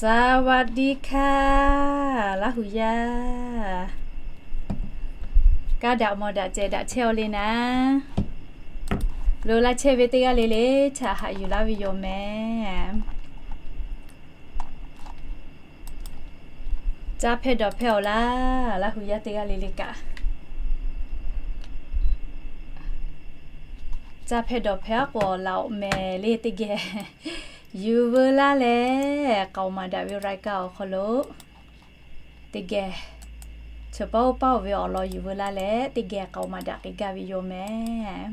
สวัสดีค่ะ Laˇ hu yaˇ. Kaˇ daꞈ mawˬ daꞈ cehˬ daꞈ chehˇ-aw le naˉ. Lo laˇ chehˇ ve teˇ g'aˇ le le htaꞈ haꞈ yuˬ laˇ ve yoˬ mehˍ. Caˇ hpehˇ dawˬ hpehˇ-aw laˇ, Laˇ hu yaˇ teˇ g'aˇ le le kaꞈ. Caˇ hpehˇ dawˬ hpehˇ-aˉ k'o laꞈ-awˬ mehˍ le teˇ geh. Yuˬ veu laˇ leh k'aoˍ maˍ daꞈ ve รายการ awˬ hk'aw lo teˇ geh, chi paˇ oˇ paˇ-oˬ ve awˬ lawn yuˬ veu laˇ leh teˇ geh k'aoˍ maˍ daꞈ k'ai gaˇ ve yoˬ mehˍ.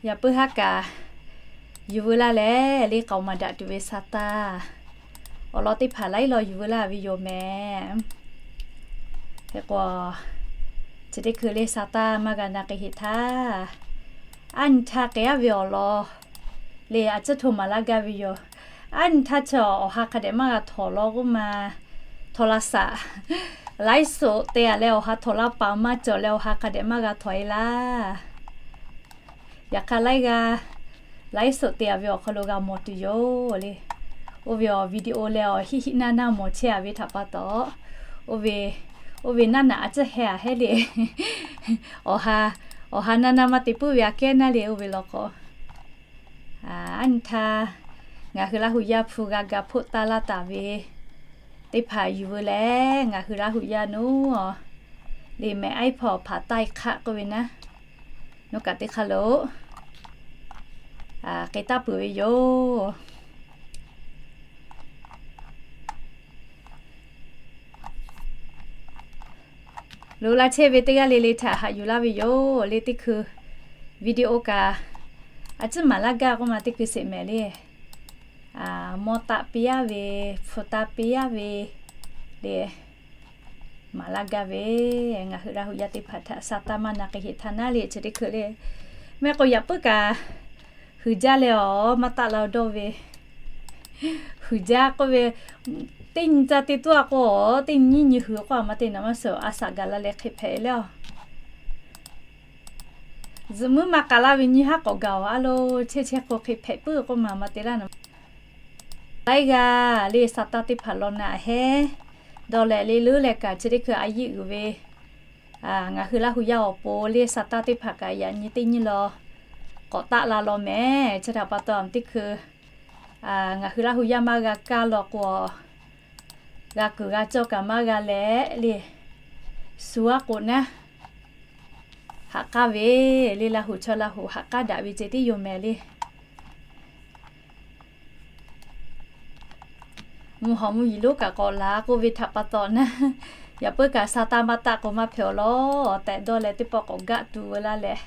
Yaꞈ puiˉ haˉ kaꞈ yuˬ veu laˇ leh le k'aoˍ maˍ daꞈ tuˬ ve sa taˇ awˬ lawn teˇ hpaˍ laiˉ law yuˬ veu laˇ ve yoˬ mehˍ. Hk'e k'o, chi teˇ hkui le sa taˇ maˇ g'a na k'ai heˆ htaˇ, aˉ nyi htaˇ k'ai-aˉ ve awˬ lawn le a ciˉ hto maˍ laˇ gaˇ ve yoˬ. Aˉ nyi htaˇ chi awˬ ha hk'a dehꞈ maˇ g'a htawnˍ law k'oˆ ma, htawnˍ la saꞈ, ไลฟ์สด te-a leh awˬ ha htawnˍ laˇ paˍ maˇ cawˬ leh awˬ ha hk'a dehꞈ maˇ g'a htawnˍ e laˇ. Yaꞈ hk'aˇ laiˉ g'aˇ ไลฟ์สด te-a ve awˬ hk'aw lo g'a mawˬ tuˬ yoˬ le. Oˇ ve awˬ video leh awˬ hiˆ hiˆ naˇ naˇ mawˬ chehˇ-a ve htaꞈ pa taw, oˇ ve, oˇ ve naˆ naꞈ a ciˉ heh-a hehˉ le. Awˬ ha, awˬ ha naˇ naˇ maˇ te puiˉ ve aꞈ kehˉ naˇ le oˇ ve law k'o. Aˉ nyi htaˇ ngaˬ hui Laˇ hu yaˇ hpu g'a ga hpoˆ taˇ laˇ taˍ ve teˇ hpaˍ yuˬ veu leh ngaˬ hui Laˇ hu yaˇ naˉ le mehˍ aiˉ hpawˇ hpaˍ taiˇ hk'aˆ k'oˆ ve naˉ, naˉ kaꞈ teˇ hk'aˇ lo k'ai taˇ peuˬ ve yoˬ. Lo laˇ chehˇ ve teˇ g'aˇ le le htaꞈ haꞈ yuˬ laˇ ve yoˬ le teˇ hkui. Video kaꞈ a ciˉ maˍ laˇ gaˇ k'oˆ ma teˇ hkui sheˍ mehˍ le. Mawˇ taˆ piˇ-aˉ ve, hpu taˆ piˇ-aˉ ve le, maˍ laˇ gaˇ ve. Ngaˬ hui Laˇ hu yaˇ teˇ hpaˍ htaꞈ sa taˇ maˇ na k'ai heˆ htaˇ naˉ le chi teˇ hkui le. Mehˆ k'o yaꞈ puiˉ kaꞈ huiˍ jaˇ leh awˬ maˇ taˆ la dawˇ ve. Huiˍ jaˇ k'oˆ ve, teˇ nyi ca te tuˉ-a k'o, teˇ nyi nyiˇ nyi huiˍ k'oˆ-a ma te naˍ maˇ suh a saꞈ gaˬ la leh hk'e hpehꞈ le-a. Zuhꞈ muiˉ maˇ k'a laˇ ve nyiˇ haˉ k'awꞈ gaˬ-aˬ a lo, chehˇ chehˇ k'o hk'e hpehꞈ puiˉ k'oˆ ma ma te laˇ naˍ. Laiˉ g'aˇ le sa taˇ teˇ hpaˍ law naꞈ hehˉ dawˇ leh le leuˉ leh kaꞈ chi teˇ hkui a yiˆ uiˍ ve ngaˬ hui Laˇ hu yaˇ awˬ pon le sa taˇ teˇ hpaˍ kaꞈ yaꞈ nyi teˇ nyi law k'awꞈ taˆ la law mehˍ. Chi htaꞈ pa taw teˇ hkui ngaˬ hui Laˇ hu yaˇ maˇ g'a kaˇ law k'o, g'a kuiˬ g'a cawˇ kaꞈ maˇ g'a leh le, suh-aˉ k'o naˉ, haꞈ k'aˇ ve le Laˇ hu chaw Laˇ hu haꞈ k'aˇ daꞈ ve ceh tiˉ yoˬ mehˍ le. Mvuhˇ hawˬ mvuhˇ yiˍ lonˉ kaꞈ k'awꞈ laˬ k'oˆ ve htaꞈ pa taw naˉ, yaꞈ puiˉ kaꞈ sa taˇ maˇ taˆ k'o maˇ hpehꞈ awˬ lawn tehꞈ dawˇ leh teˇ pawˆ k'awꞈ gaˆ tu veu laˇ leh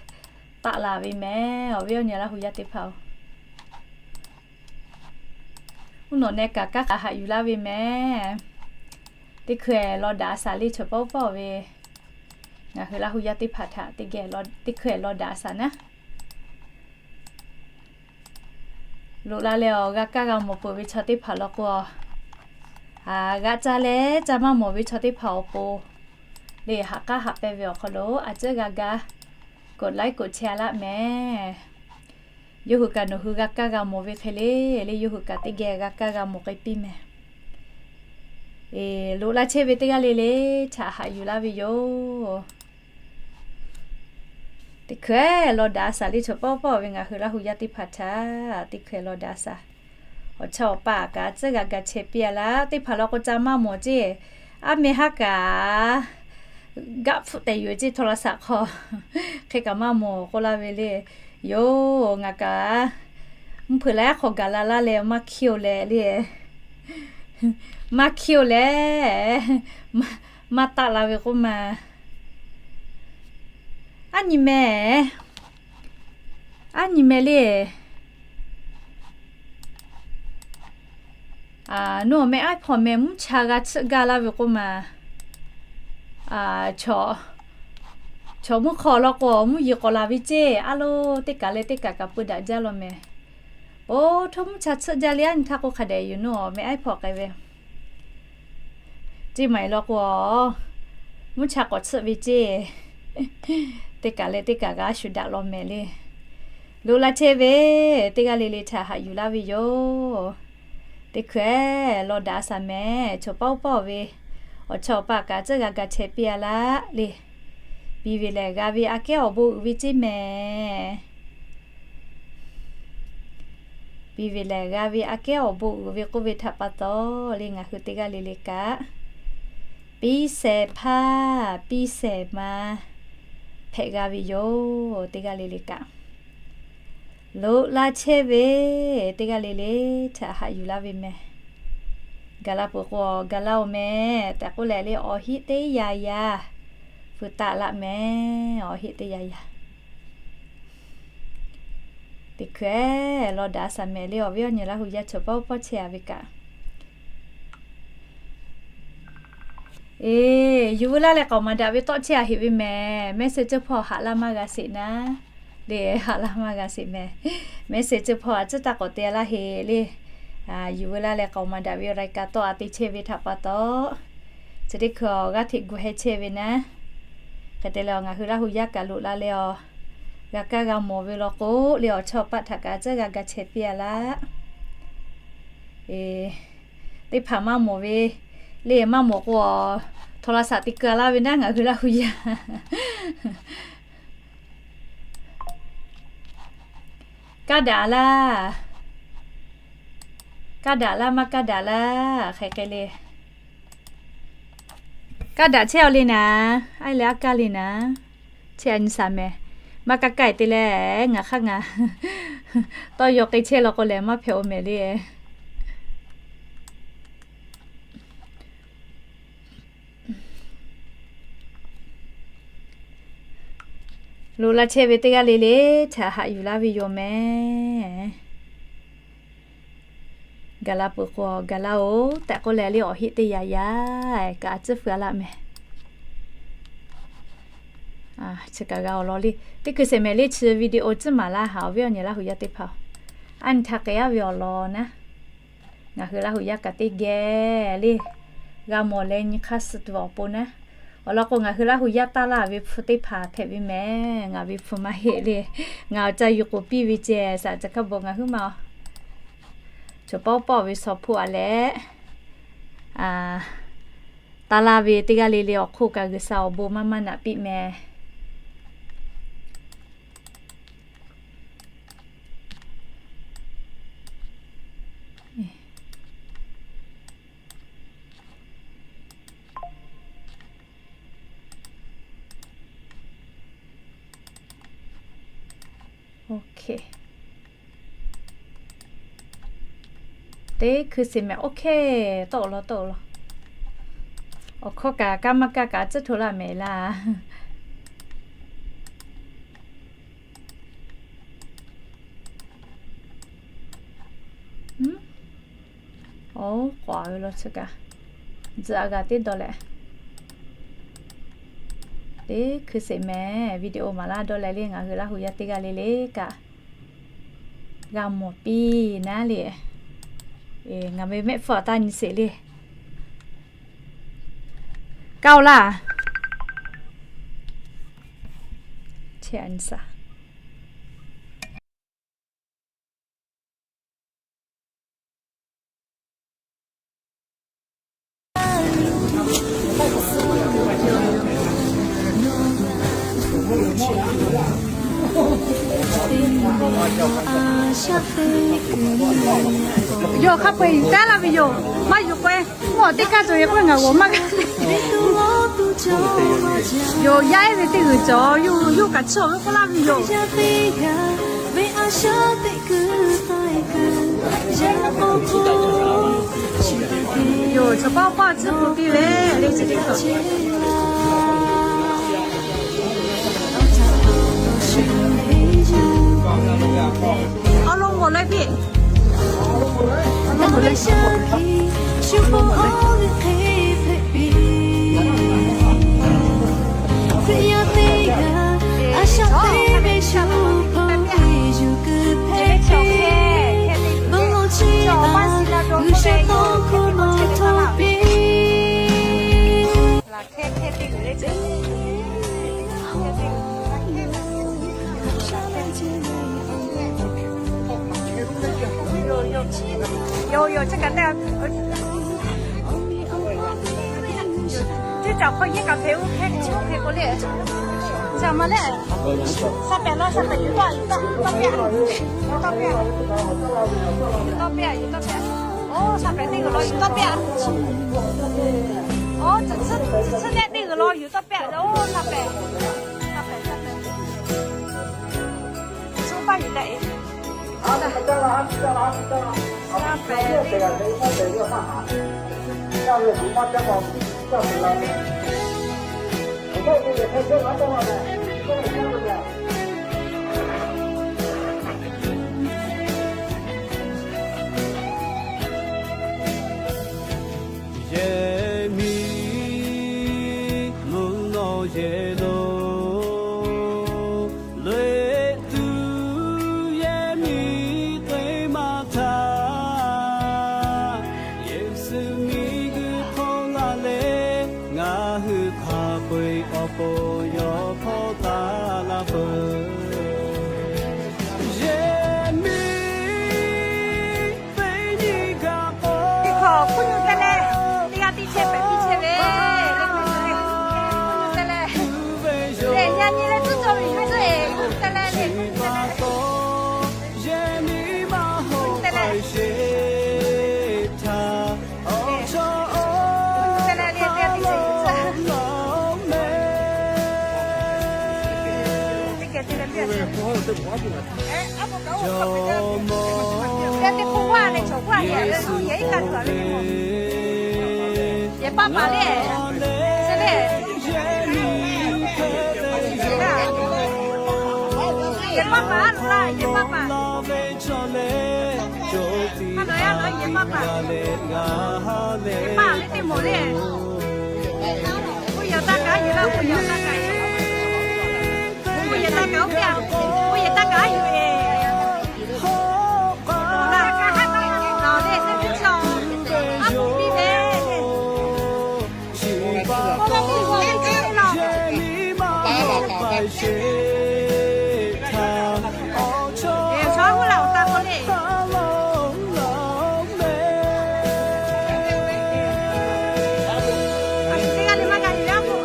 taˆ la ve mehˍ. Awˬ viˉ awˬ nyi Laˇ hu yaˇ teˇ hpaˍ-oˬ, mvuhˇ nawˬ neh kaꞈ kanˉ k'a haꞈ yuˬ laˇ ve mehˍ. Teˇ hkui-eˬ law daꞈ a saˍ le chaw paw paw ve ngaˬ hui Laˇ hu yaˇ teˇ hpaˍ htaꞈ teˇ geh teˇ hkui-eˬ law daꞈ a saˍ naˉ. Loꞈ la leh awˬ g'a kaˇ g'a mawˬ peuˬ ve chaw teˇ hpaˍ law k'o, g'aꞈ ca leh ca maˇ mawˬ ve chaw teˇ hpaˍ awˬ pon le haꞈ k'aˉ haꞈ pehnˇ ve awˬ hk'aw lo a ciˉ g'a ga กดไลค์ กดแชร์ laˇ mehˍ. Yawˇ hui kaꞈ nawˬ hui g'a kaˇ g'a mawˬ ve hk'e le le yawˇ hui kaꞈ teˇ geh g'a kaˇ g'a mawˬ k'ai piˇ mehˍ. Loꞈ la chehˇ ve teˇ g'aˇ le le htaꞈ haꞈ yuˬ laˇ ve yoˬ. Teˇ hkui-eˬ law daꞈ a saˍ le chaw paw paw ve ngaˬ hui Laˇ hu yaˇ teˇ hpaˍ htaꞈ teˇ hkui-eˬ law daꞈ a saˍ. Awˬ chawˇ awˬ paˇ kaꞈ tcuhˉ g'a ga chehˇ piˇ-a laˇ. Teˇ hpaˍ law k'o ca maˇ mawˬ ceˇ. Aˉ meh haˉ kaꞈ gaˆ hpfuhˆ tehꞈ yuˬ ceˇ โทรศัพท์ hk'aw. Hk'e kaꞈ maˇ mawˬ k'oˆ laˇ ve le. Yoˬ ngaˬ kaꞈ mvuhˇ hpeuꞈ laiˉ hk'aw gaˬ la laˇ leh maˇ hkiˇ-oˬ leh le. Maˇ hkiˇ-oˬ leh maˇ taˆ la ve k'oˆ ma. Aˉ nyi meh, aˉ nyi meh le. Nawˬ meh aiˉ hpawˇ meh mvuhˇ cha g'a tsuhˆ gaˇ laˇ ve k'oˆ ma. Chaw mvuhˇ hk'aw law k'o mvuhˇ yeˬ k'awꞈ laˬ ve ceˇ. A lo, teˇ kaˬ leh teˇ kaˬ kaꞈ peu daꞈ jaˇ law meh. Oˇ hto mvuhˇ cha tsuhˆ jaˇ le, aˉ nyi htaˇ k'o hk'a dehꞈ yuˬ nawˬ meh aiˉ hpawˇ k'ai ve ceˇ maˬ-eˬ law k'o, mvuhˇ cha k'awꞈ tsuhˆ ve ceˇ. Teˇ kaꞈ leh teˇ kaꞈ g'a shuˍ daꞈ law mehˍ le. Loꞈ la chehˇ ve teˇ g'aˇ le le htaꞈ haꞈ yuˬ laˇ ve yoˬ. Teˇ hkui-eˬ law daꞈ a shaˍ mehˍ, chaw paˉ oˇ pawˆ ve awˬ chawˇ awˬ paˆ kaꞈ tcuhˉ g'a ga chehˇ piˇ a laˇ le. Piˇ ve lehˬ g'a ve aꞈ kehˉ awˬ bon uiˍ ve ceˇ mehˍ. Piˇ ve lehˬ g'a ve aꞈ kehˉ awˬ bon uiˍ ve k'oˆ ve htaꞈ pa taw le, ngaˬ hui teˇ g'aˇ le le kaꞈ piˇ shehˍ hpaˇ piˇ shehˍ ma hpehꞈ g'a ve yoˬ. Teˇ g'aˇ le le kaꞈ loꞈ la chehˇ ve teˇ g'aˇ le le htaꞈ haꞈ yuˬ laˇ ve mehˍ. Gaˬ la peuˬ k'o, gaˬ laˇ-oˬ mehˍ tehꞈ k'oˆ leh le, awˬ heˆ teˇ yaˇ yaˇ feu taˆ laˆ mehˍ. Awˬ heˆ teˇ yaˇ yaˇ. Teˇ hkui-eˬ law daꞈ a shaˍ mehˍ le, awˬ viˉ awˬ nyi Laˇ hu yaˇ chaw paˉ oˇ pawˆ chehˇ a ve kaꞈ, eˬ, yuˬ veu laˇ leh k'aoˍ maˍ daꞈ ve tawˆ chehˇ a heꞈ ve mehˍ. Mehˉ shehˍ ceuˇ hpawˇ haꞈ laˇ maˇ g'a sheˍ naˉ le, haꞈ laˇ maˇ g'a sheˍ mehˍ. Mehˉ shehˍ ceuˇ hpawˇ a tcuhˉ taˇ k'awꞈ te laˇ heꞈ le. Yuˬ veu laˇ leh k'aoˍ maˍ daꞈ ve awˬ รายการ tawˆ a te chehˇ ve htaꞈ pa taw, chi teˇ hkui awˬ g'aˇ hteꞈ gu heh chehˇ ve naˉ. Hk'e te leh awˬ ngaˬ hui Laˇ hu yaˇ kaꞈ loꞈ la leh awˬ g'a kaˇ g'a mawˬ ve law k'o le, awˬ chawˇ paˆ htaꞈ kaꞈ tcuhˉ g'a ga chehˇ piˇ a laˇ. Teˇ hpaˍ maˇ mawˬ ve le, maˇ mawˬ k'o, โทรศัพท์ te keu a laˇ ve naˉ ngaˬ hui Laˇ hu yaˇ. Kaˇ daꞈ laˇ. Kaˇ daꞈ laˇ maˇ kaˇ daꞈ laˇ hk'e hk'e le. Kaˇ daꞈ chehˇ a le naˉ, a leh aˉ kaˇ le naˉ. Chehˇ a nyi shaˍ mehˍ. Maˇ kaˇ kaˇ te leh ngaˬ hk'aˇ ngaˬ tawˇ yaw k'ai chehˇ law k'o lehˬ maˇ hpehꞈ-o mehˍ le. Loꞈ la chehˇ ve teˇ g'aˇ le le htaꞈ haꞈ yuˬ laˇ ve yoˬ mehˍ. Gaˬ la peuˬ k'o gaˬ laˇ-oˬ tehꞈ k'oˆ leh le, awˬ heˆ teˇ yaˇ yaˇ kaꞈ a tcuhˉ feu a laˇ mehˍ. Chi kaꞈ g'a awˬ lawn le. Teˇ hkui sheˍ mehˍ le, chi video tcuhˉ maˍ laˇ haꞈ awˬ viˉ awˬ nyi Laˇ hu yaˇ teˇ hpaˍ-oˬ, a nyi htaꞈ k'ai a ve awˬ lawn naˉ. Ngaˬ hui Laˇ hu yaˇ kaꞈ teˇ geh le g'a mawˬ leh nyi hk'aˇ suh tuˬ awˬ pon naˉ. Awˬ lawn k'o ngaˬ hui Laˇ hu yaˇ taˇ laˇ ve hpu teˇ hpaˍ hpehꞈ ve mehˍ. Ngaˬ ve hpu maˇ heˆ le. Ngaˬ awˬ ca yuˬ k'oˍ piˇ ve ceh shaꞈ ca hkaˇ bawˬ ngaˬ huiˉ ma-oˬ. Chaw paˉ oˇ pawˆ ve shaw hpoˆ a leh, taˇ laˇ ve teˇ g'aˇ le le awˬ hk'oˆ kaꞈ G'uiˬsha awˬ bon maˇ maˇ naꞈ piˇ mehˍ. Teˇ hkui sheˍ mehˍ. Oˇ hk'e tawˆ-oꞈ law, tawˆ-oꞈ law. Awˬ hkawˇ kaꞈ kaˇ maˇ kaˇ kaꞈ tcuhˉ hto laˇ mehˍ laˇ. Oˇ k'awꞈ ve law chi kaꞈ, tzuhꞈ a g'a teˇ dawˇ leh, teˇ hkui sheˍ mehˍ. Video maˍ laˇ dawˇ leh le, ngaˬ hui Laˇ hu yaˇ teˇ g'aˇ le le kaꞈ g'a mawˬ piˇ naˉ le. Ngaˬ ve mehˆ hpfuhˇ a taˇ nyi sheˍ le. Kaˇ-oꞈ laˇ. Chehˇ a nyi shaˍ. Yawˇ hk'a peu-eˬ taˉ laˇ ve yoˬ. Maˇ yuˬ k'o-e, mawˬ teˇ kaˇ cawˬ ve k'oˆ ve ngaˬ g'awˬ maˇ g'a le. Yoˬ, yaˇ ehˉ ve teˇ g'uiˬ cawˬ, yawˇ kaꞈ chiˇ awˬ ve k'oˆ laˇ ve yoˬ. Yoˬ, chaw paˉ paˇ tcuhˉ kuˬ piˇ ve le, chi teˇ hkui. Awˬ lawn g'awˬ leh piˇ. Chi kaꞈ te, teˇ caˬ hk'aw yehˇ kaꞈ hpehꞈ-o, hk'e chi hk'e k'o le. Chi ma le, sha pehˍ laˇ, sha pehˍ, yuˬ tawˆ, yuˬ tawˆ, yuˬ tawˆ piˇ-a, yuˬ tawˆ piˇ-a, yuˬ tawˆ piˇ-a. Oˇ, sha pehˍ teˇ g'uiˬ law yuˬ tawˆ piˇ-a. Oˇ, tcuhˉ, tcuhˉ nehˆ teˇ g'uiˬ law yuˬ tawˆ piˇ-a. Oˇ, sha pehˍ, sha pehˍ, sha pehˍ. Shu paˇ yuˬ daꞈ-e. Yehˬ miˬ mvuhˇ naw yehˬ lo, leꞈ tuˬ yehˬ miˬ teˇ maˇ htaˇ, Yeˍsuˆ miˬ guiˬ hk'oˆ laˇ leh, ngaˬ hui hk'a peu-eˬ awˬ pon yawˇ hpawˇ taˍ laˇ peuˬ. Yehˬ miˬ teˇ nyi kaꞈ k'o, teˇ hkawˇ hkuˇ nyi te leh, teˇ g'aˇ teˇ chehˇ pehꞈ teˇ chehˇ ve, te leh, yaꞈ nyi leh tuˉ cawˬ ve tcuhˉ-e, te leh le, te leh, yehˬ miˬ maˇ hawˬ te leh, sheˍ htaꞈ awˬ chaw oˇ te leh le, teˇ g'aˇ teˇ chehˇ, teˇ geh te leh, Jawˇmawˇ Yeˍsuˆ Hkriꞈ, yehˬ paˇ paˍ le, yehˬ paˇ paˍ, yehˬ paˇ paˍ, yehˬ paˇ paˍ, yehˬ paˇ paˍ le teˇ moˍ le. Oˇ yehˬ taˇ kaꞈ yehˬ laˇ, oˇ yehˬ taˇ kaꞈ yehˬ, oˇ yehˬ taˇ kaꞈ oˇ piˇ-a, oˇ yehˬ taˇ kaꞈ a yuˬ-e. Awˬ laꞈ ka haˉ taˇ kaꞈ le, teˇ chi awˬ a puˍ piˇ ve le. K'oˆ laˇ piˇ ve le, teˇ chi awˬ. Eˬ, chaw g'uˇ laˇ awˬ taˇ k'oˆ le. Aˬ, teˇ g'aˇ le maˇ g'a yuˬ-a k'o,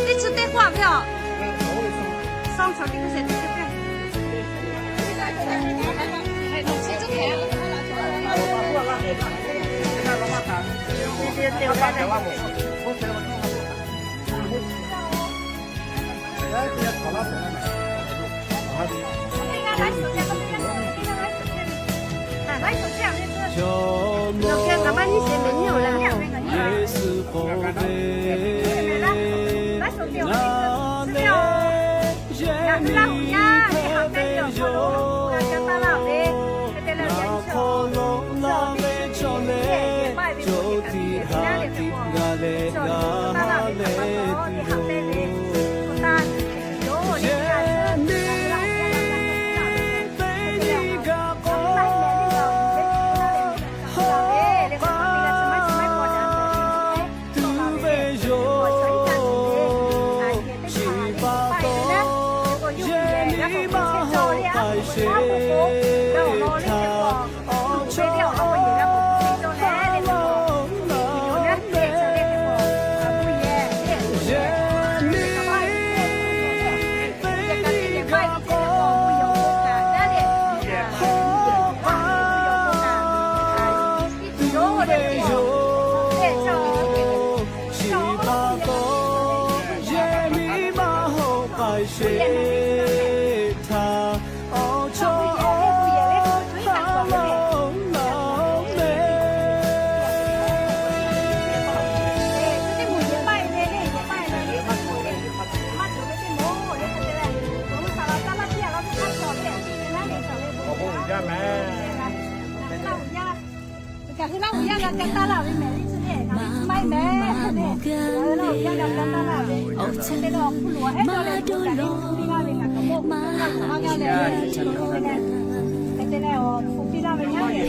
teˇ chi teˇ k'oˆ-a ve aˬ. Jawˇmawˇ Yeˍsuˆ k'oˆ ve, Ngaˬ lehˬ yehˬ miˬ hk'e te ve yoˬ. Ngaˬ hk'aw lo laˇ ve chaw lehˬ, co tiꞈ ha tiꞈ g'a leh g'a ha leh tuˬ yoˬ. Yehˬ miˬ teˇ nyi kaꞈ k'o, hawˉ k'aˆ tuˬ ve yoˬ. Chi pa taw, yehˬ miˬ maˇ hawˬ k'ai sheˍ htaˇ, awˬ chaw oˇ laˇ leh, yehˬ miˬ teˇ nyi kaꞈ k'o, hawˉ k'aˆ tuˬ ve yoˬ. Chi pa taw, yehˬ miˬ maˇ hawˬ k'ai sheˍ htaˇ, awˬ chaw oˇ htaˇ laˇ mehˍ. Kaꞈ hui laˇ uiˍ yaˇ g'a ka taˇ laˇ ve mehˍ le, chi le ngaˬ hui maˇ heˆ mehˍ le. Ngaˬ hui laˇ uiˍ yaˇ g'a ka taˇ laˇ ve, te leh awˬ hpu loˬ hehˉ dawˇ leh, kaꞈ le hpu piˇ laˇ ve ngaˬ kaꞈ mawˇ k'oˆ ve maˇ loˬ maˇ g'aˇ leh, hk'e te leh awˬ hpu piˇ laˇ ve yaˇ le.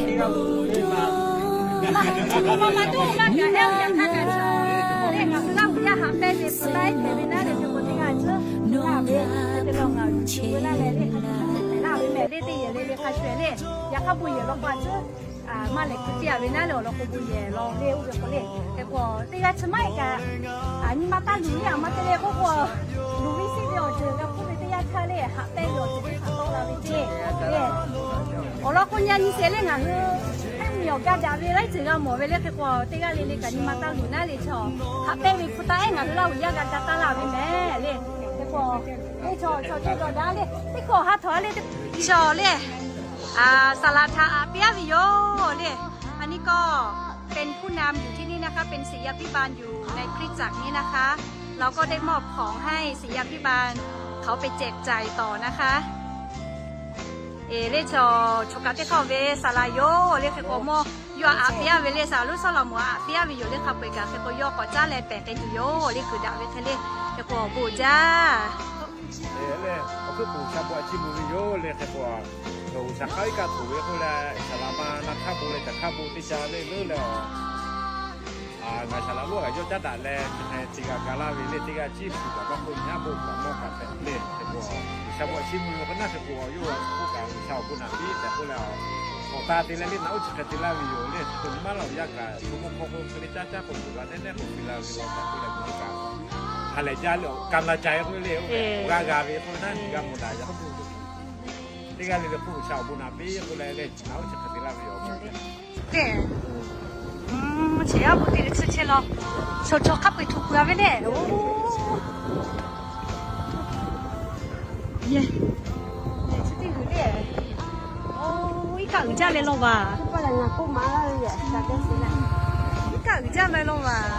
Maˇ, maˇ maˇ tuˬ maˇ gaˬ heˆ ve yaꞈ hk'aˇ kaꞈ, le ngaˬ hui laˇ uiˍ yaˇ haꞈ pehnˇ ve hpu laiˉ hpehꞈ ve naˉ le, hk'e k'o teˇ g'aˇ tcuhˉ laˇ ve, hk'e te leh ngaˬ hui chi ve laˇ leh le, hk'a shuˍ hpehꞈ laˇ ve mehˍ le, teˇ yehˬ le le hk'a shuˍ le, yaꞈ hk'aˇ bon yehˬ law k'o a tcuhˉ Maˇ lehˬ hkui piˇ a ve naˉ leh awˬ lawn k'o bon yehˬ law le oˇ ve k'o le. Hk'e k'o teˇ g'aˇ chi maˇ heˆ kaꞈ, nyi ma taˇ luˬ le, a ma te le k'oˆ k'o, luˬ ve siˉ ve awˬ ceuˬ g'a hpuˇ ve teˇ yanˇ htaˇ le, haꞈ pehnˇ ve awˬ ceuˬ teˇ hpaˍ tawˆ la ve ceˇ le. Awˬ lawn k'o, nyi nyi shehˍ le ngaˬ hui, eˉ, miˬ awˬ ga daꞈ ve laiˉ ceuˬ g'a mawˬ ve le. Hk'e k'o teˇ g'aˇ le le kaꞈ nyi ma taˇ luˬ naˉ le chaw, haꞈ pehnˇ ve hpu taˇ ehˉ ngaˬ hui Laˇ huˍ yaˇ g'a ga taˇ laˇ ve mehˍ le. Hk'e k'o, le chaw chaw ceuˬ dawˬ daꞈ le, teˇ hkawˇ ha htawꞈ le, teˇ chaw le, saˍ laˍ htaꞈ aꞈ piˇ aˉ ve yoˬ le. อันนี้ก็เป็นผู้นำอยู่ที่นี่นะคะ เป็นศิษยาภิบาลอยู่ในคริสตจักรนี้นะคะ เราก็ได้มอบของให้ศิษยาภิบาลเขาไปแจกจ่ายต่อนะคะ Eˬ, le chaw, chaw kaꞈ teˇ hk'aˇ ve saˍ laˍ yoˬ le. Hk'e k'o mawˇ yawˇ aꞈ piˇ aˉ ve le, saˍ laˍ Luˉ Sawˉlaꞈmonˍ aꞈ piˇ aˉ ve yoˬ le. Hk'a peu-eˬ kaꞈ hk'e k'o yawˇ k'awꞈ caˉ leh pehˬ k'ai tuˬ yoˬ le, kuiˬ daꞈ ve hk'e le. Hk'e k'o bon jaˇ. Awˬ hkuiˉ puiˍ G'uiˬsha bon aꞈ chiˇ mvuh ve yoˬ le. Hk'e k'o, G'uiˬsha hk'aˇ iˉ kaˆ htoꞈ ve k'oˆ leh, saˍ laˍ ma na hk'aˇ bon leh caˬ hk'aˇ bon teˇ ca le leuˉ leh a, ngaˬ saˍ laˍ lonˉ kaꞈ yawˇ caˉ daꞈ leh, chi hk'e te g'a ga laˇ ve le. Teˇ g'aˇ ciˉ puˍ kaꞈ maˇ k'oˆ, nyi haˉ bon kaꞈ mawˇ kaꞈ tehꞈ le. Hk'e k'o, G'uiˬsha bon aꞈ chiˇ mvuh ve k'o naˉ, hk'e k'o yawˇ a k'oˆ kaꞈ G'uiˬsha awˬ bon naꞈ piˇ tehꞈ k'oˆ leh, awˬ ta te leh le naˉ oˇ chi hk'e te laˇ ve yoˬ le. Hk'e k'o nyi ma laˇ awˬ yaˇ kaꞈ chaw mawˇ hk'aw k'o hk'e le caˉ caˉ k'o tuˬ la nehˉ nehˉ k'o te laˇ ve le. Awˬ ta k'oˆ leh bon kaꞈ ha lehˬ jaˇ le, awˬ ka na ca k'oˆ le, awˬ g'aˇ g'a ve k'oˆ ve naˉ g'a mawˬ daꞈ yaꞈ k'oˆ. Teˇ g'aˇ le le k'o G'uiˬsha awˬ bon naꞈ piˇ k'oˆ leh le, naˉ oˇ chi hk'e te laˇ ve yoˬ. Te, chi yaˇ bon te ve tsuhˇ chehˇ law, chaw chaw hk'a peu-eˬ htoꞈ pui a ve le. Chi teˇ g'uiˬ le, iˉ kaˆ uiˍ jaˇ leh law vaˬ. Iˉ kaˆ uiˍ jaˇ leh law vaˬ.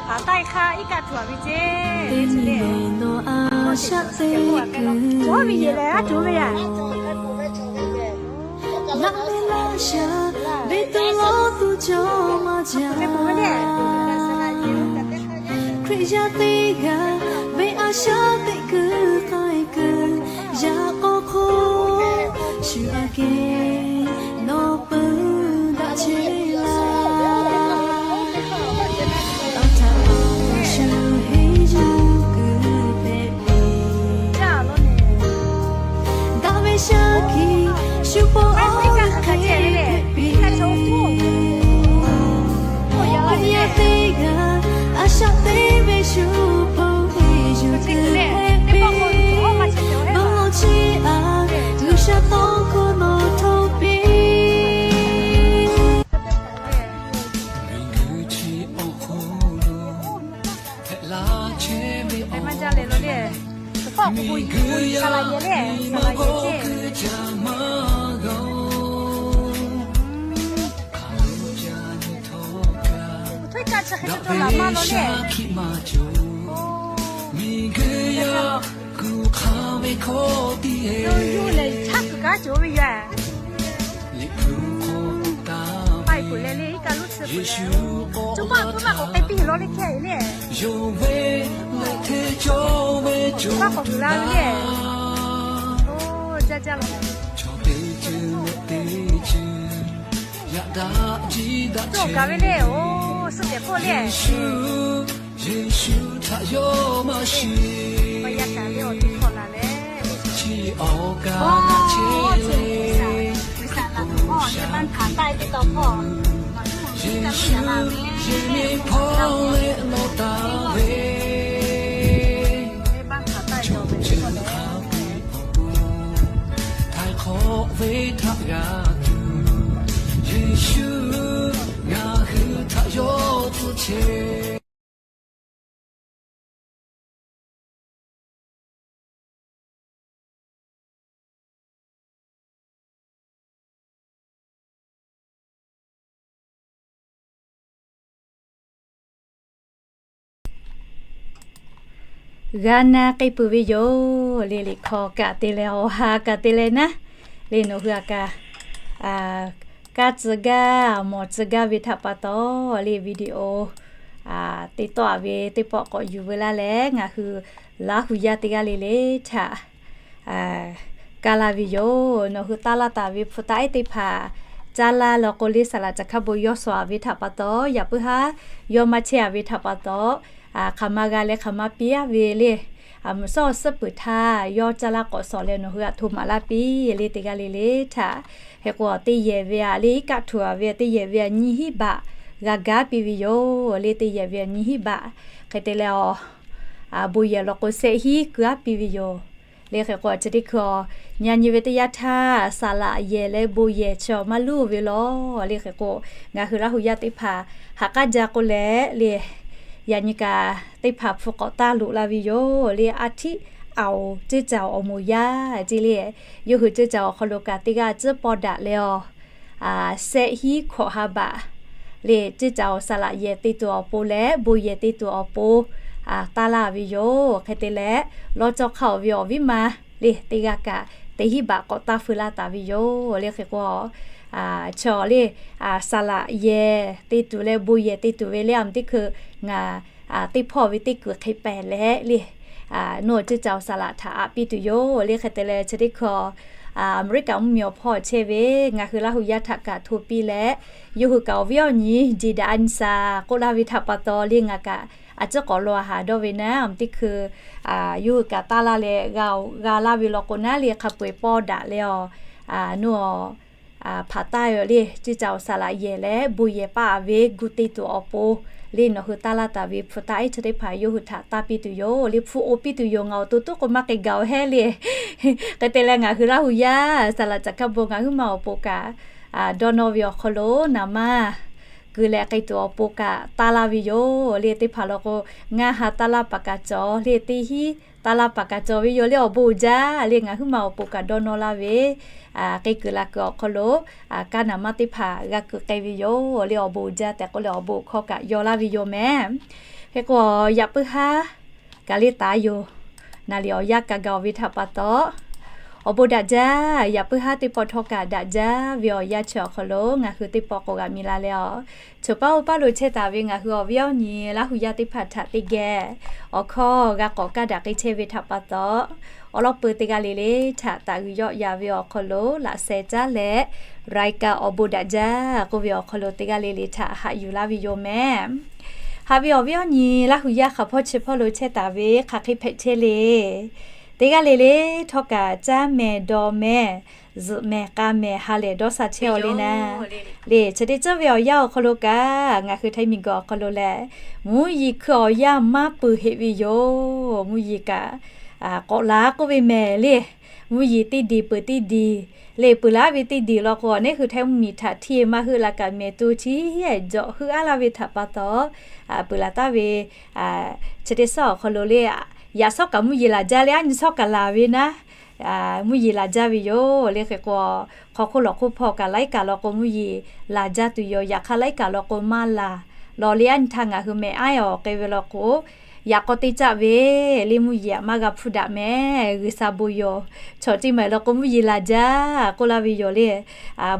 Haˍ taˆ hk'aˇ iˉ kaˆ tuˬ a ve ceˇ. Awˬ ve yehˬ lehˬ a tuˬ ve yaꞈ. Laꞈ mehˆ laˇ sha ve tuˬ lawˇ tuˬ cawˬ maˇ jaˇ. Hkriꞈ yaˇ teˇ g'aˇ ve a shaꞈ teꞈ kuiˬ k'ai kuiˬ yaꞈ k'aw hk'oˆ shu aꞈ kehˬ nawˬ peuˬ daꞈ chehˇ laˇ. A htaꞈ awˬ shu henˇ yuˬ kuiˬ hpehꞈ piˇ. Daꞈ ve shaˉ hkiˬ shu hpawˇ awˬ hk'e hpehꞈ piˇ. Hkriꞈ yaˇ teˇ g'aˇ a shaꞈ teꞈ ve shu hpawˇ henˇ yuˬ kuiˬ hpehꞈ piˇ. Nawˬ chi aꞈ G'uiˬsha tawˇ hkawˇ nawˬ htoꞈ piˇ. Miˬguiˬ chi awˬ hk'aw lo hpehꞈ la chehˇ ve awˬ, miˬguiˬ yaˇ ma g'awˇ kuiˬ ca maˇ g'a-oˬ. Hk'aˬ lo ca nyi htawˇ kaꞈ daꞈ ve shaˉ hkiˆ maˇ cawˬ. Miˬguiˬ yaˇ kuˬ hk'a ve hkawˇ tiˉ e, Liꞈ hpu hk'aw taˍ ve Yeˍsuˆ k'awꞈ la tuˬ, yonˍ ve leh hteˇ cawˇ ve cawˬ tuˬ la, chaw teˇ ceuˬ leh teˇ ceuˬ yaꞈ daꞈ jiˇ daꞈ chehˇ ve le. Yeˍsuˆ, Yeˍsuˆ htaꞈ yawˇ maˇ shiˍ. Chi awˬ kaꞈ daꞈ chehˇ ve, G'uiˬsha Yeˍsuˆ yehˬ miˬ hpawˇ leh lawˬ taˍ ve, chaw ceuˬ hk'a peu-eˬ awˬ pon htaiˍ hk'awꞈ ve htaꞈ g'a tuˬ, Yeˍsuˆ ngaˬ hui htaꞈ yawˇ tcuhˇ chehˇ. G'a na k'ai peuˬ ve yoˬ. Le liꞈ hkawˇ kaꞈ te leh, awˬ ha kaꞈ te leh naˉ, le nawˬ hui aꞈ kaꞈ, kaˇ tcuh gaˇ, mawˬ tcuh gaˇ ve htaꞈ pa taw, le video te tawˆ a ve teˇ pawˆ k'awꞈ yuˬ veu laˇ leh, ngaˬ hui Laˇ huˍ yaˇ teˇ g'aˇ le le htaꞈ kaˇ laˇ ve yoˬ. Nawˬ hui taˇ laˇ taˍ ve hpu taˇ ehˉ teˇ hpaˍ caˇ laˇ law k'o, le saˍ laˍ caˬ hk'a bon yawˇ sawˍ a ve htaꞈ pa taw, yaꞈ puiˉ haˉ yawˇ maˇ chehˇ a ve htaꞈ pa taw, hk'aˬ ma g'a leh hk'aˬ ma piˇ aˉ ve le. mvuhˬ shawˉ suhˉ peuˬ htaˇ, yawˇ caˇ laˇ k'awꞈ shawˍ leh nawˬ hui htaꞈ hto maˍ laˇ piˇ le. Teˇ g'aˇ le le htaꞈ hk'e k'o, teˇ yehˬ ve a le, iˉ kaˆ htuꞈ a ve teˇ yehˬ ve a nyiˇ hinˉ baꞈ g'a gaˇ piˇ ve yoˬ le. Teˇ yehˬ ve a nyiˇ hinˉ baꞈ hk'e te leh, a, bon yehˬ law k'o, shehˆ hinˉ keu aˉ piˇ ve yoˬ le. Hk'e k'o, chi teˇ hkui a, nyi a nyi ve teˇ yanˇ htaˇ, saˍ laꞈ yehˬ leh bon yehˬ chi maˇ luˇ ve law le. Hk'e k'o, ngaˬ hui Laˇ hu yaˇ teˇ hpaˍ ha k'aˉ jaˇ k'oˆ leh le, yaꞈ nyi kaꞈ teˇ hpaˍ hpu k'awꞈ taˇ loꞈ la ve yoˬ le. A htiˆ aoˍ ceuˇ caˍ awˬ moˍ yaˇ ce le, yawˇ hui ceuˇ caˍ awˬ hk'aw lo kaꞈ teˇ g'aˇ tcuhˉ pawˇ daꞈ leh a, shehˆ hinˉ hkawꞈ ha baꞈ le, ceuˇ caˍ awˬ saˍ laꞈ yehˬ te tuˬ awˬ pon leh bon yehˬ te tuˬ awˬ pon taˇ laˇ ve yoˬ. Hk'e te leh, lawˇ cawˇ hk'aˇ awˬ ve awˬ viˉ ma le, teˇ g'aˇ kaꞈ teˇ hinˉ baꞈ k'awꞈ taˇ feu laˇ taˍ ve yoˬ le. Hk'e k'o, chaw le, saˍ laꞈ yehˬ te tuˬ leh bon yehˬ te tuˬ ve le, a mvuhˇ teˇ hkui ngaˬ teˇ hpawˇ ve teˇ kuiˬ hk'e pehˍ leh le, nawˬ ceuˇ caˍ awˬ saˍ laꞈ htaꞈ aꞈ piˇ tuˬ yoˬ le. Hk'e te leh, chi teˇ hkui Aˍmeˍriˆkaꞈ mvuhˇmiˬ awˬ hpawˇ chehˇ ve ngaˬ hui Laˇ hu yaˇ htaꞈ kaꞈ hto piˇ leh, yawˇ hui kaꞈ awˬ viˉ awˬ nyi Jada Ansa k'oˆ laˇ ve htaꞈ pa taw le, ngaˬ kaꞈ a ciˉ k'awꞈ law a haˍ dawˇ ve naˉ, a mvuhˇ teˇ hkui yawˇ hui kaꞈ taˇ laˇ leh g'a g'a laˇ ve law k'o naˉ le, hk'a peu-eˬ pawˇ daꞈ leh a, nawˬ hpaˍ taˇ yoˬ le, ceuˇ caˍ awˬ saˍ laꞈ yehˬ leh bon yehˬ paˆ a ve gu te tuˬ awˬ pon le, nawˬ hui taˇ laˇ taˍ ve hpu taˇ ehˉ chi teˇ hpaˍ yawˇ hui htaꞈ taˇ piˇ tuˬ yoˬ le, hpu oˇ piˇ tuˬ yoˬ, ngaˬ awˬ to tuˉ k'o maˇ k'ai gaˬ-oˬ hehˉ le. Hk'e te leh, ngaˬ hui Laˇ hu yaˇ saˍ laꞈ caˍ kaˇ bon ngaˬ huiˉ ma awˬ pon kaꞈ dawˇ nawˇ ve awˬ hk'aw lo naˍ manˇ keu leh k'ai tuˬ awˬ pon kaꞈ taˇ laˇ ve yoˬ le. Teˇ hpaˍ law k'o, ngaˇ ha taˇ laˇ paˍ kaꞈ cawˬ le, teˇ hinˉ taˇ laˇ paˍ kaꞈ cawˬ ve yoˬ le. Awˬ bon uiˍ jaˇ le, ngaˬ huiˉ ma awˬ pon kaꞈ dawˇ nawˇ laˇ ve k'ai kuiˬ laˬ kuiˬ awˬ hk'aw lo kaˇ naˍ manˇ teˇ hpaˍ g'a kuiˬ k'ai ve yoˬ le. Awˬ bon uiˍ jaˇ tehꞈ k'oˆ leh awˬ bon hkawˇ kaꞈ yaw laˇ ve yoˬ mehˍ. Hk'e k'o, yaꞈ puiˉ haˉ kaꞈ le taˍ yoˬ. Naˍ liꞈ awˬ yanˇ kaꞈ gaˬ-oˬ ve htaꞈ pa taw, awˬ bon daꞈ jaˇ. Yaꞈ puiˉ haˉ teˇ pawˆ htawˇ kaꞈ daꞈ jaˇ ve awˬ yanˇ chi awˬ hk'aw lo ngaˬ hui teˇ pawˆ k'awꞈ g'a miˬ la leh a, choˬ paˉ oˇ paˉ lo chehˇ taˍ ve ngaˬ hui awˬ viˉ awˬ nyi Laˇ hu yaˇ teˇ hpaˍ htaꞈ teˇ geh awˬ hkawˇ g'a k'awꞈ kaˇ daꞈ k'ai chehˇ ve htaꞈ pa taw, awˉ lawˉ peu teˇ g'aˇ le le htaꞈ taˍ g'uiˬ yawˆ ya ve awˬ hk'aw lo laꞈ sheh caˉ leh, รายการ awˬ bon daꞈ jaˇ k'oˆ ve awˬ hk'aw lo teˇ g'aˇ le le htaꞈ haꞈ yuˬ laˇ ve yoˬ mehˍ. Haꞈ ve awˬ viˉ awˬ nyi Laˇ hu yaˇ hk'aˬ hpawˇ chi hpawˇ lo chehˇ taˍ ve hk'aˬ hk'e hpehꞈ chehˇ le. Teˇ g'aˇ le le htawˇ kaꞈ caˇ mehˍ dawˬ mehˍ zuhꞈ mehˍ k'a mehˍ ha lehˬ dawˇ sha chehˇ-aw le naˉ le. Chi teˇ ceuˬ ve awˬ yanˇ awˬ hk'aw lo kaꞈ ngaˬ hui htaiˇ miˬguiˬ awˬ hk'aw lo lehˬ, mvuhˇ yeˬ hkui awˬ yanˇ maˇ peuˬ heˆ ve yoˬ. Mvuhˇ yeˬ kaꞈ k'awꞈ la k'oˆ ve mehˍ le. Mvuhˇ yeˬ teˇ diˬ peuˬ teˇ diˬ le, peuˬ laˇ ve teˇ diˬ law k'o, neˉ hui htaiˇ mvuhˇ miˬ htaꞈ htiˇ maˇ heuˆ la kaꞈ mehˍ to chi jawꞈ heuˆ aˉ laˇ ve htaꞈ pa taw, peuˬ laˬ taˍ ve chi teˇ suhˉ awˬ hk'aw lo le, yaꞈ suhˉ kaꞈ mvuhˇ yeˬ laˬ jaˇ le, aˉ nyi suhˉ kaꞈ laˬ ve naˉ, mvuhˇ yeˬ laˬ jaˇ ve yoˬ le. Hk'e k'o, hk'aw hk'oˆ lawˬ hk'oˆ hpawˇ kaꞈ laiˉ kaꞈ law k'o mvuhˇ yeˬ laˬ jaˇ tuˬ yoˬ. Yaꞈ hk'aˇ laiˉ kaꞈ law k'o maˇ laˬ law le, aˉ nyi htaˇ ngaˬ hui mehˍ aˉ awˬ k'ai ve law k'o, yaꞈ k'aw teˇ caˆ ve le mvuhˇ yeˬ aꞈ maˇ g'a hpfuhˇ daꞈ mehˍ. G'uiˬsha bon yoˬ. Chaw teˇ maˬ law k'o mvuhˇ yeˬ laˬ jaˇ k'oˆ laˇ ve yoˬ le.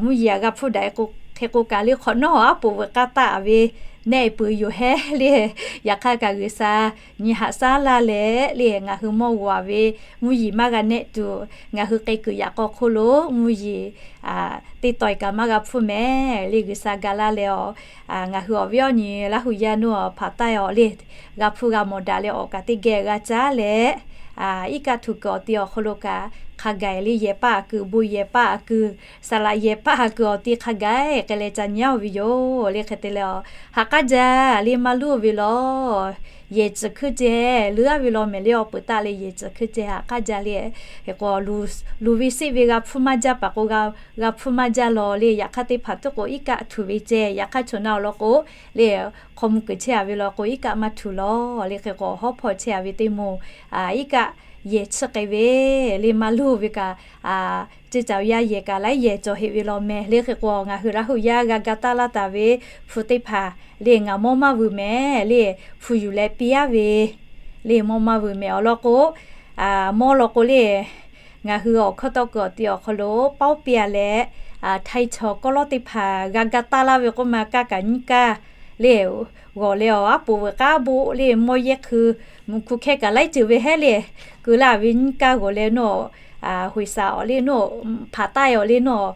Mvuhˇ yeˬ aꞈ g'a hpfuhˇ daꞈ k'o, hk'e k'o kaꞈ le hk'awꞈ nawˉ awˬ aˉ poꞈ veuꞈ k'aˇ taˆ ve nehˆ peuˬ yoˬ hehˉ le. Yaꞈ hk'aˇ kaꞈ G'uiˬsha nyi haꞈ shaˉ laˇ leh le, ngaˬ hui mawˇ g'aw ve mvuhˇ yeˬ maˇ g'a nehˆ tuˬ, ngaˬ hui k'ai kuiˬ yaꞈ k'aw hk'oˆ lo mvuhˇ yeˬ teˇ taw-e kaꞈ maˇ g'a hpfuhˇ mehˍ le. G'uiˬsha ga laˇ leh a, ngaˬ hui awˬ viˉ awˬ nyi Laˇ hu yaˇ nuˇ awˬ hpaˍ taˇ awˬ le, g'a hpfuhˇ g'a mawˬ daꞈ leh awˬ kaꞈ teˇ geh g'a caˉ leh, iˉ kaˆ htuꞈ kuiˬ awˬ ti awˬ hk'aw lo kaꞈ hk'a gaˬ le, yehˬ paˆ aꞈ kuiˬ, bon yehˬ paˆ aꞈ kuiˬ, saˍ laꞈ yehˬ paˆ aꞈ kuiˬ awˬ ti hk'a gaˬ k'ai leh ca nyi-a ve yoˬ le. Hk'e te leh a, ha k'aˉ jaˇ le maˇ luˇ ve law, yehˬ tcuhˬ hkuiˇ ceh leuˉ-a ve law mehˍ le, awˬ peuˬ taˆ leh yehˬ tcuhˬ hkuiˇ ceh ha k'aˉ jaˇ le. Hk'e k'o, luˬ ve seˆ ve g'a hpfuhˇ maˇ jaˇ paˍ k'o, g'a hpfuhˇ maˇ jaˇ law le. Yaꞈ hk'aˇ teˇ hpaˍ tuˉ k'o iˉ kaˆ htuꞈ ve ceh, yaꞈ hk'aˇ chaw na awˬ lawn k'o le, hk'aw mvuh kuiˬ chehˇ-a ve law k'o iˉ kaˆ maˇ htuꞈ law le. Hk'e k'o, hawˉ hpawˇ chehˇ-a ve teˇ moˍ iˉ kaˆ yehˬ tsuhˇ k'ai ve le, maˇ luˇ ve kaꞈ, ceuˇ caˍ yaˇ yehˬ kaꞈ laiˉ yehˬ cawˬ heˆ ve law mehˍ le. Hk'e k'o, ngaˬ hui Laˇ hu yaˇ g'a ga taˇ laˇ taˍ ve hpu teˇ hpaˍ le, ngaˬ mawˇ maˇ vuiˬ mehˍ le, hpu yuˬ leh piˇ-a ve le, mawˇ maˇ vuiˬ mehˍ awˬ lawn k'o, mawˇ law k'o le, ngaˬ hui awˬ hkawˇ tawˇ kuiˬ awˬ ti awˬ hk'aw lo paoˉ piˇ-a leh, htaiˇ chaw kawˇ lawˉ teˇ hpaˍ g'a ga taˇ laˇ ve k'oˆ ma kaˇ kaꞈ nyiˇ kaˇ le, g'awˬ leh awˬ aˉ poꞈ veuꞈ k'aˉ boˆ le, mawˇ yehˇ hkui mvuhꞈ hku hkehˇ kaꞈ laiˉ ceuˬ ve hehˉ le, keu laˇ ve nyiˇ kaˇ g'awˬ leh nawˬ, hoꞈ shaˍ awˬ le nawˬ, hpaˍ taˆ-e awˬ le nawˬ,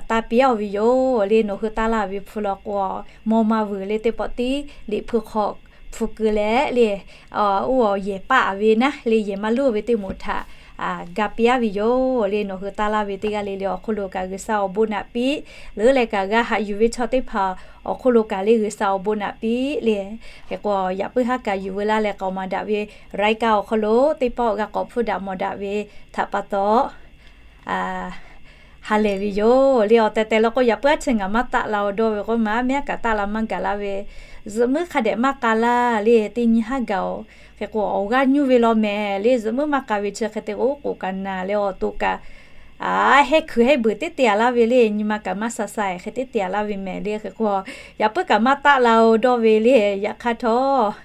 taˇ piˇ-a ve yoˬ le. Nawˬ hui taˇ laˇ ve hpu law k'o, mawˇ maˇ vuiˬ le, teˇ pawˆ tiˉ liꞈ hpu hk'aw hpu keu leh le, oˇ awˬ yehˬ paˆ ve naˉ le, yehˬ maˇ luˇ ve teˇ moˍ htaꞈ ga piˇ aˉ ve yoˬ le. Nawˬ hui taˇ laˇ ve teˇ g'aˇ le le awˬ hk'oˆ lo kaꞈ G'uiˬsha awˬ bon naꞈ piˇ. Leuˉ leh kaꞈ g'a haꞈ yuˬ ve chaw teˇ hpaˍ awˬ hk'oˆ lo kaꞈ le G'uiˬsha awˬ bon naꞈ piˇ le. Hk'e k'o yaꞈ puiˉ haˉ kaꞈ yuˬ veu laˇ leh k'aoˍ maˍ daꞈ ve รายการ awˬ hk'aw lo teˇ pawˆ g'a k'awꞈ hpfuhˇ daꞈ mawˬ daꞈ ve htaꞈ pa taw ha lehˬ ve yoˬ le. Awˬ tehˬ tehˬ law k'o, yaꞈ puiˉ aˉ chi ngaˬ maˇ taˆ la-o dawˇ ve k'o, maˇ miˇ aˉ kaꞈ taˆ la maˇ gaˬ laˇ ve, zuhꞈ muiˉ hk'a dehꞈ maˇ k'a laˇ le, teˇ nyi haˉ gaˬ-oˬ. Hk'e k'o awˬ g'aˇ nyuˇ ve law mehˍ le, zuhꞈ muiˉ maˇ k'a ve chi hk'e te k'o, oˉ k'oˍ kaꞈ naˬ leh awˬ to kaꞈ hehnˇ hkui hehnˇ beuˬ teˇ te-a laˇ ve le, nyi ma kaꞈ maˇ sha sha-e hk'e teˇ te-a laˇ ve mehˍ le. Hk'e k'o yaꞈ puiˉ kaꞈ maˇ taˆ la-o dawˇ ve le. Yaꞈ hk'aˇ htawˇ,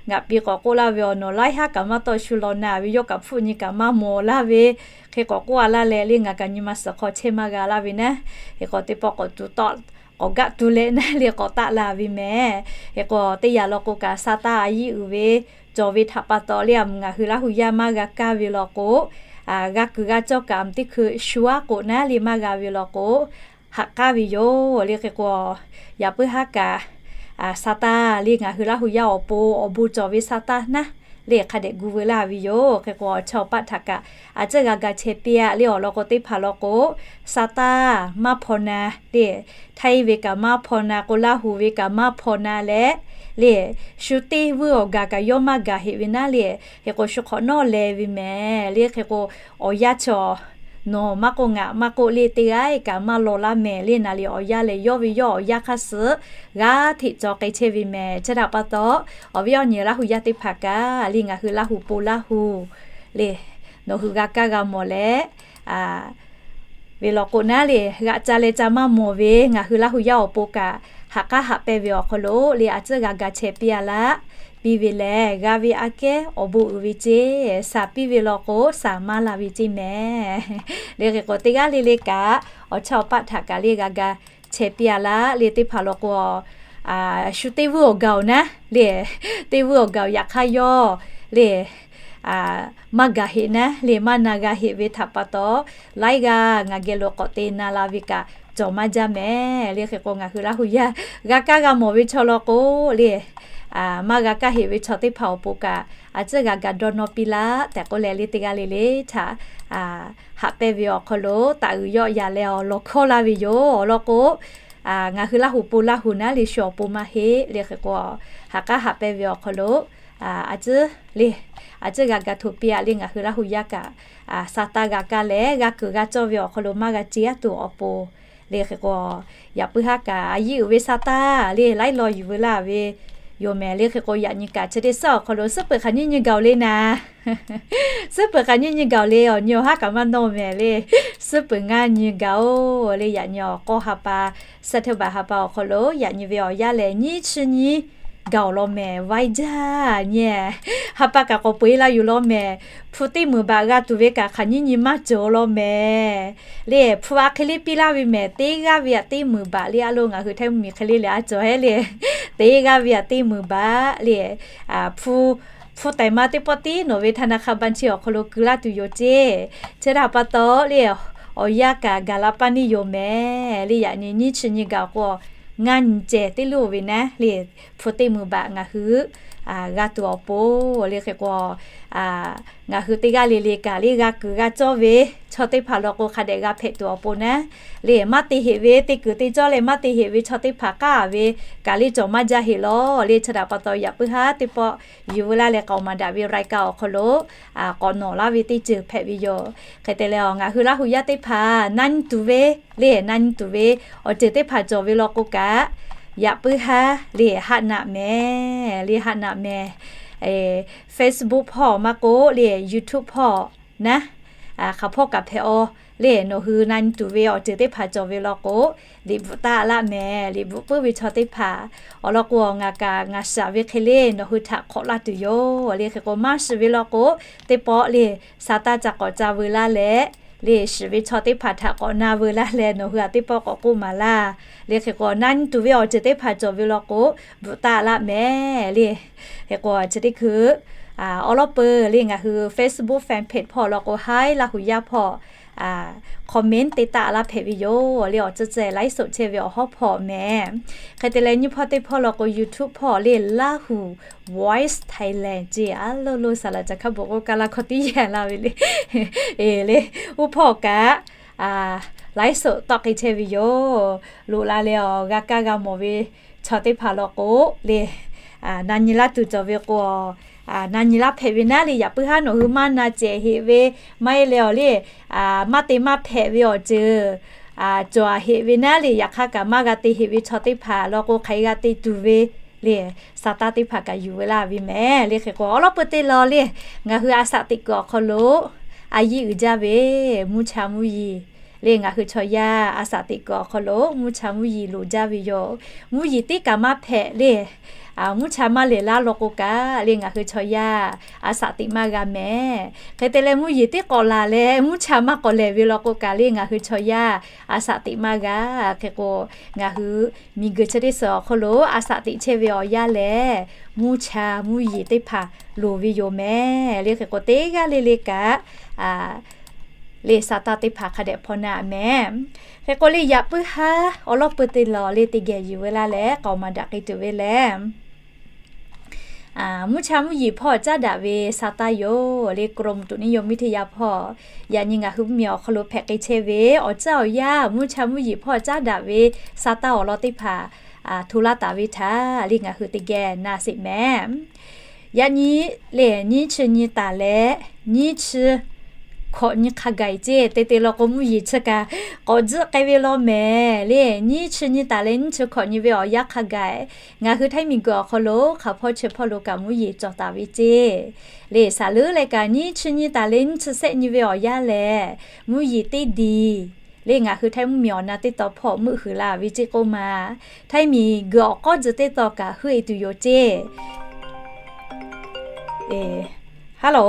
ngaˬ pi k'awꞈ k'oˆ laˇ ve awˬ nawˬ laiˉ haˉ kaꞈ maˇ tawˆ shu law naˬ ve, yawˇ kaꞈ hpfuhˆ nyi kaꞈ maˇ mawˬ laˇ ve, hk'e k'awꞈ k'oˆ-a laˇ leh le, ngaˬ kaꞈ nyi ma suhˍ hk'aw chehˇ maˇ g'a laˇ ve naˉ. Hk'e k'o teˇ pawˆ k'awꞈ tuˬ tawˆ k'awꞈ gaˆ tuˬ leh naˉ le k'awꞈ taˆ la ve mehˍ. Hk'e k'o teˇ yanˇ law k'o kaꞈ sa taˇ a yiˉ uiˍ ve cawˬ ve htaꞈ pa taw le, a mvuhˇ ngaˬ hui Laˇ hu yaˇ maˇ g'a kaˇ ve law k'o, g'a kuiˬ g'a cawˇ kaꞈ teˇ hkui shu aˉ k'oꞈ naˉ le maˇ g'a ve law k'o, haꞈ k'aˉ ve yoˬ le. Hk'e k'o yaꞈ puiˉ haˉ kaꞈ sa taˇ le, ngaˬ hui Laˇ hu yaˇ awˬ pon awˬ bon cawˬ ve sa taˇ naˉ le hk'a dehꞈ gu veu laˇ ve yoˬ. Hk'e k'o awˬ chawˇ awˬ paˆ htaꞈ kaꞈ a ciˉ g'a ga chehˇ piˇ-a le. Awˬ lawn k'o teˇ hpaˍ law k'o, sa taˇ maˇ hpaw na le, Htaiˇ ve kaꞈ maˇ hpaw na k'o, Laˇ hu ve kaꞈ maˇ hpaw na leh le, shu teˇ vuiˇ awˬ gaˬ kaꞈ yawˇ maˇ gaˬ heꞈ ve naˉ le. Hk'e k'o shu hk'awꞈ nawˉ leh ve mehˍ le. Hk'e k'o awˬ yanˇ chaw nawˬ maˇ k'oˆ ngaˬ maˇ k'oˆ le, teˇ g'aˇ kaꞈ maˇ law laˇ mehˍ le. Naˍ le awˬ yanˇ lehˬ yawˇ ve yawˇ awˬ yanˇ hk'aˇ suh g'aˇ hteꞈ cawˬ k'ai chehˇ ve mehˍ. Chi htaꞈ pa taw, awˬ viˉ awˬ nyi Laˇ hu yaˇ teˇ hpaˍ kaꞈ le, ngaˬ hui Laˇ hu pon Laˇ hu le, nawˬ hui g'a kaˇ g'a mawˬ leh ve law k'o naˉ le, g'aꞈ ca leh ca maˇ mawˬ ve ngaˬ hui Laˇ hu yaˇ awˬ pon kaꞈ haꞈ k'aˉ haꞈ pehnˇ ve awˬ hk'aw lo le, a ciˉ g'a ga chehˇ piˇ-a laˇ. Piˇ ve lehˬ g'a ve aꞈ kehˉ awˬ bon uiˍ ve ceˇ, saˍ piˇ ve law k'o saˍ maˇ la ve ceˇ mehˍ le. Hk'e k'o teˇ g'aˇ le le kaꞈ awˬ chawˇ awˬ paˆ htaꞈ kaꞈ le g'a ga chehˇ piˇ-a laˇ le. Teˇ hpaˍ law k'o, shu teˇ vuiˇ awˬ gaˬ-oˬ naˉ le, teˇ vuiˇ awˬ gaˬ-oˬ yaꞈ hk'aˇ yawˇ le maˇ gaˬ heꞈ naˉ le, maˇ na g'a heꞈ ve htaꞈ pa taw, laiˉ g'aˇ ngaˬ geh lo k'awꞈ te na la ve kaꞈ cawˬ maˇ jaˇ mehˍ le. Hk'e k'o ngaˬ hui Laˇ hu yaˇ g'a kaˇ g'a mawˬ ve chaw law k'o le, maˇ g'a kaˇ heꞈ ve chaw teˇ hpaˍ awˬ pon kaꞈ a ciˉ g'a ga dawˇ nawˇ piˇ laˇ tehꞈ k'oˆ leh le, teˇ g'aˇ le le htaꞈ haꞈ pehnˇ ve awˬ hk'aw lo taˍ uiˍ yawˆ yan leh awˬ lawn hkawˇ laˇ ve yoˬ. Awˬ lawn k'o, ngaˬ hui Laˇ hu pon Laˇ hu naˉ le shu awˬ pon maˇ heˆ le. Hk'e k'o haꞈ k'aˉ haꞈ pehnˇ ve awˬ hk'aw lo a ciˉ le, a ciˉ g'a ga hto piˇ-a le. Ngaˬ hui Laˇ hu yaˇ kaꞈ sa taˇ g'a kaˇ leh g'a kuiˬ g'a cawˇ ve awˬ hk'aw lo maˇ g'a ce aˉ tuˬ awˬ pon le. Hk'e k'o yaꞈ puiˉ haˉ kaꞈ a yiˉ uiˍ ve sa taˇ le laiˉ law yuˬ veu laˇ ve yoˬ mehˍ le. Hk'e k'o yaꞈ nyi kaꞈ chi teˇ suhˉ awˬ hk'aw lo suhˉ peuˬ hk'aˬ nyiˇ nyi gaˬ-oˬ le naˍ. Suhˉ peuˬ hk'aˬ nyiˇ nyi gaˬ-oˬ le, awˬ nyi awˬ haˉ kaꞈ maˇ nawˇ mehˍ le. Suhˉ peuˬ ngaˇ nyi gaˬ-oˬ le. Yaꞈ nyi awˬ k'awˇ ha pa, September ha pa awˬ hk'aw lo yaꞈ nyi ve awˬ yanˇ lehˬ nyiˇ chi nyi gaˬ-oˬ law mehˍ. Vaiˇ jaˇ nyi, ha pa kaꞈ k'awꞈ peu-eˬ la yuˬ law mehˍ. Hpu teˇ meunˍ baꞈ g'a tuˬ ve kaꞈ hk'aˬ nyiˇ nyi maˇ cawˬ law mehˍ le. Hpu a hk'e le piˇ laˇ ve mehˍ, teˇ g'aˇ ve aꞈ teˇ meunˍ baꞈ le. A lo ngaˬ hui Htaiˇ mvuhˇmiˬ hk'e le lehˬ a cawˬ hehˉ le. Teˇ g'aˇ ve aꞈ teˇ meunˍ baꞈ le. Hpu, hpu tehˬ ma teˇ pawˆ tiˉ nawˬ ve ธนาคารบัญชี awˬ hk'aw lo keu laˇ tuˬ yoˬ ceˇ. Chi htaꞈ pa taw le, awˬ yanˇ kaꞈ gaˬ la paˇ neˇ yoˬ mehˍ le. Yaꞈ nyi nyiˇ chi nyi gaˬ k'o, ngaˇ nyi ceh teˇ luˇ ve naˉ le, hpu teˇ meunˍ baꞈ ngaˬ hui g'a tuˬ awˬ pon le. Hk'e k'o ngaˬ hui teˇ g'aˇ le le kaꞈ le g'a kuiˬ g'a cawˇ ve chaw teˇ hpaˍ law k'o hk'a dehꞈ g'a hpehꞈ tuˬ awˬ pon naˉ le. Maˇ te heꞈ ve, te kuiˬ te cawˇ leh maˇ te heꞈ ve chaw teˇ hpaˍ k'aˉ ve kaꞈ le cawˬ maˇ jaˇ heꞈ law le. Chi htaꞈ pa taw yaꞈ puiˉ haˉ teˇ pawˆ yuˬ veu laˇ leh k'aoˍ maˍ daꞈ ve รายการ awˬ hk'aw lo k'awꞈ nawˬ laˇ ve teˇ ceuˬ hpehꞈ ve yoˬ. Hk'e te leh ngaˬ hui Laˇ hu yaˇ teˇ hpaˍ na nyi tuˬ ve le, na nyi tuˬ ve awˬ ceuˬ teˇ hpaˍ cawˬ ve law k'o kaꞈ, yaꞈ puiˉ haˉ le haˆ naꞈ mehˍ le, haˆ naꞈ mehˍ. Facebook hpawˇ maˇ k'oˆ le, YouTube hpawˇ naˉ, hk'aˬ hpawˇ kaꞈ hpehꞈ-aw le. Nawˬ hui na nyi tuˬ ve awˬ ceuˬ teˇ hpaˍ cawˬ ve law k'o, liꞈ bvuhꞈ taˆ laˇ mehˍ. Liꞈ bvuhꞈ puiˉ ve chaw teˇ hpaˍ awˬ lawn k'o, ngaˬ kaꞈ ngaˬ shaˍ ve hk'e le nawˬ hui htaꞈ hk'awꞈ laˇ tuˬ yoˬ le. Hk'e k'o maˇ shiˍ ve law k'o, teˇ pawˆ le sa taˇ ca k'awꞈ ca veu laˇ leh le, shiˍ ve chaw teˇ hpaˍ htaꞈ k'awꞈ na veu laˇ leh nawˬ hui htaꞈ teˇ pawˆ k'awꞈ k'oˆ maˍ laˇ le. Hk'e k'o na nyi tuˬ ve awˬ ceuˬ teˇ hpaˍ cawˬ ve law k'o, bvuhꞈ taˆ laˇ mehˍ le. Hk'e k'o chi teˇ hkui awˬ lawn peuˬ le ngaˬ hui Facebook fan page hpawˇ law k'o, haiˉ Laˇ hu yaˇ hpawˇ comment te taˆ laˇ hpehꞈ ve yoˬ le. Awˬ ceuˬ ceuˬ laiˉ soꞈ chehˇ ve awˬ hawˉ hpawˇ mehˍ. Hk'e te leh nyiˇ hpawˇ teˇ hpawˇ law k'o YouTube hpawˇ le Lahu Voice Thailand ce a lo lo saˍ laˍ caˬ hkaˇ bon k'o kaˇ laˇ hkawˇ tiˉ yaˇ laˇ ve le. Eˬ le, uˉ hpawˇ kaꞈ laiˉ soꞈ tawˆ k'ai chehˇ ve yoˬ. Loꞈ la leh awˬ g'a kaˇ g'a mawˬ ve chaw teˇ hpaˍ law k'o le, na nyi laˇ tuˬ cawˬ ve k'o, na nyi laˇ hpehꞈ ve naˉ le. Yaꞈ puiˉ haˉ nawˬ hui maˇ na cehˬ heꞈ ve, maˇ heˆ leh awˬ le, maˇ te maˇ hpehꞈ ve awˬ ceuˬ cawˬ a heꞈ ve naˉ le. Yaꞈ hk'aˇ kaꞈ maˇ g'a te heꞈ ve chaw teˇ hpaˍ law k'o hk'aˬ hk'e g'a te tuˬ ve le, sa taˇ teˇ hpaˍ kaꞈ yuˬ ve laˇ ve mehˍ le. Hk'e k'o awˬ lawn peu te law le, ngaˬ hui a saꞈ teꞈ kuiˬ awˬ hk'aw lo a yiˇ uiˍ jaˇ ve mvuhˇ cha mvuhˇ yeˬ le, ngaˬ hui chaw yaˇ a saꞈ teꞈ kuiˬ awˬ hk'aw lo mvuhˇ cha mvuhˇ yeˬ loˍ jaˇ ve yoˬ. Mvuhˇ yeˬ teˇ kaꞈ maˇ hpehꞈ le, mvuhˇ cha maˇ lehˬ laˇ law k'o kaꞈ le, ngaˬ hui chaw yaˇ a saꞈ teꞈ maˇ g'a mehˍ. Hk'e te leh mvuhˇ yeˬ teˇ k'awꞈ laˬ leh mvuhˇ cha maˇ k'awꞈ lehˬ ve law k'o kaꞈ le, ngaˬ hui chaw yaˇ a saꞈ teꞈ maˇ g'a. Hk'e k'o ngaˬ hui miˬguiˬ chi teˇ suhˍ awˬ hk'aw lo a saꞈ teꞈ chehˇ ve awˬ yanˇ lehˬ, mvuhˇ cha mvuhˇ yeˬ teˇ hpaˍ loˍ ve yoˬ mehˍ le. Hk'e k'o teˇ g'aˇ le le kaꞈ le sa taˇ teˇ hpaˍ hk'a dehꞈ hpaw na mehˍ. Hk'e k'o le yaꞈ puiˉ haˉ awˬ lawn peu te law le te geh yuˬ ve laˇ leh k'awꞈ maˍ daꞈ k'ai tuˬ ve lehˬ, mvuhˇ cha mvuhˇ yeˬ hpawˇ caˉ daꞈ ve sa taˇ yoˬ le. กรมอุตุนิยมวิทยา hpawˇ yaꞈ nyi ngaˬ hui mvuhˇmiˬ awˬ hk'aw lo hpehꞈ k'ai chehˇ ve awˬ caˉ awˬ yanˇ mvuhˇ cha mvuhˇ yeˬ hpawˇ caˉ daꞈ ve sa taˇ awˬ lawn teˇ hpaˍ hto laˇ taˍ ve htaꞈ le ngaˬ hui teˇ geh na sheˍ mehˍ. Yaꞈ nyi le nyiˇ chi nyi taˍ leh nyiˇ chi hkawꞈ nyi hk'a gaˬ ce te te law k'o mvuhˇ yeˬ chi kaꞈ k'awꞈ tzuhˆ k'ai ve law mehˍ le. Nyiˇ chi nyi taˍ leh nyiˇ chi hkawꞈ nyi ve awˬ yanˇ hk'a gaˬ ngaˬ hui Htaiˇ miˬguiˬ awˬ hk'aw lo hk'aˬ hpawˇ chi hpawˇ lo kaꞈ mvuhˇ yeˬ cawˬ taˍ ve ce. Le saˍ leuˉ leh kaꞈ nyiˇ chi nyi taˍ leh nyiˇ chi sehˆ nyi ve awˬ yanˇ lehˬ mvuhˇ yeˬ teˇ diˬ le ngaˬ hui Htaiˇ mvuhˇmiˬ awˬ na teˇ tawn hpawˇ meuˆ huiˍ la ve ce k'oˆ ma, Htaiˇ miˬguiˬ awˬ k'awˉ tzuh teˇ tawn kaꞈ heuˆ e tuˬ yoˬ ce. Hello.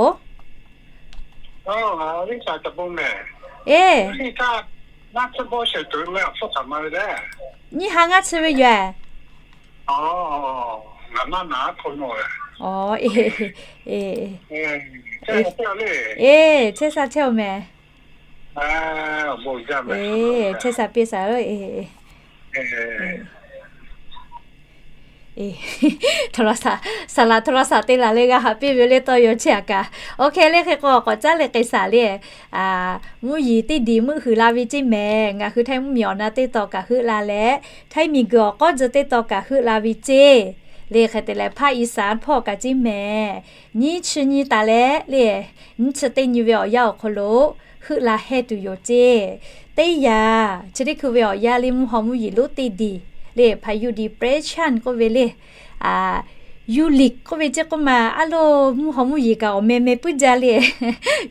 Eˬ, nyiˇ ha ngaˇ chi ve yoˬ. Eˬ, chehˇ sha chehˇ-oˬ mehˍ. Eˬ, chehˇ sha piˇ sha-oˬ. Saˍ laˍ โทรศัพท์ te laˬ leh g'a haꞈ piˇ ve le tawˇ yaw chehˇ a kaꞈ. Oˇ hk'e le hk'e k'o k'awꞈ caˉ leh k'ai shaˍ le. Mvuhˇ yeˬ teˇ diˬ meuˆ huiˍ la ve ceˇ mehˍ. Ngaˬ hui Htaiˇ mvuhˇmiˬ awˬ na teˇ tawn kaꞈ heuˆ la leh, Htaiˇ miˬguiˬ awˬ k'awˉ tzuh teˇ tawn kaꞈ heuˆ la ve ceˇ. Le hk'e te leh ภาคอีสาน hpawˇ kaꞈ ceˇ mehˍ. Nyiˇ chi nyi taˍ leh le, nyiˇ chi teˇ nyi ve awˬ yanˇ awˬ hk'aw lo heuˆ la heh tuˬ yoˬ ceˇ. Teˇ yanˇ chi teˇ hkui ve awˬ yanˇ le mvuhˇ haw mvuhˇ yeˬ lonˉ teˇ diˬ le พายุ depression k'oˆ ve le ยูริก k'oˆ ve ceˇ k'oˆ ma, a lo mvuhˇ haw mvuhˇ yeˬ kaꞈ awˬ meh meh puiˉ jaˇ le.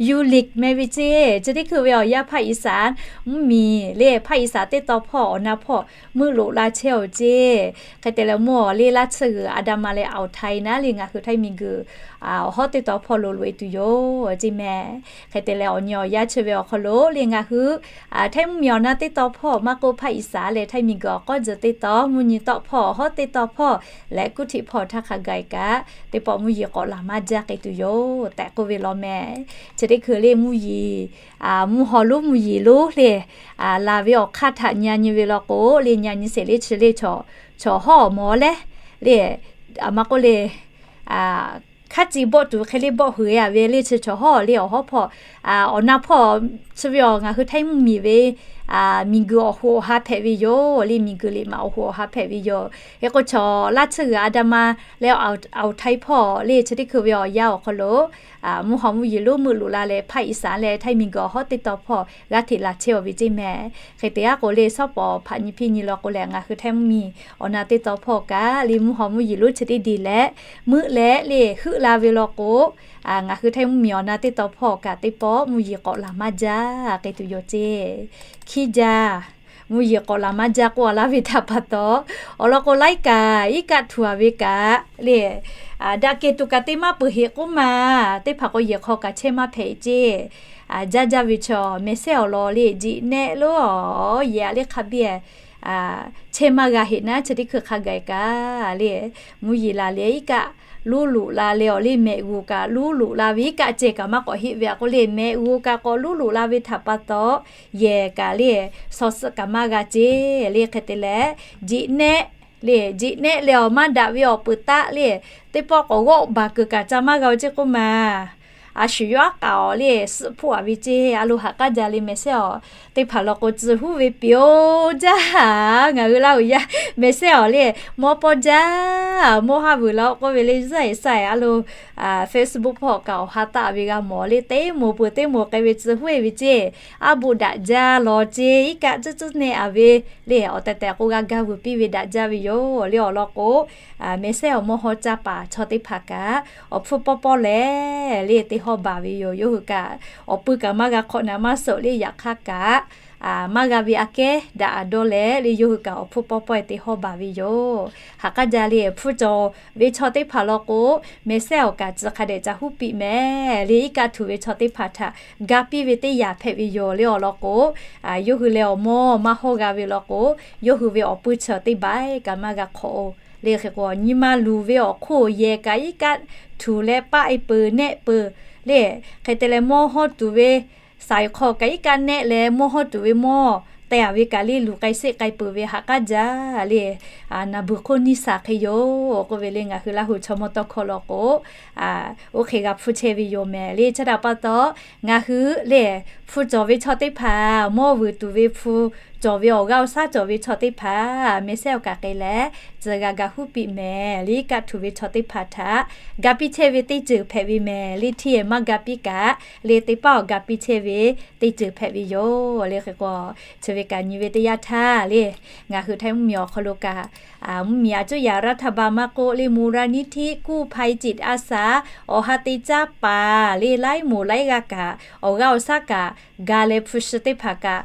ยูริก meh ve ceˇ. Chi teˇ hkui ve awˬ yanˇ ภาคอีสาน mvuhˇmiˬ le ภาคอีสาน teˇ tawn hpawˇ awˬ na hpawˇ meuˆ loꞈ la chehˇ-oˬ ceˇ. Hk'e te leh mvuhˇ haw le laˇ tsuhˇ g'uiˬ อันดามัน leh อ่าวไทย naˉ le ngaˬ hui Htaiˇ miˬguiˬ awˬ hawˉ teˇ tawn hpawˇ lo loꞈ e tuˬ yoˬ ceˇ mehˍ. Hk'e te leh awˬ nyi awˬ yanˇ chi ve awˬ hk'aw lo le ngaˬ hui Htaiˇ mvuhˇmiˬ awˬ na teˇ tawn hpawˇ maˇ k'oˆ ภาคอีสาน leh Htaiˇ miˬguiˬ awˬ k'awˉ tzuh teˇ tawn, mvuhˇ nyi tawˆ hpawˇ, awˬ hawˉ teˇ tawn hpawˇ leh kuˉ htiꞈ hpawˇ htaˇ hk'a gaˬ kaꞈ teˇ pawˆ mvuhˇ yeˬ k'awꞈ laˬ maˇ jaˇ k'ai tuˬ yoˬ tehꞈ k'oˆ ve law mehˍ. Chi teˇ hkui le mvuhˇ yeˬ, mvuhˇ haw lonˉ mvuhˇ yeˬ lonˉ le laˬ ve awˬ hk'aˇ htaꞈ nyi a nyi ve law k'o le nyi a nyi sheˍ le chi le chaw hawˉ awˬ mawˬ leh le, a ma k'oˆ le hk'a ciˬ bawˆ tuˬ hk'e le bawˆ huiˍ a ve le chi chaw hawˉ le awˬ hawˉ hpawˇ awˬ na hpawˇ chi ve awˬ ngaˬ hui Htaiˇ mvuhˇmiˬ ve miˬguiˬ awˬ hoꞈ awˬ ha hpehꞈ ve yoˬ le. Miˬguiˬ liꞈ maꞈ awˬ hoꞈ awˬ ha hpehꞈ ve yoˬ. Hk'e k'o chaw laˇ tsuhˇ g'uiˬ อันดามัน leh อ่าวไทย hpawˇ le chi teˇ hkui ve awˬ yanˇ awˬ hk'aw lo mvuhˇ haw mvuhˇ yeˬ lonˉ meuˆ loꞈ la leh ภาคอีสาน leh Htaiˇ miˬguiˬ awˬ hawˉ teˇ tawn hpawˇ g'aˇ hteꞈ laˬ chehˇ-oˬ ve ceˇ mehˍ. Hk'e te aˉ k'o le shawˉ pawˍ hpaꞈ nyi hpiˇ nyi law k'o leh ngaˬ hui Htaiˇ mvuhˇmiˬ awˬ na teˇ tawn hpawˇ kaꞈ le mvuhˇ haw mvuhˇ yeˬ lonˉ chi teˇ diˬ leh meuˆ leh le heuˆ la ve law k'o, ngaˬ hui Htaiˇ mvuhˇmiˬ awˬ na teˇ tawn hpawˇ kaꞈ teˇ pawˆ mvuhˇ yeˬ k'awꞈ laˬ maˇ jaˇ k'ai tuˬ yoˬ ceˇ. Hkiˇ jaˇ, mvuhˇ yeˬ k'awꞈ laˬ maˇ jaˇ k'oˆ a laˇ ve htaꞈ pa taw, awˬ lawn k'o laiˉ kaꞈ iˉ kaˆ htuˬ a ve kaꞈ le daꞈ kehˬ tuˬ kaꞈ teˇ maˇ peuˬ heꞈ k'oˆ ma, teˇ hpaˍ k'o yehˬ hk'aw kaꞈ chehˇ maˇ hpehꞈ ceˇ. Jaˇ jaˇ ve chaw mehˍ sehˉ awˬ lawn le jiꞈ nehˆ lonˉ awˬ yehˬ a le hk'a biˇ chehˇ maˇ g'a heꞈ naˉ chi teˇ hkui hk'a gaˬ kaꞈ le mvuhˇ yeˬ laˬ leh iˉ kaˆ luˇ loꞈ la leh awˬ le mehꞈ g'uˬ kaꞈ luˇ loꞈ la ve iˉ kaˆ ceh kaꞈ maˇ k'awꞈ heˆ ve a k'o le, mehꞈ g'uˬ kaꞈ k'awꞈ luˇ loꞈ la ve htaꞈ pa taw, yehˬ kaꞈ le shaw suhˆ kaꞈ maˇ g'a ceˇ le. Hk'e te leh, jeꞈ nehˆ le, jeꞈ nehˆ leh awˬ maˇ daꞈ ve awˬ peuˬ taˆ le, teˇ pawˆ k'awꞈ g'awˆ baˬ kuiˬ kaꞈ ca maˇ g'a-o ceˇ k'oˆ ma. A shu yawˇ aˉ k'aꞈ awˬ le suhˆ hpuˇ a ve ceˇ. A lo ha k'aˉ jaˇ le mehˬ sehˉ awˬ teˇ hpaˍ law k'o, tcuh huˉ ve piˇ-oˬ jaˇ. Ngaˬ hui Laˇ huˍ yaˇ mehˬ sehˉ awˬ le mawˇ pawˇ jaˇ, mawˇ haˉ vuiˬ la k'oˆ ve le, zaˇ e saˇ e a lo Facebook hpawˇ kaꞈ awˬ ha taˆ ve g'a mawˬ le, teˇ moˍ peuˬ teˇ moˍ k'ai ve tcuh huˉ e ve ceˇ. Aˉ boˆ daꞈ jaˇ law ceˇ, iˉ kaˆ tcuhˉ tcuhˉ nehˆ a ve le, awˬ tehˬ tehˬ k'o g'a gaˇ vuiˬ piˇ ve daꞈ jaˇ ve yoˬ le. Awˬ lawn k'o, mehˬ sehˉ awˬ mawˇ hawˇ caˇ paˍ chaw teˇ hpaˍ kaꞈ awˬ hpfuhˇ pawˇ pawˇ lehˬ le teˇ hawˇ baˬ ve yoˬ. Yawˇ hui kaꞈ awˬ pui kaꞈ maˇ g'a hk'awꞈ naˍ maˇ suhˍ le, yaꞈ hk'aˇ kaꞈ maˇ g'a ve aꞈ kehˉ daꞈ a dawˇ leh le, yawˇ hui kaꞈ awˬ hpfuhˇ pawˇ pawˇ e teˇ hawˇ baˬ ve yoˬ. Ha k'aˉ jaˇ le, hpu cawˬ ve chaw teˇ hpaˍ law k'o, mehˬ sehˉ awˬ kaꞈ tcuh hk'a dehꞈ ca huˉ piˇ mehˍ le. Iˉ kaˆ htuꞈ ve chaw teˇ hpaˍ htaꞈ ga piˇ ve teˇ yanˇ hpehꞈ ve yoˬ le. Awˬ lawn k'o, yawˇ hui leh awˬ mawˇ maˇ hawˇ g'a ve law k'o, yawˇ hui ve awˬ pui chi teˇ baˬ kaꞈ maˇ g'a hk'awꞈ-o le. Hk'e k'o, nyi ma luˬ ve awˬ hk'oˆ yehˬ kaꞈ iˉ kaˆ htuꞈ leh paˆ e peuˬ nehˆ peuˬ le. Hk'e te leh mawˇ hawˇ tuˬ ve saiˍ hk'aw kaꞈ iˉ kaˆ nehˆ leh mawˇ hawˇ tuˬ ve mawˇ teh a ve kaꞈ le luˬ k'ai seˆ k'ai peuˬ ve ha k'aˉ jaˇ le. Naˍ beuˬ hk'oˆ nyiˇ shaˍ hk'e yoˬ k'oˆ ve le, ngaˬ hui Laˇ huˍ chaw mawˇ tawˇ hkawˇ law k'o, oˇ hk'e g'a hpu chehˇ ve yoˬ mehˍ le. Chi htaꞈ pa taw, ngaˬ hui le hpu cawˬ ve chaw teˇ hpaˍ, mawˇ vuiˬ tuˬ ve hpu cawˬ ve awˬ g'aˇ awˬ shaˉ cawˬ ve chaw teˇ hpaˍ, mehˬ sehˉ awˬ kaꞈ k'ai leh tcuh g'a ga huˉ piˇ mehˍ le. Iˉ kaˆ htuꞈ ve chaw teˇ hpaˍ htaꞈ ga piˇ chehˇ ve teˇ ceuˬ hpehꞈ ve mehˍ le. Hteˇ maˇ ga piˇ kaꞈ le, teˇ paˆ awˬ ga piˇ chehˇ ve teˇ ceuˬ hpehꞈ ve yoˬ le. Hk'e k'o, chi ve kaꞈ nyi ve teˇ yanˇ htaˇ le, ngaˬ hui Htaiˇ mvuhˇmiˬ awˬ hk'aw lo kaꞈ, mvuhˇmiˬ a cuˉ yaꞈ รัฐบาล maˇ k'oˆ le, มูลนิธิกู้ภัยจิตอาสา awˬ ha te caˇ paˍ le, laiˉ moˍ laiˉ g'aˇ kaꞈ awˬ g'aˇ awˬ shaˉ kaꞈ ga leh hpu shi teˇ hpaˍ kaꞈ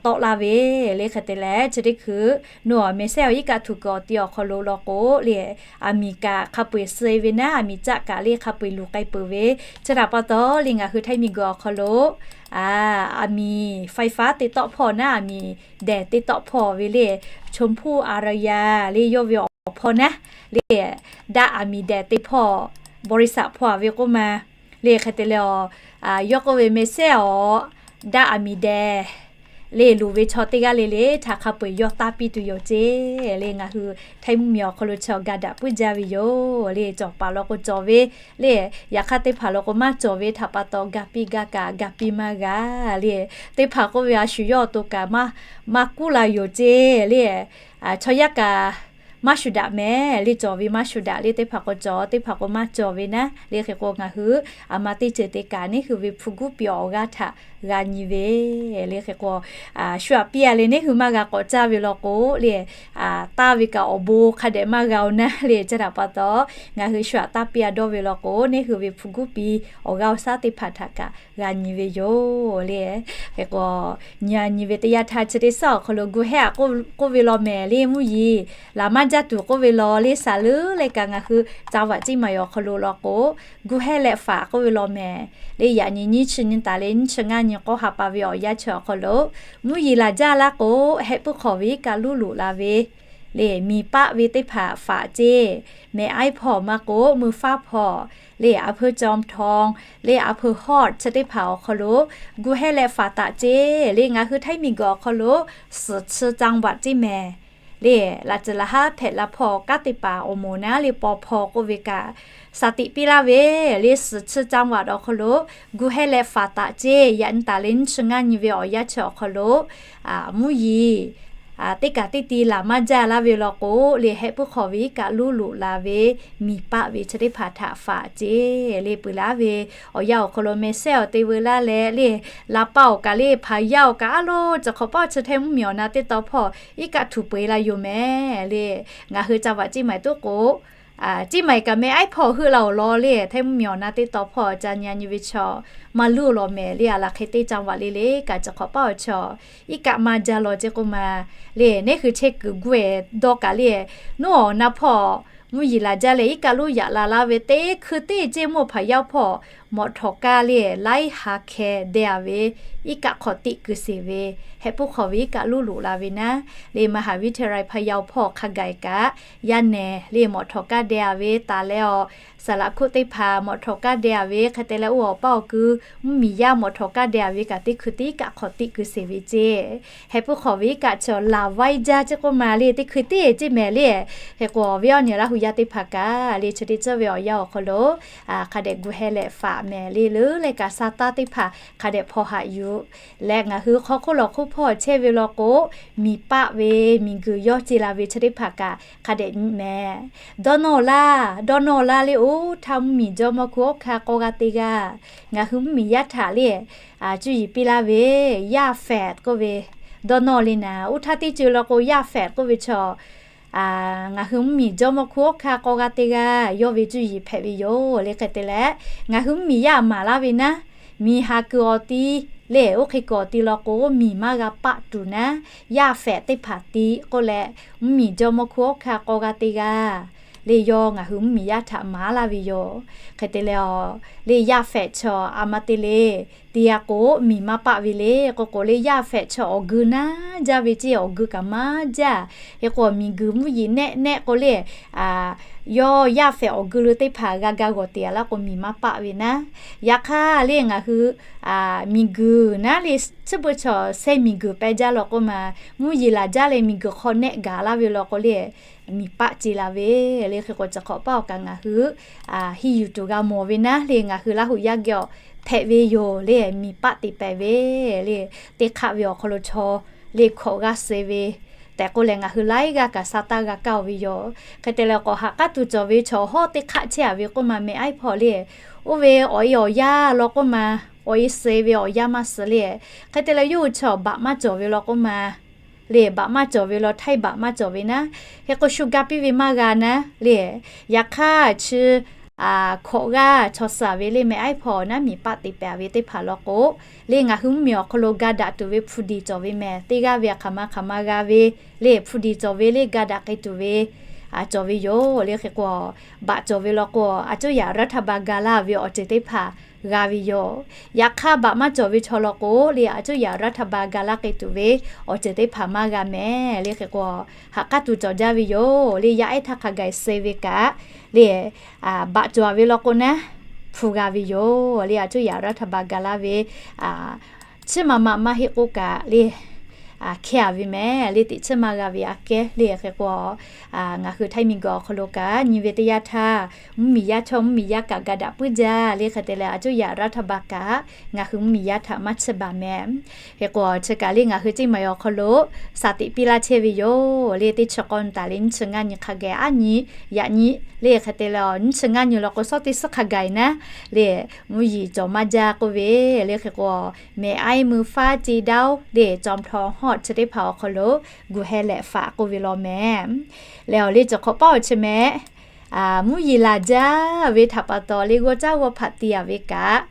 tawˆ laˇ ve le. Hk'e te leh chi teˇ hkui, nawˬ mehˬ sehˉ awˬ iˉ kaˆ htuꞈ kuiˬ awˬ ti awˬ hk'aw lo law k'o le, aˬ miˍ kaꞈ hk'a peu eˬ suh e ve naˉ, aˬ miˍ caˆ kaꞈ le hk'a peu eˬ luˬ k'ai peuˬ ve. Chi htaꞈ pa taw le, ngaˬ hui Htaiˇ miˬguiˬ awˬ hk'aw lo aˬ miˍ ไฟฟ้า te tawˆ hpawˇ naˉ, aˬ miˍ dehˬ te tawˆ hpawˇ ve le, ชมพูอารยา le, yawˇ ve awˬ hpawˇ naˉ le, daˆ aˬ miˍ dehˬ te hpawˇ บริษัท hpawˇ a ve k'oˆ ma le. Hk'e te leh, yawˇ k'oˆ ve mehˬ sehˉ awˬ daˆ aˬ miˍ dehˬ le luˬ ve chaw teˇ g'aˇ le le htaꞈ hk'a peu eˬ yawˇ taˇ piˇ tuˬ yoˬ ceˇ le. Ngaˬ hui Htaiˇ mvuhˇmiˬ awˬ hk'aw lo chi awˬ ga daꞈ puiˉ jaˇ ve yoˬ le. Cawˬ paˍ law k'o cawˬ ve le, yaꞈ hk'aˇ teˇ hpaˍ law k'o maˇ cawˬ ve htaꞈ pa taw, ga piˇ gaˇ kaꞈ ga piˇ maˇ g'a le. Teˇ hpaˍ k'oˆ ve a shu yawˇ awˬ to kaꞈ maˇ kuˉ la yoˬ ceˇ le. Chaw yaˇ kaꞈ maˇ shu daꞈ mehˍ le, cawˬ ve maˇ shu daꞈ le. Teˇ hpaˍ k'o cawˬ, teˇ hpaˍ k'o maˇ cawˬ ve naˉ le. Hk'e k'o, ngaˬ hui aˬ ma teˇ ceuˬ te kaꞈ neˇ hui ve hpu guˇ piˇ awˬ g'aˇ htaꞈ g'a nyi ve le. Hk'e k'o, shu aꞈ piˇ a le, neˇ hui maˇ g'a k'awꞈ caˇ ve law k'o le, taˇ ve kaꞈ awˬ bon hk'a dehꞈ maˇ g'a-o naˉ le. Chi htaꞈ pa taw, ngaˬ hui shu aꞈ taˇ piˇ a dawˇ ve law k'o, neˇ hui ve hpu guˇ piˇ awˬ g'aˇ awˬ shaˉ teˇ hpaˍ htaꞈ kaꞈ g'a nyi ve yoˬ le. Hk'e k'o, nyi a nyi ve teˇ yanˇ htaˇ chi teˇ shaˉ awˬ hk'aw lo gu hehˉ aꞈ k'oˆ ve law mehˍ le, mvuhˇ yeˬ laˬ maˇ jaˇ tuˬ k'oˆ ve law le, saˍ leuˉ leh kaꞈ ngaˬ hui จังหวัดเชียงใหม่ awˬ hk'aw lo law k'o, gu hehˉ leh faꞈ k'oˆ ve law mehˍ le. Yaꞈ nyi nyiˇ chi nyi taˍ leh nyiˇ chi ngaˇ nyi k'awˇ ha pa ve awˬ yanˇ chi awˬ hk'aw lo, mvuhˇ yeˬ laˬ jaˇ laˇ k'o, hehˆ puiˉ hk'awꞈ ve iˉ kaˆ luˇ loꞈ la ve le, miˬ paˆ ve teˇ hpaˍ faꞈ ceˇ, mehˍ aiˉ hpawˇ maˇ k'oˆ, mui faˉ hpawˇ le, อำเภอจอมทอง le, อำเภอฮอด chi teˇ hpaˍ awˬ hk'aw lo gu hehˉ leh faꞈ taˍ ceˇ le. Ngaˬ hui Htaiˇ miˬguiˬ awˬ hk'aw lo suhˍ chi จังหวัด ceˇ mehˍ le. Laꞈ tcuhˍ laˬ haˉ hpehꞈ la hpawˇ kanˉ te paˍ awˬ moˍ naˉ le, paw hpawˇ k'oˆ ve kaꞈ, shaˍ tiꞈ piˇ laˇ ve le. Suhˍ chi จังหวัด awˬ hk'aw lo gu hehˉ leh faꞈ taˍ ceˇ. Yaꞈ nyi taˍ leh nyiˇ chi ngaˇ nyi ve awˬ yanˇ chi awˬ hk'aw lo, mvuhˇ yeˬ teˇ kaꞈ teˇ ti laˬ maˇ jaˇ laˇ ve law k'o le, hehˆ puiˉ hk'awꞈ ve iˉ kaˆ luˇ loꞈ la ve miˬ paˆ ve chi teˇ hpaˍ htaꞈ faꞈ ceˇ le. Peuˬ laˇ ve awˬ yanˇ awˬ hk'aw lo mehˍ sehˉ awˬ te veu laˇ leh le, laꞈ pa awˬ kaꞈ le, hpaˍ yaˇ awˬ kaꞈ a lo, chi hk'awꞈ paˆ chi Htaiˇ mvuhˇmiˬ awˬ na teˇ taw hpawˇ iˉ kaˆ htuꞈ peu eˬ la yoˬ mehˍ le. Ngaˬ hui จังหวัด ceˇ maiˍ tuˉ k'o, ceˇ maiˍ kaꞈ mehˍ aiˉ hpawˇ heuˆ la awˬ lawn le, Htaiˇ mvuhˇmiˬ awˬ na teˇ taw hpawˇ ca nyi a nyi ve chaw maˇ luˇ law mehˍ le. A laˬ hk'e teˇ จังหวัด le le kaꞈ chi hk'awꞈ paˆ awˬ chaw iˉ kaˆ maˇ jaˇ law ceˇ k'oˆ ma le. Neˇ hui chehˇ kuiˬ gu eˬ dawˇ kaꞈ le, nawˬ awˬ na hpawˇ mvuhˇ yeˬ laˬ jaˇ leh iˉ kaˆ luˇ yaꞈ la laˇ ve teˇ hkui teˇ ceˇ mawˇ hpaˍ yaˇ hpawˇ mawꞈ htawꞈ kaˇ le laiˉ ha hkeh deh a ve, iˉ kaˆ hk'awꞈ teˆ keu sheˍ ve, heh puiˉ hk'awꞈ ve iˉ kaˆ lonˉ loꞈ la ve naˉ le, มหาวิทยาลัยพะเยา hpawˇ hk'a gaˬ kaꞈ yaˇ nehˬ le mawꞈ htawꞈ kaˇ deh a ve taˍ leh awˬ, saˍ laꞈ hkoˆ teˇ hpaˍ mawꞈ htawꞈ kaˇ deh a ve hk'e te leh, oˇ awˬ paˇ awˬ ku mvuhˇmiˬ yaˇ mawꞈ htawꞈ kaˇ deh a ve kaꞈ teˇ hkui teˇ iˉ kaˆ hk'awꞈ teˆ keu sheˍ ve ceˇ. Heh puiˉ hk'awꞈ ve iˉ kaˆ chi laˬ vaiˇ jaˇ ceˇ k'oˆ ma le, teˇ hkui teˇ ceˇ mehˍ le. Hk'e k'o, awˬ viˉ awˬ nyi Laˇ hu yaˇ teˇ hpaˍ kaꞈ le chi teˇ ceuˬ ve awˬ yanˇ awˬ hk'aw lo hk'a dehꞈ gu heh leh faꞈ mehˍ le, leuˉ leh kaꞈ sa taˇ teˇ hpaˍ hk'a dehꞈ hpaw haꞈ yuˬ leh, ngaˬ hui hk'aw hk'oˆ lawˬ hk'oˆ hpawˇ chehˇ ve law k'o, miˬ paˆ ve miˬguiˬ yawˇ ce la ve chi teˇ hpaˍ kaꞈ hk'a dehꞈ nyi mehˍ. Dawˇ nawˇ laˇ, dawˇ nawˇ laˇ le, oˇ htaˇ mvuhˇmiˬ jawˇmawˇ hku awˉ hkanˇ k'aw g'a te g'a. Ngaˬ hui mvuhˇmiˬ yaˇ htaꞈ le cuˇ yiˍ piˇ laˇ ve, ย่าแฝด k'oˆ ve, dawˇ nawˇ le naˍ, oˇ htaˇ teˇ ceuˬ law k'o ย่าแฝด k'oˆ ve chaw ngaˬ hui mvuhˇmiˬ jawˇmawˇ hku awˉ hkanˇ k'aw g'a te g'a, yawˇ ve cuˇ yiˍ hpehꞈ ve yoˬ le. Hk'e te leh, ngaˬ hui mvuhˇmiˬ yaˇ maˍ laˇ ve naˉ, miˬ haˍ kuiˬ awˬ ti le, oˇ hk'e kuiˬ awˬ ti law k'o, miˬ maˇ g'a paˆ tuˬ naˉ, ย่าแฝด teˇ hpaˍ tiꞈ k'oˆ leh, mvuhˇmiˬ jawˇmawˇ hku awˉ hkanˇ k'aw g'a te g'a le, yawˇ ngaˬ hui mvuhˇmiˬ yaˇ htaꞈ maˍ laˇ ve yoˬ. Hk'e te leh, le ย่าแฝด chaw a ma te le, te g'a k'o, miˬ maˇ paˆ ve le k'oˆ k'o le, ย่าแฝด chaw awˬ geu naˉ jaˇ ve ceˇ, awˬ geu kaꞈ maˇ jaˇ. Hk'e k'o, miˬguiˬ mvuhˇ yeˬ nehˆ nehˆ k'o le, yawˇ ย่าแฝด awˬ geu le teˇ hpaˍ g'a ga g'awˬ te a laˇ k'o, miˬ maˇ paˆ ve naˉ. Yaꞈ hk'aˇ le ngaˬ hui miˬguiˬ naˉ le, chi beuꞈ chaw sheh miˬguiˬ pehˇ jaˇ law k'oˆ ma, mvuhˇ yeˬ laˬ jaˇ leh miˬguiˬ hk'aw nehˆ gaˬ laˇ ve law k'o le, miˬ paˆ ce la ve le. Hk'e k'o, chi hk'awꞈ paˇ awˬ kaꞈ ngaˬ hui hiˇ yuˬ tuˬ g'a mawˬ ve naˉ le, ngaˬ hui Laˇ hu yaˇ geh awˬ hpehꞈ ve yoˬ le, miˬ paˆ te pehˍ ve le. Teˇ hk'aˆ ve awˬ hk'aw lo chaw le hkawꞈ g'aˇ suh ve tehꞈ k'oˆ leh, ngaˬ hui laiˉ g'aˇ kaꞈ sa taˇ g'a kaˇ oˬ ve yoˬ. Hk'e te leh, k'awꞈ haꞈ k'aˉ tuˬ cawˬ ve chaw hawˉ teˇ hk'aˆ chehˇ a ve k'oˆ ma, meh aiˉ hpawˇ le, oˇ ve awˬ e awˬ yanˇ law k'oˆ ma, awˬ e suh ve awˬ yanˇ maˇ suh le. Hk'e te leh, yawˇ hui chaw baꞈ maˇ cawˬ ve law k'oˆ ma le, baꞈ maˇ cawˬ ve law, htaiˇ baꞈ maˇ cawˬ ve naˉ, hk'e k'o shu ga piˇ ve maˇ g'a naˉ le. Yaꞈ hk'aˇ, chi hkawꞈ g'aˇ chaw suh ve le, meh aiˉ hpawˇ naˉ, miˬ paˆ te pehˍ ve teˇ hpaˍ law k'o le, ngaˬ hui mvuhˇmiˬ awˬ hk'aw lo ga daꞈ tuˬ ve hpu diˬ cawˬ ve mehˍ. Teˇ g'aˇ ve hk'aˬ ma hk'aˬ ma g'a ve le, hpu diˬ cawˬ ve le, ga daꞈ k'ai tuˬ ve cawˬ ve yoˬ le. Hk'e k'o, baꞈ cawˬ ve law k'o, a cuˇ yaꞈ รัฐบาล ga laˇ ve awˬ ceuˬ teˇ hpaˍ g'a ve yoˬ. Yaꞈ hk'aˇ, baꞈ maˇ cawˬ ve chaw law k'o le, a cuˇ yaꞈ รัฐบาล ga laˇ k'ai tuˬ ve awˬ ceuˬ teˇ hpaˍ maˇ g'a mehˍ le. Hk'e k'o, haꞈ k'aˉ tuˬ cawˬ jaˇ ve yoˬ le. Yaˇ ehˉ htaˇ hk'a gaˬ suh ve kaꞈ le, baꞈ cawˬ ve law k'o naˉ, hpu g'a ve yoˬ le. A cuˇ yaꞈ รัฐบาล ga laˇ ve chiˇ ma ma maˇ heˆ k'oˆ kaꞈ le, hkehˇ a ve mehˍ le, teꞈ chiˇ ma g'a ve aꞈ kehˉ le. Hk'e k'o, ngaˬ hui htaiˇ miˬguiˬ awˬ hk'aw lo kaꞈ nyi ve teˇ yanˇ htaˇ, mvuhˇmiˬ yaˇ chaw mvuhˇmiˬ yaˇ kaꞈ ga daꞈ puiˉ jaˇ le. Hk'e te leh, a cuˇ yaꞈ รัฐบาล kaꞈ ngaˬ hui mvuhˇmiˬ yaˇ htaꞈ maˇ chiˇ baˬ mehˍ. Hk'e k'o, chi kaꞈ le ngaˬ hui ceˇ maˬ awˬ hk'aw lo shaˍ teꞈ piˇ laˇ chehˇ ve yoˬ le. Teˇ chi k'awˇ taˍ le nyiˇ chi ngaˇ nyi hk'a gaˬ aˉ nyi, yaꞈ nyi le. Hk'e te leh, nyiˇ chi ngaˇ nyi law k'o, shawˉ teˇ suhˉ hk'a gaˬ naˉ le, mvuhˇ yeˬ cawˬ maˇ jaˇ k'oˆ ve le. Hk'e k'o, meh aiˉ meuˇ faˉ ce daoˇ le, cawˬ htaw hawˆ chi teˇ hpaˍ awˬ hk'aw lo gu heh leh faꞈ k'oˆ ve law mehˍ. Leh awˬ le cawˬ hk'awꞈ paˉ awˬ chi mehˍ, mvuhˇ yeˬ laˬ jaˇ ve htaꞈ pa taw le, g'awˇ caˉ g'awˇ hpaꞈ te a ve kaꞈ,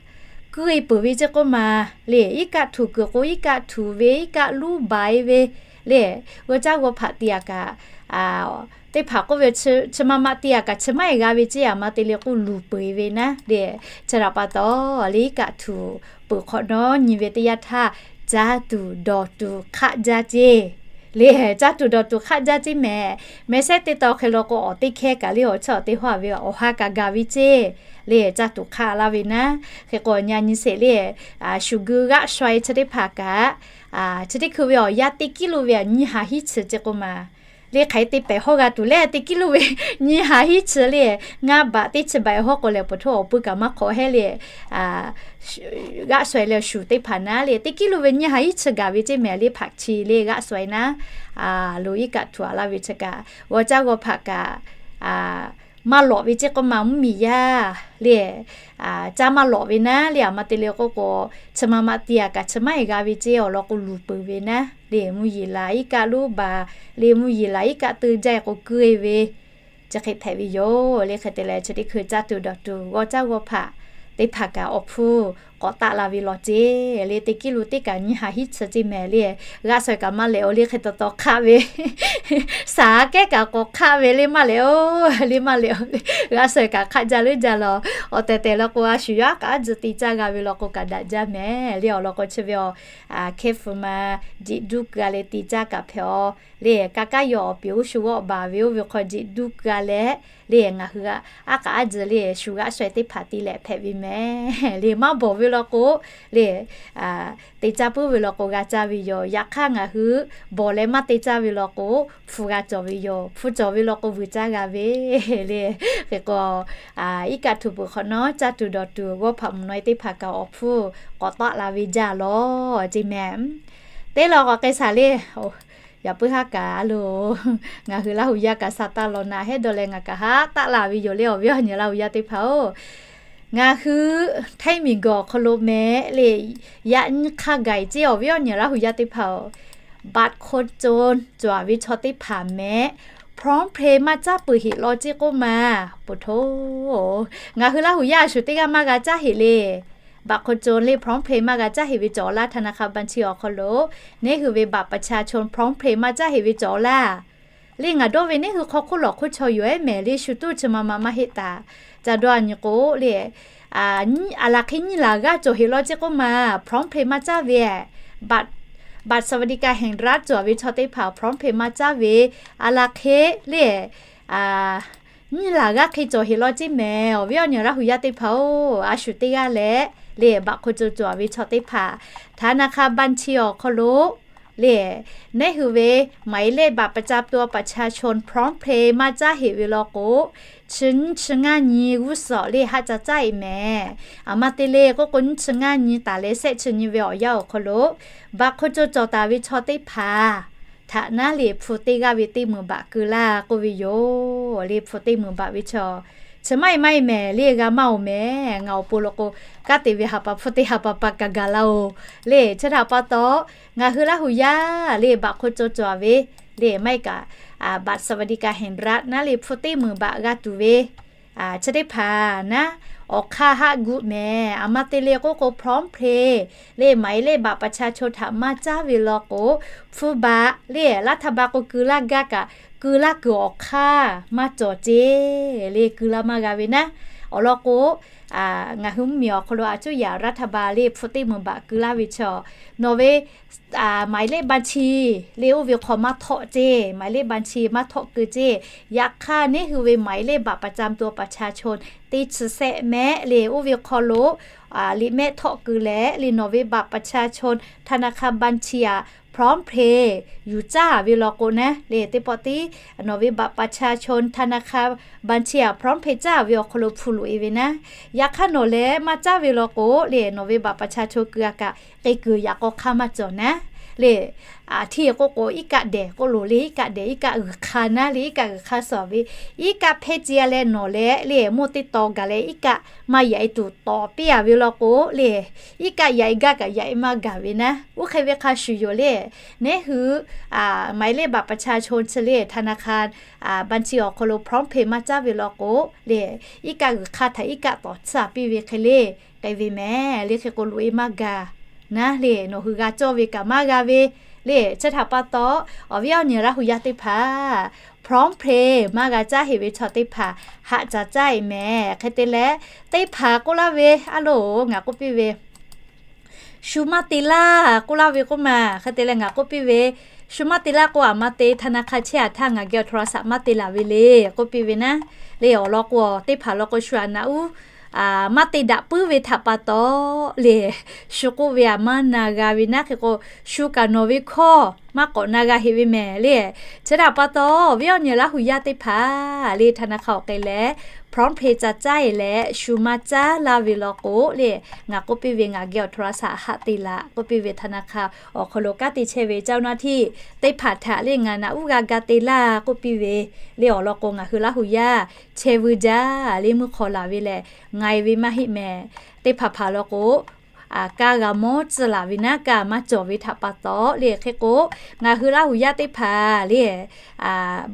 kuˇ e peuˬ ve ceˇ k'oˆ ma le. Iˉ kaˆ htuꞈ kuiˬ k'o, iˉ kaˆ htuꞈ ve, iˉ kaˆ luˉ baˬ e ve le, g'awˇ caˉ g'awˇ hpaꞈ te a kaꞈ, teˇ hpaˍ k'oˆ ve, chi ma ma te a kaꞈ chi maˇ e g'a ve ceˇ, a ma te le k'oˆ luˬ peuˬ e ve naˉ le. Chi htaꞈ pa taw le, iˉ kaˆ htuꞈ peuˬ hk'awꞈ nawˉ nyi ve teˇ yanˇ htaˇ, caˇ tuˬ dawˬ tuˬ hk'aˆ jaˇ ceˇ le. Caˇ tuˬ dawˬ tuˬ hk'aˆ jaˇ ceˇ mehˍ. Meh sehˉ teˇ taw hk'e law k'o, awˬ teˇ hkehˇ kaꞈ le, awˬ chawˇ awˬ teˇ hawˉ a ve awˬ ha kaꞈ gaˬ ve ceˇ le. Caˇ tuˬ hk'aˆ laˇ ve naˉ. Hk'e k'o, nyi a nyi sheˍ le, shuˍ gui g'aˆ shuai chi teˇ hpaˍ kaꞈ, chi teˇ hkui ve awˬ yanˇ teˇ kiˉ lo ve a nyiˇ ha hiˉ chi ceˇ k'oˆ ma le, hk'aˬ hk'e te pehˍ hawˇ g'a tuˬ le, teˇ kiˉ lo ve nyiˇ ha hiˉ chi le, ngaˇ baꞈ teˇ chi baꞈ hawˉ k'o lehˬ, peuˬ htoˇ awˬ pui kaꞈ maˇ hk'awꞈ hehˉ le, g'aˆ shuai leh shuˍ teˇ hpaˍ naˉ le, teˇ kiˉ lo ve nyiˇ ha hiˉ chi gaˬ ve ceˇ mehˍ le, hpaꞈ chi le g'aˆ shuai naˉ, lo iˉ kaˆ htuꞈ a laˇ ve chi kaꞈ, g'awˇ caˉ g'awˇ hpaꞈ kaꞈ maˇ lawꞈ ve ceˇ k'oˆ ma, mvuhˇmiˬ yaˇ le, caˇ maˇ lawꞈ ve naˉ le. A ma te le k'oˆ k'o, chi ma ma te a kaꞈ chi maˇ e g'a ve ceˇ, awˬ lawn k'o luˬ peuˬ ve naˉ le. Mvuhˇ yeˬ laˬ iˉ kaˆ luˉ baˬ le, mvuhˇ yeˬ laˬ iˉ kaˆ teu jaˇ e k'o keu e ve chi hk'e hpehꞈ ve yoˬ le. Hk'e te leh, chi teˇ hkui caˇ tuˬ dawˬ tuˬ g'awˇ caˉ g'awˇ hpaꞈ teˇ hpaˍ kaꞈ awˬ hpfuhˇ k'awꞈ taˆ la ve law ceˇ le. Teˇ kiˉ lo teˇ kaꞈ nyi ha hiˉ chi ceˇ mehˍ le. G'a shuˍ kaꞈ maˇ lehˬ oˬ le, hk'e taw taw hk'aˆ ve, shaˍ kehˉ kaꞈ k'awꞈ hk'aˆ ve le maˇ lehˬ oˬ, le maˇ lehˬ oˬ le. G'a shuˍ kaꞈ hk'aˆ jaˇ leuˉ jaˇ law. Awˬ tehˬ tehˬ law k'o, a shu yaˇ kaꞈ a tzuhˬ te caˇ g'a ve law k'o kaꞈ daꞈ jaˇ mehˍ le. Awˬ lawn k'o chi ve awˬ, hkehˇ hpu ma jeꞈ duˇ keu a leh te caˇ kaꞈ hpehꞈ aw le. Ka kaˉ yaw awˬ peuˬ oˇ shu g'awˆ baˬ ve oˇ ve hk'aw jeꞈ duˇ keu a leh le, ngaˬ hui a kaꞈ a tzuhˬ le shu g'aꞈ sha teˇ hpaˍ te leh hpehꞈ ve mehˍ le. Maˇ bawˬ ve law k'o le, te caˇ puiˉ ve law k'o g'a caˇ ve yoˬ. Yaꞈ hk'aˇ ngaˬ hui bawˬ leh maˇ te caˇ ve law k'o, hpu g'a cawˬ ve yoˬ. Hpu cawˬ ve law k'o vuiˬ caˇ g'a ve le. Hk'e k'o, iˉ kaˆ htuꞈ peuˬ hk'awꞈ nawˉ caˇ tuˬ dawˬ tuˬ g'awˇ hpaꞈ mvuhˬ naw e teˇ hpaˍ kaꞈ awˬ hpfuhˇ k'awꞈ taˆ la ve jaˇ law ceˇ mehˍ. Teˇ law k'awꞈ k'ai shaˍ le. Yaꞈ puiˉ haˉ kaꞈ a loˬ, ngaˬ hui Laˇ huˍ yaˇ kaꞈ sha taˇ law naˍ hehˉ dawˇ leh ngaˬ kaꞈ haˉ taˆ la ve yoˬ le. Awˬ viˉ awˬ nyi Laˇ huˍ yaˇ teˇ hpaˍ oˬ, ngaˬ hui hteˇ miˬ gawˬ awˬ hk'aw lo mehˍ le, yaꞈ nyi hk'a gaˬ ceˇ. Awˬ viˉ awˬ nyi Laˇ huˍ yaˇ teˇ hpaˍ oˬ, บัตรคนจน cawˬ ve chaw teˇ hpaˍ mehˍ, PromptPay maˇ caˇ peuˬ heˆ law ceˇ k'oˆ ma. Poˬ htoˇ, ngaˬ hui Laˇ huˍ yaˇ a shu teˇ g'aˇ maˇ g'a caˇ heˆ le. บัตรคนจน le PromptPay maˇ g'a caˇ heˆ ve cawˬ laˇ. ธนาคารบัญชี awˬ hk'aw lo neˇ hui ve บัตรประชาชน PromptPay maˇ caˇ heˆ ve cawˬ laˇ. Le ngaˬ dawˇ ve neˇ hui hk'aw hk'oˆ lawˬ hk'oˆ chaw yoˬ ehˉ mehˍ le, shu tuˇ chi ma ma maˇ heˆ taˍ. Ca dawˇ a nyi k'o le, a laˬ hk'e nyiˇ laˬ g'aˇ cawˬ heˆ law ceˇ k'oˆ ma. PromptPay maˇ caˇ ve, บัตรสวัสดิการแห่งรัฐ cawˬ ve chaw teˇ hpaˍ PromptPay maˇ caˇ ve, a laˬ hk'e le, nyiˇ laˬ g'aˇ hk'e cawˬ heˆ law ceˇ mehˍ. Awˬ viˉ awˬ nyi Laˇ huˍ yaˇ teˇ hpaˍ oˬ, a shu teˇ g'aˇ leh le บัตรคนจน cawˬ ve chaw teˇ hpaˍ ธนาคารบัญชี awˬ hk'aw lo le neˇ hui ve หมายเลขบัตรประจำตัวประชาชน PromptPay maˇ caˇ heˆ ve law k'o, chi nyiˇ chi ngaˇ nyi g'uˇ suhˍ le haˆ ca caˇ e mehˍ. A ma te le k'oˆ k'o, nyiˇ chi ngaˇ nyi taˍ leh shehˆ chi nyi ve awˬ yanˇ awˬ hk'aw lo บัตรคนจน cawˬ taˍ ve chaw teˇ hpaˍ htaꞈ naˉ le hpu teˇ g'aˇ ve teˇ meunˍ baꞈ keu laˇ k'oˆ ve yoˬ. Le hpu teˇ meunˍ baꞈ ve chaw chi maˇ e maˇ e mehˍ le, g'a maˇ oˬ mehˍ. Ngaˬ awˬ pon law k'o, kanˉ te ve ha pa hpu teˇ ha pa pa kaꞈ gaˬ la oˬ le. Chi htaꞈ pa taw, ngaˬ hui Laˇ huˍ yaˇ le บัตรคนจน cawˬ ve le maˇ heˆ kaꞈ, บัตรสวัสดิการแห่งรัฐ naˉ le hpu teˇ meunˍ baꞈ g'a tuˬ ve chi teˇ hpaˍ naˉ, awˬ hk'aˇ haˆ guˆ mehˍ. A ma te le k'oˆ k'o, PromptPay le หมายเลขบัตรประชาชน htaꞈ maˇ caˇ ve law k'o, hpu baꞈ le รัฐบาล k'o keu laˇ gaˇ kaꞈ, keu laˇ kuiˬ awˬ hk'aˇ maˇ cawˬ ceˇ le, keu laˇ maˇ g'a ve naˉ. Awˬ lawn k'o, ngaˬ hui mvuhˇmiˬ awˬ hk'aw lo a cuˇ yaꞈ รัฐบาล le hpu teˇ meunˍ baꞈ keu laˇ ve chaw, nawˬ ve หมายเลขบัญชี le oˇ ve hk'aw maˇ htawˆ ceˇ, หมายเลขบัญชี maˇ htawˆ keu ceˇ. Yaꞈ hk'aˇ neˇ hui ve หมายเลขบัตรประจำตัวประชาชน teˇ chi shehˆ mehˆ le oˇ ve hk'aw lo liꞈ mehˆ htawˆ keu leh le nawˬ ve บัตรประชาชน ธนาคารบัญชี a PromptPay yuˬ caˇ ve law k'o naˉ le, teˇ pawˆ tiˉ nawˬ ve บัตรประชาชน ธนาคารบัญชี a PromptPay caˇ ve awˬ hk'aw lo hpu loꞈ e ve naˉ. Yaꞈ hk'aˇ nawˬ leh maˇ caˇ ve law k'o le, nawˬ ve บัตรประชาชน keu a kaꞈ k'e kuiˬ yaꞈ k'aw hk'aˇ maˇ cawˬ naˉ le. Hteˇ k'oˆ k'o, iˉ kaˆ dehˬ k'oˆ loˬ le, iˉ kaˆ dehˬ iˉ kaˆ g'uiˬ hk'a naˉ le, iˉ kaˆ g'uiˬ hk'a suhˍ ve, iˉ kaˆ hpehˇ ce a leh nawˬ leh le moˇ teˇ taw gaˬ leh iˉ kaˆ maˇ yaꞈ e tuˬ tawˍ piˇ a ve law k'o le, iˉ kaˆ yaꞈ e gaˇ kaꞈ yaꞈ e maˇ gaˬ ve naˉ. Oˇ hk'e ve hk'a shuˍ yoˬ le. Neˇ hui หมายเลขบัตรประชาชน chi le ธนาคารบัญชี awˬ hk'aw lo PromptPay maˇ caˇ ve law k'o le, iˉ kaˆ g'uiˬ hk'a htaꞈ iˉ kaˆ tawˍ tsuhˇ a piˇ ve hk'e le, k'ai ve mehˍ le. Hk'e k'o loꞈ e maˇ gaˬ naˉ le, nawˬ hui g'a cawˇ ve kaꞈ maˇ g'a ve le. Chi htaꞈ pa taw, awˬ viˉ awˬ nyi Laˇ huˍ yaˇ teˇ hpaˍ PromptPay maˇ g'a caˇ heˆ ve chaw teˇ hpaˍ haꞈ ca caˇ e mehˍ. Hk'e te leh, teˇ hpaˍ k'oˆ laˇ ve, a loˬ ngaˬ k'oˆ piˇ ve, shu maˇ te laˇ k'oˆ laˇ ve k'oˆ ma. Hk'e te leh ngaˬ k'oˆ piˇ ve, shu maˇ te laˇ k'o, a ma te ธนาคาร chehˇ a htaˇ ngaˬ geh awˬ โทรศัพท์ maˇ te laˬ ve le k'oˆ piˇ ve naˉ. Le awˬ lawn k'o, teˇ hpaˍ lawn k'o shu a naꞈ uˉ maˇ te daꞈ puiˉ ve htaꞈ pa taw le, shu k'oˆ ve a maˇ na g'a ve naˉ. Hk'e k'o, shu kaꞈ nawˬ ve hkawˇ maˇ k'awꞈ na g'a heˆ ve mehˍ le. Chi htaꞈ pa taw, awˬ viˉ awˬ nyi Laˇ huˍ yaˇ teˇ hpaˍ le ธนาคาร awˬ k'ai leh PromptPay ca caˇ e leh shu maˇ caˇ laˇ ve law k'o le, ngaˬ k'oˆ piˇ ve ngaˬ geh awˬ โทรศัพท์ haꞈ te laˬ k'oˆ piˇ ve ธนาคาร awˬ hk'aw lo kanˉ te chehˇ ve เจ้าหน้าที่ teˇ hpaˍ htaꞈ le ngaˬ naꞈ uˉ g'a ga te laˇ k'oˆ piˇ ve le. Awˬ lawn k'o, ngaˬ hui Laˇ huˍ yaˇ chehˇ vuiˇ jaˇ le, mvuhˇ hk'aw laˬ ve lehˬ, nga e ve maˇ heˆ mehˍ. Teˇ hpaˍ hpaˍ lawn k'o, kaˇ g'a mawˇ tcuh laˬ ve naˉ kaꞈ maˇ cawˬ ve htaꞈ pa taw le. Hk'e k'o, ngaˬ hui Laˇ huˍ yaˇ teˇ hpaˍ le,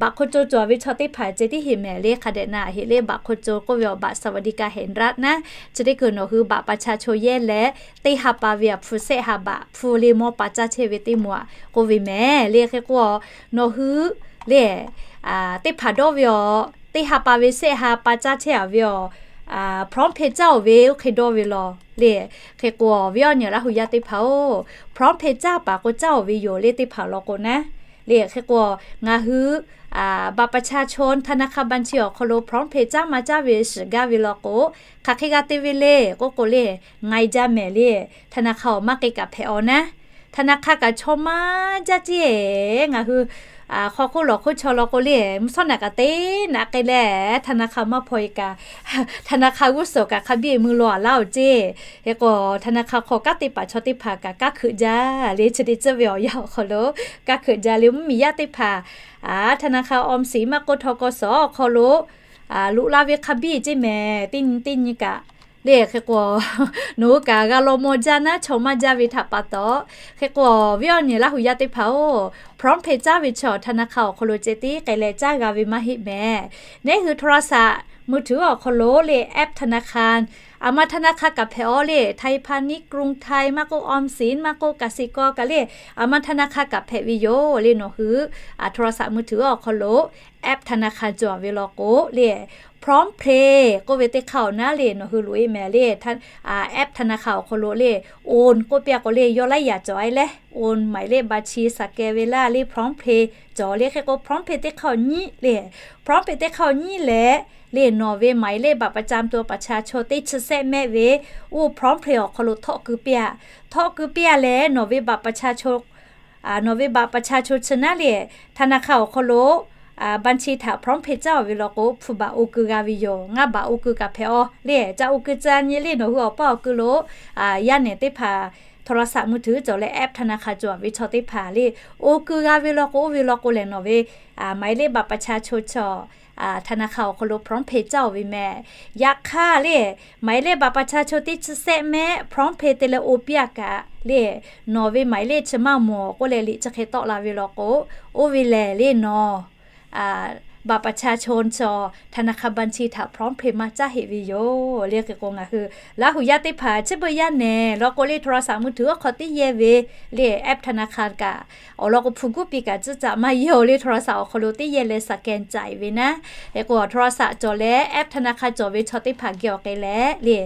baꞈ hk'o co cawˬ ve chaw teˇ hpaˍ ceh tiˉ heˆ mehˍ le. Hk'a dehꞈ na heˆ le, baꞈ hk'o co k'oˆ ve awˬ บัตรสวัสดิการแห่งรัฐ naˉ, chi teˇ kuiˬ nawˬ hui baꞈ pa cha chaw yehˇ leh, teˇ ha pa ve a hpu sehˆ ha baꞈ hpu le mawˇ pa caˇ chehˇ ve teˇ moˍ aꞈ k'oˆ ve mehˍ le. Hk'e k'o, nawˬ hui le teˇ hpaˍ dawˇ ve awˬ teˇ ha pa ve sehˆ ha pa caˇ chehˇ a ve awˬ PromptPay caˇ oˬ ve oˇ hk'e dawˇ ve law le. Hk'e k'o, awˬ viˉ awˬ nyi Laˇ huˍ yaˇ teˇ hpaˍ-oˬ, PromptPay caˇ paˍ k'o caˇ oˬ ve yoˬ le teˇ hpaˍ law k'o naˉ le. Hk'e k'o, ngaˬ hui บัตรประชาชน ธนาคารบัญชี awˬ hk'aw lo PromptPay caˇ maˇ caˇ ve shiˍ gaˇ ve law k'o, hk'aˬ hk'e g'a te ve le k'oˆ k'o le, ไง jaˇ mehˍ le, ธนาคาร awˬ maˇ k'e kaꞈ hpehꞈ aw naˉ. ธนาคาร kaꞈ chaw maˇ jaˇ ceˇ. Ngaˬ hui hk'aw hk'oˆ lawˬ hk'oˆ chaw law k'o le, mvuhˇ shawˉ naꞈ kaꞈ teˇ naꞈ k'ai leh ธนาคาร maˇ hpaw e kaꞈ, ธนาคาร g'uˇ suhˍ kaꞈ hk'a biˇ mui lo a laˇ oˬ ceˇ. Hk'e k'o, ธนาคาร hk'aw kanˉ te paˍ chaw teˇ hpaˍ kaꞈ kanˉ hkeuꞈ jaˇ le. Chi te tcuhˇ ve awˬ yanˇ awˬ hk'aw lo kanˉ hkeuꞈ jaˇ le. Mvuhˇmiˬ yaˇ teˇ hpaˍ ธนาคาร ออมสิน maˇ k'oˆ ธ.ก.ส awˬ hk'aw lo loꞈ la ve hk'a biˇ ceˇ mehˍ, teˇ nyi teˇ nyi kaꞈ le. Hk'e k'o, nawˬ hui kaꞈ g'a law maw jaˇ naˉ, chaw maˇ jaˇ ve htaꞈ pa taw. Hk'e k'o, awˬ viˉ awˬ nyi Laˇ huˍ yaˇ teˇ hpaˍ-oˬ, PromptPay caˇ ve chi awˬ ธนาคาร awˬ hk'aw lo ceh tiˉ k'ai leh caˇ g'a ve maˇ heˆ mehˍ. Neˇ hui โทรศัพท์มือถือ awˬ hk'aw lo le app ธนาคาร, aˬ ma ธนาคาร kaꞈ hpehꞈ aw le, ไทยพาณิชย์ กรุงไทย maˇ k'oˆ ออมสิน maˇ k'oˆ กสิกร kaꞈ le, aˬ ma ธนาคาร kaꞈ hpehꞈ ve yoˬ le. Nawˬ hui โทรศัพท์มือถือ awˬ hk'aw lo app ธนาคาร cawˬ ve law k'o le, PromptPay k'oˆ ve teˇ hk'aˇ awˬ naˉ le nawˬ hui loꞈ e mehˍ le. App ธนาคาร awˬ hk'aw lo le, oˬ k'oˆ piˇ a k'o le, yawˇ laiˉ yaꞈ cawˬ a leh, oˬ maˍ e le บัญชี สแกน ve laˇ le PromptPay cawˬ le. Hk'e k'o, PromptPay teˇ hk'aˇ awˬ nyiˉ le, PromptPay teˇ hk'aˇ awˬ nyiˉ lehˬ le, nawˬ ve หมายเลขบัตรประจำตัวประชาชน teˇ chi sehˆ mehˆ ve oˇ PromptPay awˬ hk'aw lo htawˆ keu piˇ a. Htawˆ keu piˇ a leh, nawˬ ve บัตรประชาชน nawˬ ve บัตรประชาชน chi naˉ le ธนาคาร awˬ hk'aw lo บัญชี htaꞈ PromptPay caˇ oˬ ve law k'o, hpu baꞈ oˬ keu g'a ve yoˬ. Ngaˇ baꞈ oˬ keu kaꞈ hpehꞈ aw le, ca oˬ keu ca nyi le. Nawˬ hui awˬ paˇ awˬ keu lo yaˇ nehˬ teˇ hpaˍ โทรศัพท์มือถือ cawˬ leh app ธนาคาร cawˬ ve chaw teˇ hpaˍ le, oˬ keu g'a ve law k'o, oˇ ve law k'o lehˬ, nawˬ ve หมายเลขบัตรประชาชน chi ธนาคาร awˬ hk'aw lo PromptPay caˇ oˬ ve mehˍ. Yaꞈ hk'aˇ le, หมายเลขบัตรประชาชน teˇ chi sehˆ mehˆ PromptPay te leh oˬ piˇ a kaꞈ le, nawˬ ve หมายเลข chi maˇ mawˬ k'oˆ leh liꞈ chi hk'e tawˆ la ve law k'o, oˇ ve lehˬ le nawˬ บัตรประชาชน chi ธนาคาร บัญชี htaꞈ PromptPay maˇ caˇ heˆ ve yoˬ le. Hk'e k'o, ngaˬ hui Laˇ huˍ yaˇ teˇ hpaˍ chi beuꞈ yaˇ nehˬ law k'o le โทรศัพท์มือถือ awˬ hk'aw teˇ yehˇ ve le app ธนาคาร kaꞈ awˬ lawn k'o, hpu guˇ piˇ kaꞈ tcuhˉ caꞈ maˇ yehˇ oˬ le. โทรศัพท์ awˬ hk'aw lo teˇ yehˇ leh สแกนจ่าย ve naˉ. Hk'e k'o, โทรศัพท์ cawˬ leh app ธนาคาร cawˬ ve chaw teˇ hpaˍ geh awˬ k'ai leh le,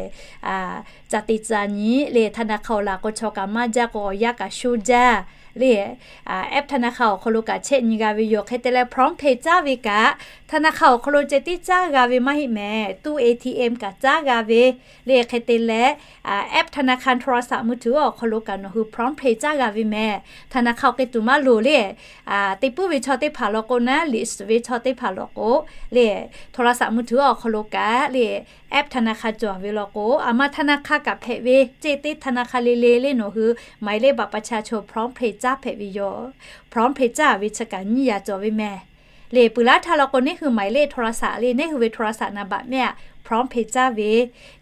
ca te ca nyi le, ธนาคาร awˬ laꞈ k'o chaw kaꞈ maˇ jaˇ k'o, awˬ yanˇ kaꞈ sho jaˇ le, app ธนาคาร awˬ hk'aw lo kaꞈ chehˇ nyi g'a ve yoˬ. Hk'e te leh PromptPay caˇ ve kaꞈ ธนาคาร awˬ hk'aw lo ceh tiˉ caˇ g'a ve maˇ heˆ mehˍ. ตู้ เอทีเอ็ม kaꞈ caˇ g'a ve le. Hk'e te leh app ธนาคาร โทรศัพท์มือถือ awˬ hk'aw lo kaꞈ nawˬ hui PromptPay caˇ g'a ve mehˍ. ธนาคาร awˬ k'e tuˬ maˇ loˍ le, te puiˉ ve chaw teˇ hpaˍ law k'o naˉ, liꞈ shiˍ ve chaw teˇ hpaˍ law k'o le, โทรศัพท์มือถือ awˬ hk'aw lo kaꞈ le app ธนาคาร cawˬ ve law k'o, aˬ ma ธนาคาร kaꞈ hpehꞈ ve ceˇ teˇ ธนาคาร le le le nawˬ hui หมายเลขบัตรประชาชน PromptPay caˇ hpehꞈ ve yoˬ. PromptPay caˇ ve chi kaꞈ nyiˇ yaꞈ cawˬ ve mehˍ. Le peuˬ laˇ htaˇ law k'o, neˇ hui หมายเลขโทรศัพท์ le, neˇ hui ve โทรศัพท์ naˍ baꞈ mehˆ aꞈ PromptPay caˇ ve.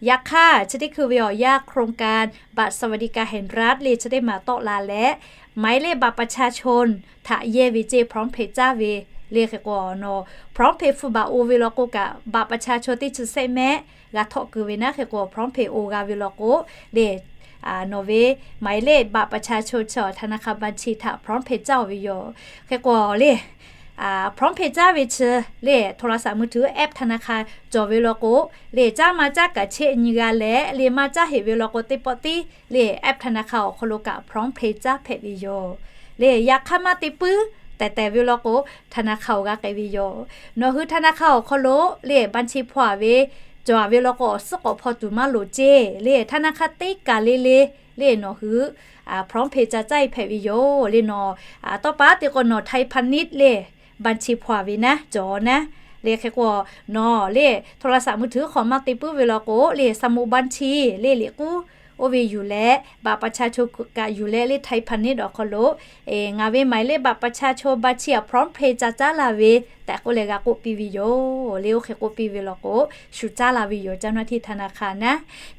Yaꞈ hk'aˇ, chi teˇ hkui ve awˬ yanˇ โครงการบัตรสวัสดิการแห่งรัฐ le chi teˇ maˬ tawˆ la leh หมายเลขบัตรประชาชน htaꞈ yehˇ ve ceˇ PromptPay caˇ ve le. Hk'e k'o, nawˬ PromptPay hpu baꞈ oˬ ve law k'o kaꞈ, บัตรประชาชน teˇ chi sehˆ mehˆ g'a htawˆ keu ve naˉ. Hk'e k'o, PromptPay oˬ g'a ve law k'o le, nawˬ ve หมายเลขบัตรประชาชน chi ธนาคาร บัญชี htaꞈ PromptPay caˇ oˬ ve yoˬ. Hk'e k'o le, PromptPay caˇ ve chi le โทรศัพท์มือถือ app ธนาคาร cawˬ ve law k'o, le caˇ maˇ caˇ kaꞈ chehˇ nyi g'a leh, le maˇ caˇ heˆ ve law k'o, teˇ pawˆ tiˉ le app ธนาคาร awˬ hk'aw lo kaꞈ PromptPay caˇ hpehꞈ ve yoˬ. Le yaꞈ hk'aˇ maˇ te puiˉ tehˬ tehˬ ve law k'o, ธนาคาร awˬ g'a k'ai ve yoˬ. Nawˬ hui ธนาคาร awˬ hk'aw lo le บัญชี hpaw a ve cawˬ a ve law k'o, awˬ suhˉ k'awꞈ hpaw tuˬ maˇ loˍ ceˇ. Le ธนาคาร teˇ kaˬ le le le nawˬ hui PromptPay ca caˇ e hpehꞈ ve yoˬ. Le nawˬ tawˇ pa te k'o, nawˬ ไทยพาณิชย์ le บัญชี hpaw a ve naˉ cawˬ naˉ. Le hk'e k'o, nawˬ le โทรศัพท์มือถือ hk'aw maˇ te puiˉ ve law k'o, le สมุดบัญชี le liꞈ k'uˉ oˇ ve yuˬ leh บัตรประชาชน kaꞈ yuˬ leh le ไทยพาณิชย์ awˬ hk'aw lo ngaˬ ve หมายเลขบัตรประชาชน บัญชี aꞈ PromptPay ca caˇ la ve tehꞈ k'oˆ leh g'a k'oˆ piˇ ve yoˬ. Le oˇ hk'e k'oˆ piˇ ve law k'o, shu caˇ la ve yoˬ เจ้าหน้าที่ธนาคาร naˉ.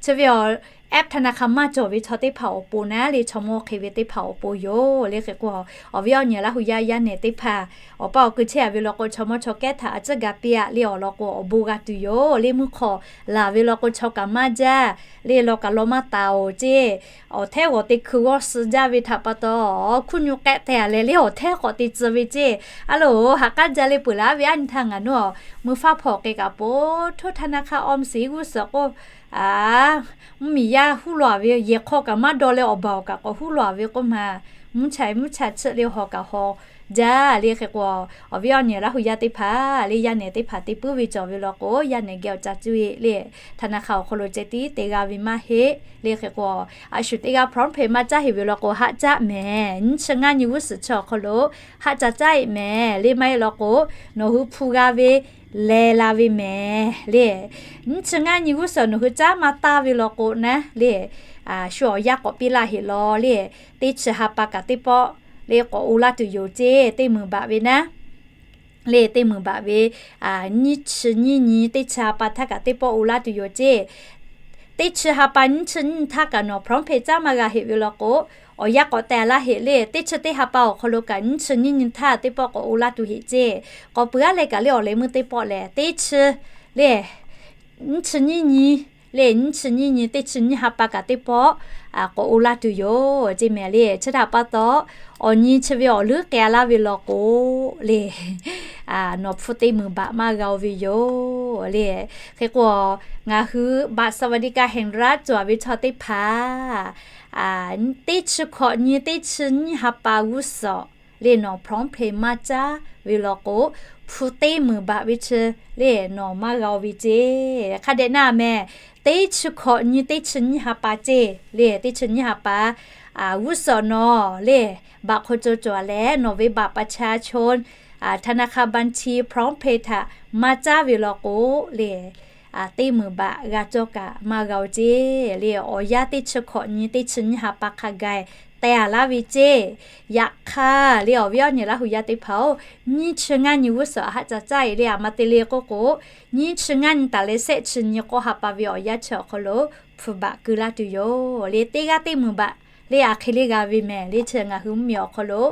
Chi ve awˬ แอปธนาคาร maˇ cawˬ ve chaw teˇ hpaˍ awˬ pon naˉ le, chaw mawˇ hk'e ve teˇ hpaˍ awˬ pon yoˬ le. Hk'e k'o, awˬ viˉ awˬ nyi Laˇ hu yaˇ yaˇ nehˬ teˇ hpaˍ awˬ pa awˬ keu chehˇ a ve law k'o, chaw mawˇ chaw kehˉ htaꞈ a tcuhˉ ga piˇ a le awˬ lawn k'o, awˬ bon g'a tuˬ yoˬ le. Mvuhˇ hk'awˍ laˬ ve law k'o, chaw kaꞈ maˇ jaˇ le, law kaꞈ law maˇ taˍ oˬ ceˇ. Awˬ htehˉ g'awˬ te hkui g'awˇ suh jaˇ ve htaꞈ pa taw, hkuˇ nyu k'ehˆ te a leh le awˬ htehˉ k'awꞈ te tcuh ve ceˇ. A loˬ, haꞈ k'aˉ jaˇ le peuˬ laˇ ve a nyi htaˇ ngaˬ nuˇ a, meuˇ faˉ hpawˇ k'e kaꞈ po htoˇ ธนาคาร ออมสิน g'uˇ suhˍ k'o, a, mvuhˇmiˬ yaˇ huˉ law a ve yehˬ hk'aw kaꞈ maˇ daw leh awˬ baˬ awˬ kaꞈ k'awꞈ huˉ law a ve k'oˆ ma, mvuhˇ cha mvuhˇ cha chiˆ le haw kaꞈ haw jaˇ le. Hk'e k'o, awˬ viˉ awˬ nyi Laˇ hu yaˇ teˇ hpaˍ le yaˇ nehˬ teˇ hpaˍ te puiˉ ve cawˬ ve law k'o, yaˇ nehˬ geh awˬ ca cuˇ e le ธนาคาร awˬ hk'aw lo ceh tiˉ te g'a ve maˇ heˆ le. Hk'e k'o, a shu teˇ g'aˇ พร้อมเพย์ maˇ caˉ heꞈ ve law k'o, haˆ caˆ mehˍ. Nyiˇ chi ngaˇ nyi g'uˇ suhˍ chi awˬ hk'aw lo haˆ ca caˇ e mehˍ le. Maˇ heˆ law k'o, nawˬ hui hpu g'a ve leh la ve mehˍ le. Nyiˇ chi ngaˇ nyi g'uˇ suhˍ nawˬ hui caˉ maˇ taˇ ve law k'o naˉ le, shu awˬ yanˇ k'awꞈ piˇ laˇ heꞈ law le, teˇ chi ha pa kaꞈ teˇ pawˆ le k'awꞈ o laˇ tuˬ yoˬ ceˇ. Teˇ meunˍ baꞈ ve naˉ le, teˇ meunˍ baꞈ ve nyiˇ chi nyiˇ nyi teˇ chi ha pa htaˇ kaꞈ teˇ pawˆ o laˇ tuˬ yoˬ ceˇ. Teˇ chi ha pa nyiˇ chi nyiˇ htaˇ kaꞈ nawˬ พร้อมเพย์ caˉ maˇ g'a heꞈ ve law k'o, awˬ yanˇ k'awꞈ teh laˇ heꞈ le. Teˇ chi teˇ ha pa awˬ hk'aw lo kaꞈ nyiˇ chi nyiˇ nyi htaˇ teˇ pawˆ k'awꞈ o laˇ tuˬ heꞈ ceˇ. K'awꞈ peuˬ aˉ leh kaꞈ le awˬ leh meuˇ teˇ pawˆ lehˬ, teˇ chi le nyiˇ chi nyiˇ nyi le nyiˇ chi nyiˇ nyi teˇ chi nyiˇ ha pa kaꞈ teˇ pawˆ k'awꞈ o laˇ tuˬ yoˬ ceˇ mehˍ le. Chi htaꞈ pa taw, awˬ nyi chi ve awˬ leuˉ k'ai laˇ ve law k'o le, nawˬ hpu teˇ meunˍ baꞈ maˇ g'a oˬ ve yoˬ le. Hk'e k'o, ngaˬ hui บัตรสวัสดิการแห่งรัฐ cawˬ ve chaw teˇ hpaˍ teˇ chi hkawꞈ nyi teˇ chi nyiˇ ha pa g'uˇ suhˍ le nawˬ พร้อมเพย์ maˇ caˉ ve law k'o, hpu teˇ meunˍ baꞈ ve chi le nawˬ maˇ g'a oˬ ve ceˇ. Hk'a dehꞈ naˉ mehˍ, teˇ chi hkawꞈ nyi teˇ chi nyiˇ ha pa ceˇ le, teˇ chi nyiˇ ha pa g'uˇ suhˍ nawˬ le บัตรคนจน cawˬ leh nawˬ ve บัตรประชาชน ธนาคารบัญชี พร้อมเพย์ htaꞈ maˇ caˉ ve law k'o le, teˇ meunˍ baꞈ g'a cawˇ kaꞈ maˇ g'a oˬ ceˇ le. Awˬ yanˇ teˇ chi hkawꞈ nyi teˇ chi nyiˇ ha pa hk'a gaˬ teh a laˇ ve ceˇ. Yaꞈ hk'aˇ le awˬ viˉ awˬ nyi Laˇ hu yaˇ teˇ hpaˍ oˬ, nyiˇ chi ngaˇ nyi g'uˇ suhˍ haˆ ca caˇ e le a ma te le k'oˆ k'o, nyiˇ chi ngaˇ nyi taˍ leh shehˆ chi nyi k'awˇ ha pa ve awˬ yanˇ chi awˬ hk'aw lo hpu baꞈ keu laˇ tuˬ yoˬ le. Teˇ g'aˇ teˇ meunˍ baꞈ le a hk'e le g'a ve mehˍ le. Chi ngaˬ hui mvuhˇmiˬ awˬ hk'aw lo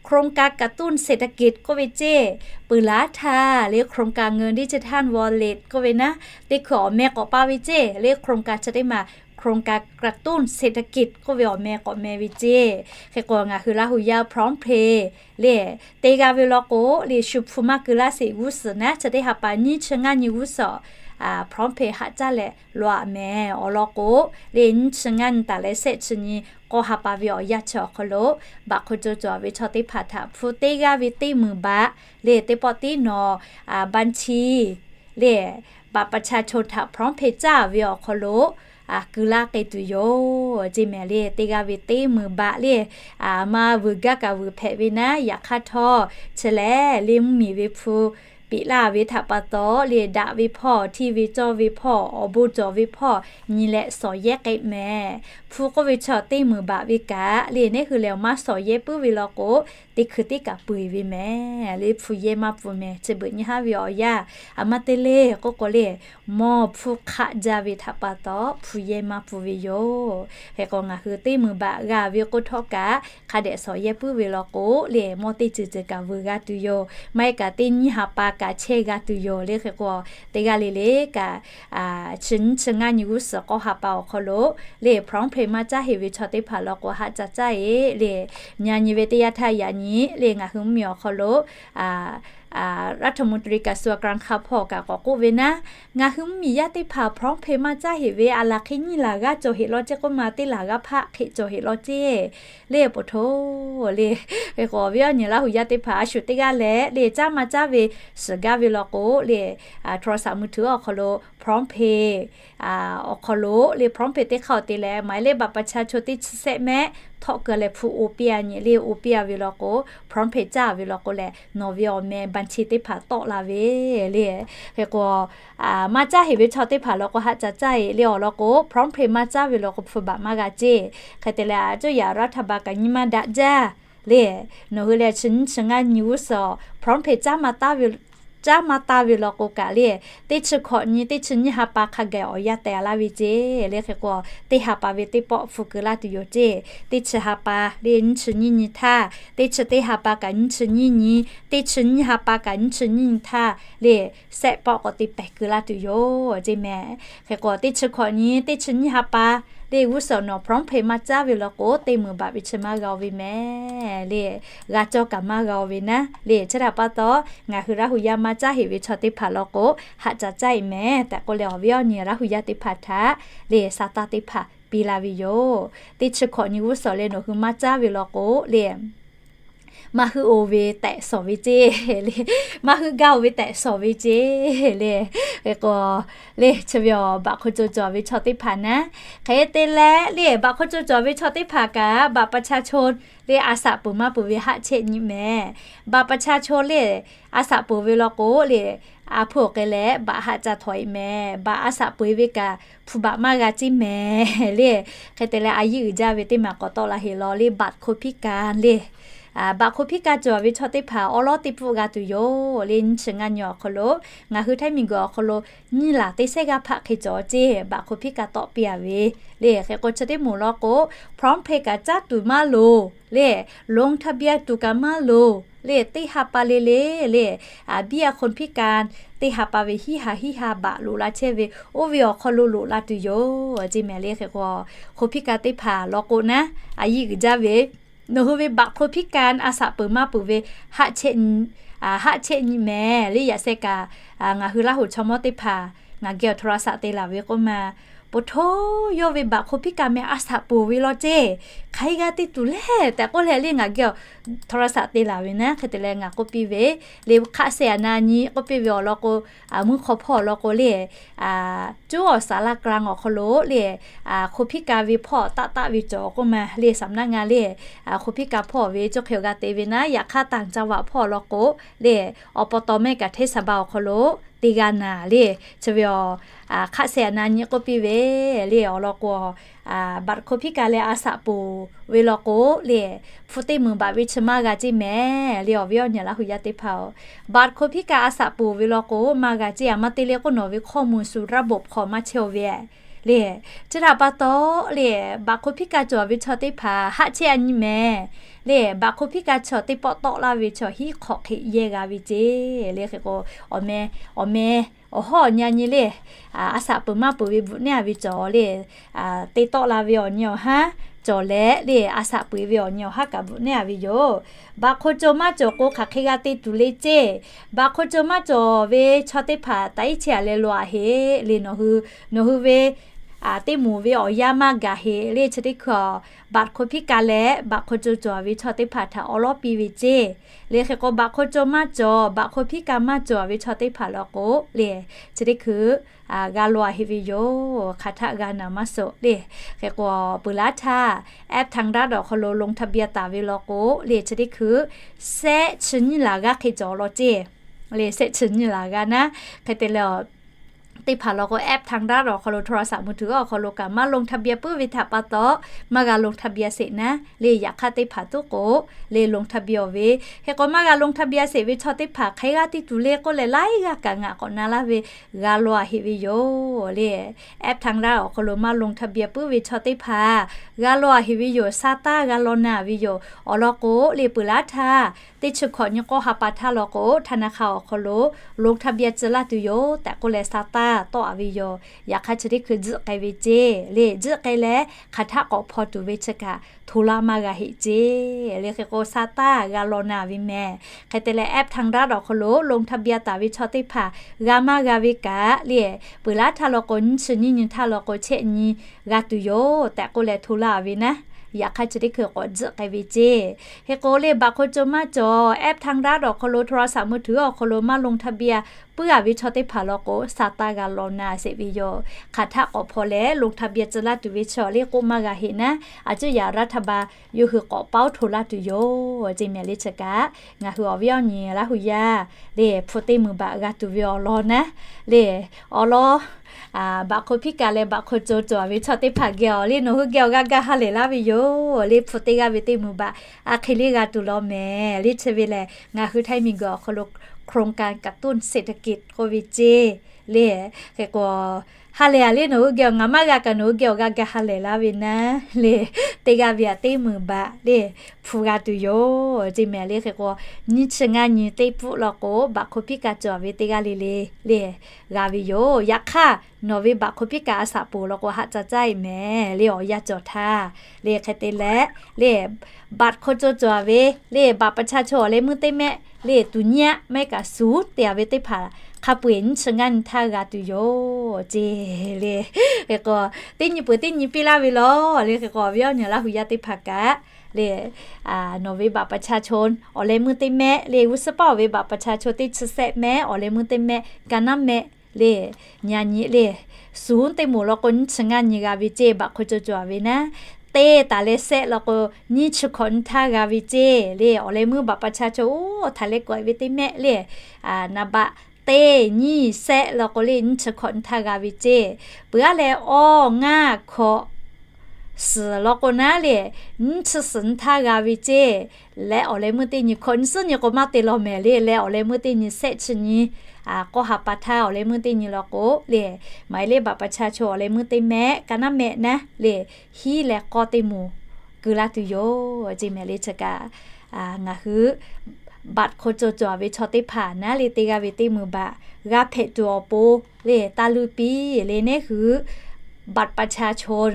โครงการกระตุ้นเศรษฐกิจ k'oˆ ve ceˇ, peuˬ laˉ htaˇ le โครงการเงินดิจิทัลวอลเล็ต k'oˆ ve naˉ, teˇ hkui awˬ meh k'awꞈ pa ve ceˇ le. โครงการ chi teˇ maˬ โครงการกระตุ้นเศรษฐกิจ k'oˆ ve awˬ meh k'awꞈ meh ve ceˇ. Hk'e k'o, ngaˬ hui Laˇ hu yaˇ พร้อมเพย์ le te g'a ve law k'o le, shu hpu maˇ keu laˇ sheˍ g'uˇ suhˍ naˉ, chi teˇ ha pa nyiˇ chi ngaˇ nyi g'uˇ suhˍ พร้อมเพย์ haˆ caˉ leh law a mehˍ. Awˬ lawn k'o le, nyiˇ chi ngaˇ nyi taˍ leh shehˆ chi nyi k'awˇ ha pa ve awˬ yanˇ chi awˬ hk'aw lo บัตรคนจน cawˬ ve chaw teˇ hpaˍ htaꞈ hpu teˇ g'aˇ ve teˇ meunˍ baꞈ le teˇ pawˆ tiˉ nawˬ บัญชี le บัตรประชาชน htaꞈ พร้อมเพย์ caˇ ve awˬ hk'aw lo keu laˇ k'ai tuˬ yoˬ ceˇ mehˍ le. Teˇ g'aˇ ve teˇ meunˍ baꞈ le, maˇ vuiˬ gaˇ kaꞈ vuiˬ hpehꞈ ve naˉ. Yaꞈ hk'aˇ htawˇ, chi lehˬ le mvuhˇmiˬ ve hpu peꞈ laˇ ve htaꞈ pa taw le, daꞈ ve hpawˇ, hteˇ ve cawˇ ve hpawˇ, awˬ bon cawˬ ve hpawˇ nyi leh shawˍ yehˇ k'ai mehˍ. Hpu k'oˆ ve chaw teˇ meunˍ baꞈ ve kaꞈ le, neˉ hui lehˬ maˇ shawˍ yehˇ puiˉ ve law k'o, teˇ hkui tiˉ kaꞈ peu eˬ ve mehˍ le. Hpu yehˇ maˇ pfuh mehˍ. Chi beuꞈ nyi haˉ ve awˬ yanˇ a ma te le k'oˆ k'o le, mawˬ hpu hk'aˆ jaˇ ve htaꞈ pa taw hpu yehˇ maˇ pfuh ve yoˬ. Hk'e k'o, ngaˬ hui teˇ meunˍ baꞈ g'a ve k'oˆ htawˇ kaꞈ, hk'a dehꞈ shawˍ yehˇ puiˉ ve law k'o le, mawˇ teˇ ceuˬ ceuˬ kaꞈ vuiˬ g'a tuˬ yoˬ. Maˇ heˆ kaꞈ teˇ nyiˇ ha pa kaꞈ chehˇ g'a tuˬ yoˬ le. Hk'e k'o, teˇ g'aˇ le le kaꞈ chi nyiˇ chi ngaˇ nyi g'uˇ suhˍ k'awˇ ha pa awˬ hk'aw lo le พร้อมเพย์ maˇ caˉ heꞈ ve chaw teˇ hpaˍ law k'o, haˆ ca caˇ e le. Nyi a nyi ve teˇ yanˇ htaˇ yaꞈ nyi le, ngaˬ hui mvuhˇmiˬ awˬ hk'aw lo รัฐมนตรีกระทรวงการคลัง hpawˇ kaꞈ k'awꞈ k'oˆ ve naˉ, ngaˬ hui mvuhˇmiˬ yaˇ teˇ hpaˍ พร้อมเพย์ maˇ caˉ heꞈ ve a laˬ hk'e nyiˇ laˬ g'aˇ cawˬ heꞈ law ceˇ k'oˆ ma, teˇ laˬ g'aˇ hpaˆ hk'e cawˬ heꞈ law ceˇ le. Poˬ htoˇ le, hk'e k'o awˬ viˉ awˬ nyi Laˇ hu yaˇ teˇ hpaˍ a shu teˇ g'aˇ leh le caˉ maˇ caˉ ve shiˍ gaˇ ve law k'o le, โทรศัพท์มือถือ awˬ hk'aw lo พร้อมเพย์ awˬ hk'aw lo le พร้อมเพย์ teˇ hk'aˇ awˬ te leh หมายเลขบัตรประชาชน teˇ chi shehˆ mehˆ htawˆ keu leh hpu oˇ piˇ a nyi le. Oˇ piˇ a ve law k'o, พร้อมเพย์ caˇ ve law k'o leh, nawˬ ve awˬ meh บัญชี teˇ hpaˍ tawˆ la ve le. Hk'e k'o, maˇ caˉ heꞈ ve chaw teˇ hpaˍ law k'o, haˆ ca caˇ e le. Awˬ lawn k'o, พร้อมเพย์ maˇ caˉ ve law k'o, hpu baꞈ maˇ g'a ceˇ. Hk'e te leh, a cuˇ yaꞈ รัฐบาล kaꞈ nyi maˇ daꞈ jaˇ le. Nawˬ hui lehˬ chi nyiˇ chi ngaˇ nyi g'uˇ suhˍ พร้อมเพย์ caˉ maˇ taˉ ve caˉ maˇ taˇ ve law k'o kaꞈ le, teˇ chi hkawꞈ nyi teˇ chi nyiˇ ha pa hk'a gaˬ awˬ yanˇ teh laˇ ve ceˇ le. Hk'e k'o, teˇ ha pa ve teˇ pawˆ hpu keu laˇ tuˬ yoˬ ceˇ. Teˇ chi ha pa le nyiˇ chi nyiˇ nyi htaˇ, teˇ chi teˇ ha pa kaꞈ nyiˇ chi nyiˇ nyi, teˇ chi nyiˇ ha pa kaꞈ nyiˇ chi nyiˇ nyi htaˇ le, shehˆ pawˆ k'awꞈ te pehˬ keu laˇ tuˬ yoˬ ceˇ mehˍ. Hk'e k'o, teˇ chi hkawꞈ nyi teˇ chi nyiˇ ha pa le g'uˇ suhˍ nawˬ PromptPay maˇ caˉ ve law k'o, teˇ meunˍ baꞈ ve chi maˇ g'a-o ve mehˍ le. G'a cawˇ kaꞈ maˇ g'a-o ve naˉ le. Chi htaꞈ pa taw, ngaˬ hui Laˇ hu yaˇ maˇ caˉ heˆ ve chaw teˇ hpaˍ law k'o, haꞈ caˍ caˇ-e mehˍ tehꞈ k'oˆ leh, awˬ viˉ awˬ nyi Laˇ hu yaˇ teˇ hpaˍ htaꞈ le sa taˇ teˇ hpaˍ piˇ laˇ ve yoˬ. Teˇ chi hkawꞈ nyi g'uˇ suhˍ leh nawˬ hui maˇ caˉ ve law k'o le, maˇ hui oˇ ve tehꞈ shawˍ ve ceˇ le, maˇ hui gaˇ-oˬ ve tehꞈ shawˍ ve ceˇ le. Hk'e k'o, le chi ve awˬ baꞈ hk'o co cawˬ ve chaw teˇ hpaˍ naˉ, hk'e te leh le baꞈ hk'o co cawˬ ve chaw teˇ hpaˍ kaꞈ บัตรประชาชน le a shaꞈ peuˬ maˇ peuˬ ve haˆ chehˇ nyi mehˍ. บัตรประชาชน le a shaꞈ peuˬ ve law k'o le, a hpu awˬ k'ai leh baꞈ haˆ ca htawnˍ-e mehˍ. Baꞈ a shaꞈ peuˬ ve kaꞈ hpu baꞈ maˇ g'a ceˇ mehˍ le. Hk'e te leh a yiˇ uiˍ jaˇ ve teˇ maˬ k'awꞈ tawˆ la heˆ law le, บัตรคนพิการ le. Baꞈ hk'oˆ hpiˇ kaˇ cawˬ ve chaw teˇ hpaˍ awˉ lawˉ teˇ pfuhˆ g'a tuˬ yoˬ le. Nyiˇ chi ngaˇ nyi awˬ hk'aw lo ngaˬ hui Htaiˇ miˬguiˬ awˬ hk'aw lo nyiˇ laˬ teˇ sehˉ g'aˇ hpaˆ hk'e cawˬ ceˇ, baꞈ hk'oˆ hpiˇ kaˇ tawˆ piˇ-a ve le. Hk'e k'o, chi teˇ moˍ law k'o, PromptPay kaꞈ caˉ tuˬ maˇ loˍ le, ลงทะเบียน tuˬ kaꞈ maˇ loˍ le. Teˇ ha pa le le le, biˇ a คนพิการ teˇ ha pa ve hiˉ ha hiˉ ha baꞈ loꞈ la chehˇ ve, oˇ ve awˬ hk'aw lo loꞈ la tuˬ yoˬ ceˇ mehˍ le. Hk'e k'o, คนพิการ teˇ hpaˍ law k'o naˉ, a yiˇ uiˍ jaˇ ve nawˬ hui ve baꞈ hk'oˆ hpiˇ kaˇ a shaꞈ peuˬ maˇ peuˬ ve haˆ chehˇ nyi mehˍ le. Yaꞈ sheh kaꞈ ngaˬ hui Laˇ huˍ chaw mawˇ teˇ hpaˍ ngaˬ geh awˬ โทรศัพท์ te laˬ ve k'oˆ ma, po hto yawˇ ve baꞈ hk'oˆ hpiˇ kaˇ meh a shaꞈ peuˬ ve law ceˇ, hk'aˬ hk'e g'a te tuˬ le tehꞈ k'oˆ leh le ngaˬ geh awˬ โทรศัพท์ te laˬ ve naˉ. Hk'e te leh ngaˬ k'oˆ piˇ ve le, hk'aˆ sehˍ a na nyi k'oˆ piˇ ve awˬ lawn k'o, mvuhˇ hk'aw hpawˇ awˬ lawn k'o le, cuˉ awˬ ศาลากลาง awˬ hk'aw lo le, คนพิการ ve hpawˇ taˆ taˆ ve cawˬ k'oˆ ma le. Saˍ naˆ ngaˇ le, คนพิการ hpawˇ ve cawˇ hk'e awˬ g'a te ve naˉ. Yaꞈ hk'aˇ ต่างจังหวัด hpawˇ awˬ lawn k'o le, awˬ pa taw mehˆ kaꞈ เทศบาล awˬ hk'aw lo te g'a naˍ le. Chi ve awˬ hk'aˆ sehˍ a na nyi k'oˆ piˇ ve le awˬ lawn k'o, baꞈ hk'oˆ hpiˇ kaˇ leh a shaꞈ peuˬ ve law k'o le, hpu teˇ meunˍ baꞈ ve chi maˇ g'a ceˇ mehˍ le. Awˬ viˉ awˬ nyi Laˇ huˍ yaˇ teˇ hpaˍ-oˬ, baꞈ hk'oˆ hpiˇ kaˇ a shaꞈ peuˬ ve law k'o maˇ g'a ceˇ. A maˇ te le k'oˆ nawˬ ve ข้อมูลสู่ระบบ hk'aw maˇ chehˇ-o ve le. Chi htaꞈ pa taw le, baꞈ hk'oˆ hpiˇ kaˇ cawˬ ve chaw teˇ hpaˍ haˆ chehˇ a nyi mehˍ le. Baꞈ hk'oˆ hpiˇ kaˇ chaw teˇ pawˆ tawˆ laˇ ve chaw hiˉ hk'awꞈ hk'e yehˇ g'a ve ceˇ le. Hk'e k'o, awˬ meh, awˬ meh awˬ hawˉ awˬ nyi a nyi le, a shaꞈ peuˬ maˇ peuˬ ve bvuhꞈ neˉ-a ve cawˬ le, te tawˆ la ve awˬ nyi awˬ haˉ cawˬ leh le, a shaꞈ peuˬ ve awˬ nyi awˬ haˉ kaꞈ bvuhꞈ neˉ-a ve yoˬ. Baꞈ hk'oˆ cawˬ maˇ cawˬ k'o hk'aˬ hk'e g'a te tuˬ le ceˇ. Baꞈ hk'oˆ cawˬ maˇ cawˬ ve chaw teˇ hpaˍ taꞈ iˉ chehˇ-a leh law-a heˆ le. Nawˬ hui, nawˬ hui ve teˇ moˍ ve awˬ yanˇ maˇ gaˬ heˆ le. Chi teˇ hkui-a, baꞈ hk'oˆ hpiˇ kaˇ leh baꞈ hk'oˆ cawˬ cawˬ ve chaw teˇ hpaˍ htaꞈ awˉ lawˉ piˇ ve ceˇ le. Hk'e k'o, baꞈ hk'oˆ cawˬ maˇ cawˬ, baꞈ hk'oˆ hpiˇ kaˇ maˇ cawˬ ve chaw teˇ hpaˍ law k'o le, chi teˇ hkui g'a law-a heˆ ve yoˬ. Hk'aˬ htaˆ g'a naˍ maˇ suh le. Hk'e k'o, peuˬ laˇ htaˇ, app ทางรัฐ awˬ hk'aw lo ลงทะเบียน taˍ ve law k'o le, chi teˇ hkui shehˆ chi nyiˇ laˬ g'aˇ hk'e cawˬ law ceˇ le. Shehˆ chi nyiˇ laˬ g'aˇ naˉ. Hk'e te leh, teˇ hpaˍ law k'o app ทางรัฐ awˬ hk'aw lo โทรศัพท์มือถือ awˬ hk'aw lo kaꞈ maˇ ลงทะเบียน puiˉ ve htaꞈ pa taw, maˇ g'a ลงทะเบียน sheˍ naˉ le. Yaꞈ hk'aˇ teˇ hpaˍ tuˉ k'o le ลงทะเบียน ve, hk'e k'o maˇ g'a ลงทะเบียน sheˍ ve chaw teˇ hpaˍ hk'aˬ hk'e g'a te tuˬ le k'oˆ leh laiˉ g'aˇ kaꞈ ngaˬ k'awꞈ na laˇ ve, g'a law-a heˆ ve yoˬ le. App ทางรัฐ awˬ hk'aw lo maˇ ลงทะเบียน puiˉ ve chaw teˇ hpaˍ g'a law-a heˆ ve yoˬ. Sa taˇ g'a law na ve yoˬ. Awˬ lawn k'o le, peuˬ laˇ htaˇ teˇ chi hkawꞈ nyi k'awˇ ha pa htaˇ law k'o, ธนาคาร awˬ hk'aw lo ลงทะเบียน tcuh laˇ tuˬ yoˬ tehꞈ k'oˆ leh sa taˇ tawˆ-a ve yoˬ. Yaꞈ hk'aˇ chi teˇ hkui tzuhˆ k'ai ve ceˇ le. Tzuhˆ k'ai leh hk'aˬ htaˆ k'awꞈ hpaw tuˬ ve chi kaꞈ hto laˇ maˇ g'a heˆ ceˇ le. Hk'e k'o, sa taˇ g'a law na ve mehˍ. Hk'e te leh app ทางรัฐ awˬ hk'aw lo ลงทะเบียน taˍ ve chaw teˇ hpaˍ g'a maˇ g'a ve kaꞈ le, peuˬ laˇ htaˇ law k'o nyiˇ chi nyiˇ nyi htaˇ law k'o chehˇ nyi g'a tuˬ yoˬ tehꞈ k'oˆ leh hto laˇ ve naˉ. Yaꞈ hk'aˇ chi teˇ hkui k'awꞈ tzuhˆ k'ai ve ceˇ. Hk'e k'o le, baꞈ hk'oˆ cawˬ maˇ cawˬ, app ทางรัฐ awˬ hk'aw lo โทรศัพท์มือถือ awˬ hk'aw lo maˇ ลงทะเบียน puiˉ-a ve chaw teˇ hpaˍ law k'o sa taˇ g'a law na sheˍ ve yoˬ. Hk'aˬ htaˆ k'awꞈ hpaw leh ลงทะเบียน tcuh laˇ tuˬ ve chi le k'oˆ maˇ g'a heˆ naˉ. A cuˇ yaꞈ รัฐบาล yawˇ hui k'awꞈ pawˉ hto laˇ tuˬ yoˬ ceˇ mehˍ le. Chi kaꞈ ngaˬ hui awˬ viˉ awˬ nyi Laˇ huˍ yaˇ le, hpu teˇ meunˍ baꞈ g'a tuˬ ve awˬ lawn naˉ le. Awˬ lawn, baꞈ hk'oˆ hpiˇ kaˇ leh baꞈ hk'oˆ cawˬ cawˬ ve chaw teˇ hpaˍ geh awˬ le, nawˬ hui geh awˬ g'aˇ gaˇ ha lehˬ laˇ ve yoˬ le. Hpu teˇ g'aˇ ve teˇ meunˍ baꞈ a hk'e le g'a tuˬ law mehˍ le. Chi ve lehˬ ngaˬ hui Htaiˇ miˬguiˬ awˬ hk'aw lo โครงการกระตุ้นเศรษฐกิจ k'oˆ ve ceˇ le. Hk'e k'o, ha lehˬ a le nawˬ hui geh awˬ ngaˬ maˇ g'a kaꞈ nawˬ hui geh awˬ g'a gaˬ ha lehˬ laˇ ve naˉ le. Teˇ g'aˇ ve aꞈ teˇ meunˍ baꞈ le hpu g'a tuˬ yoˬ ceˇ mehˍ le. Hk'e k'o, nyiˇ chi ngaˇ nyi teˇ pfuhˆ law k'o, baꞈ hk'oˆ piˉ kaꞈ cawˬ ve teˇ g'aˇ le le le g'a ve yoˬ. Yaꞈ hk'aˇ, nawˬ ve baꞈ hk'oˆ piˉ kaꞈ a shaꞈ poˬ law k'o, haꞈ ca caˇ e mehˍ le, awˬ yanˇ cawˬ htaˇ le. Hk'e te leh le, บัตรคนจน cawˬ ve le, บัตรประชาชน awˬ leh meuˇ teˇ mehˆ le, tuˬ nyiˇ aˆ maˇ heˆ kaꞈ suhˍ te a ve teˇ hpaˍ hk'a peu-eˬ nyiˇ chi ngaˇ nyi htaˇ g'a tuˬ yoˬ ceˇ le. Hk'e k'o, teˇ nyi peuˬ teˇ nyi piˇ laˇ ve law le. Hk'e k'o, awˬ viˉ awˬ nyi Laˇ hu yaˇ teˇ hpaˍ kaꞈ le, nawˬ ve บัตรประชาชน awˬ leh meuˇ teˇ mehˆ le, g'uˇ suhˉ paˇ awˬ ve บัตรประชาชน teˇ chi sehˆ mehˆ, awˬ leh meuˇ teˇ mehˆ, ka naˉ mehˆ le, nyi nyi le, suhˍ teˇ moˍ law k'o, nyiˇ chi ngaˇ nyi g'a ve ceˇ, บัตรคนจน cawˬ ve naˉ. Teˇ taˍ leh sehˆ law k'o, nyiˇ chi hkawꞈ nyi htaˇ g'a ve ceˇ le. Awˬ leh meuˇ บัตรประชาชน oˇ htaꞈ leh kawꞈ e ve teˇ mehˆ le, naˍ baꞈ teˇ nyiˇ sehˆ law k'o le, nyiˇ chi hkawꞈ nyi htaˇ g'a ve ceˇ. Peuˬ aˉ leh awˇ ngaˇ hkawꞈ suhˍ law k'o naˉ le, nyiˇ chi suhˍ nyi htaˇ g'a ve ceˇ. Leh awˬ leh meuˇ teˇ nyi hkawꞈ nyi suhˉ nyi k'o maˇ te law mehˍ le. Leh awˬ leh meuˇ teˇ nyi sehˆ chi nyi k'awˇ ha pa htaˇ awˬ leh meuˇ teˇ nyi law k'o le, หมายเลขบัตรประชาชน awˬ leh meuˇ teˇ mehˆ, ka naˉ mehˆ naˉ le, hiˉ leh k'awˇ teˇ moˍ keu laˇ tuˬ yoˬ ceˇ mehˍ le. Chi kaꞈ ngaˬ hui บัตรคนจน cawˬ ve chaw teˇ hpaˍ naˉ le, teˇ g'aˇ ve teˇ meunˍ baꞈ g'a hpehꞈ tuˬ awˬ pon le, taˇ luˇ piˇ le. Neˇ hui บัตรประชาชน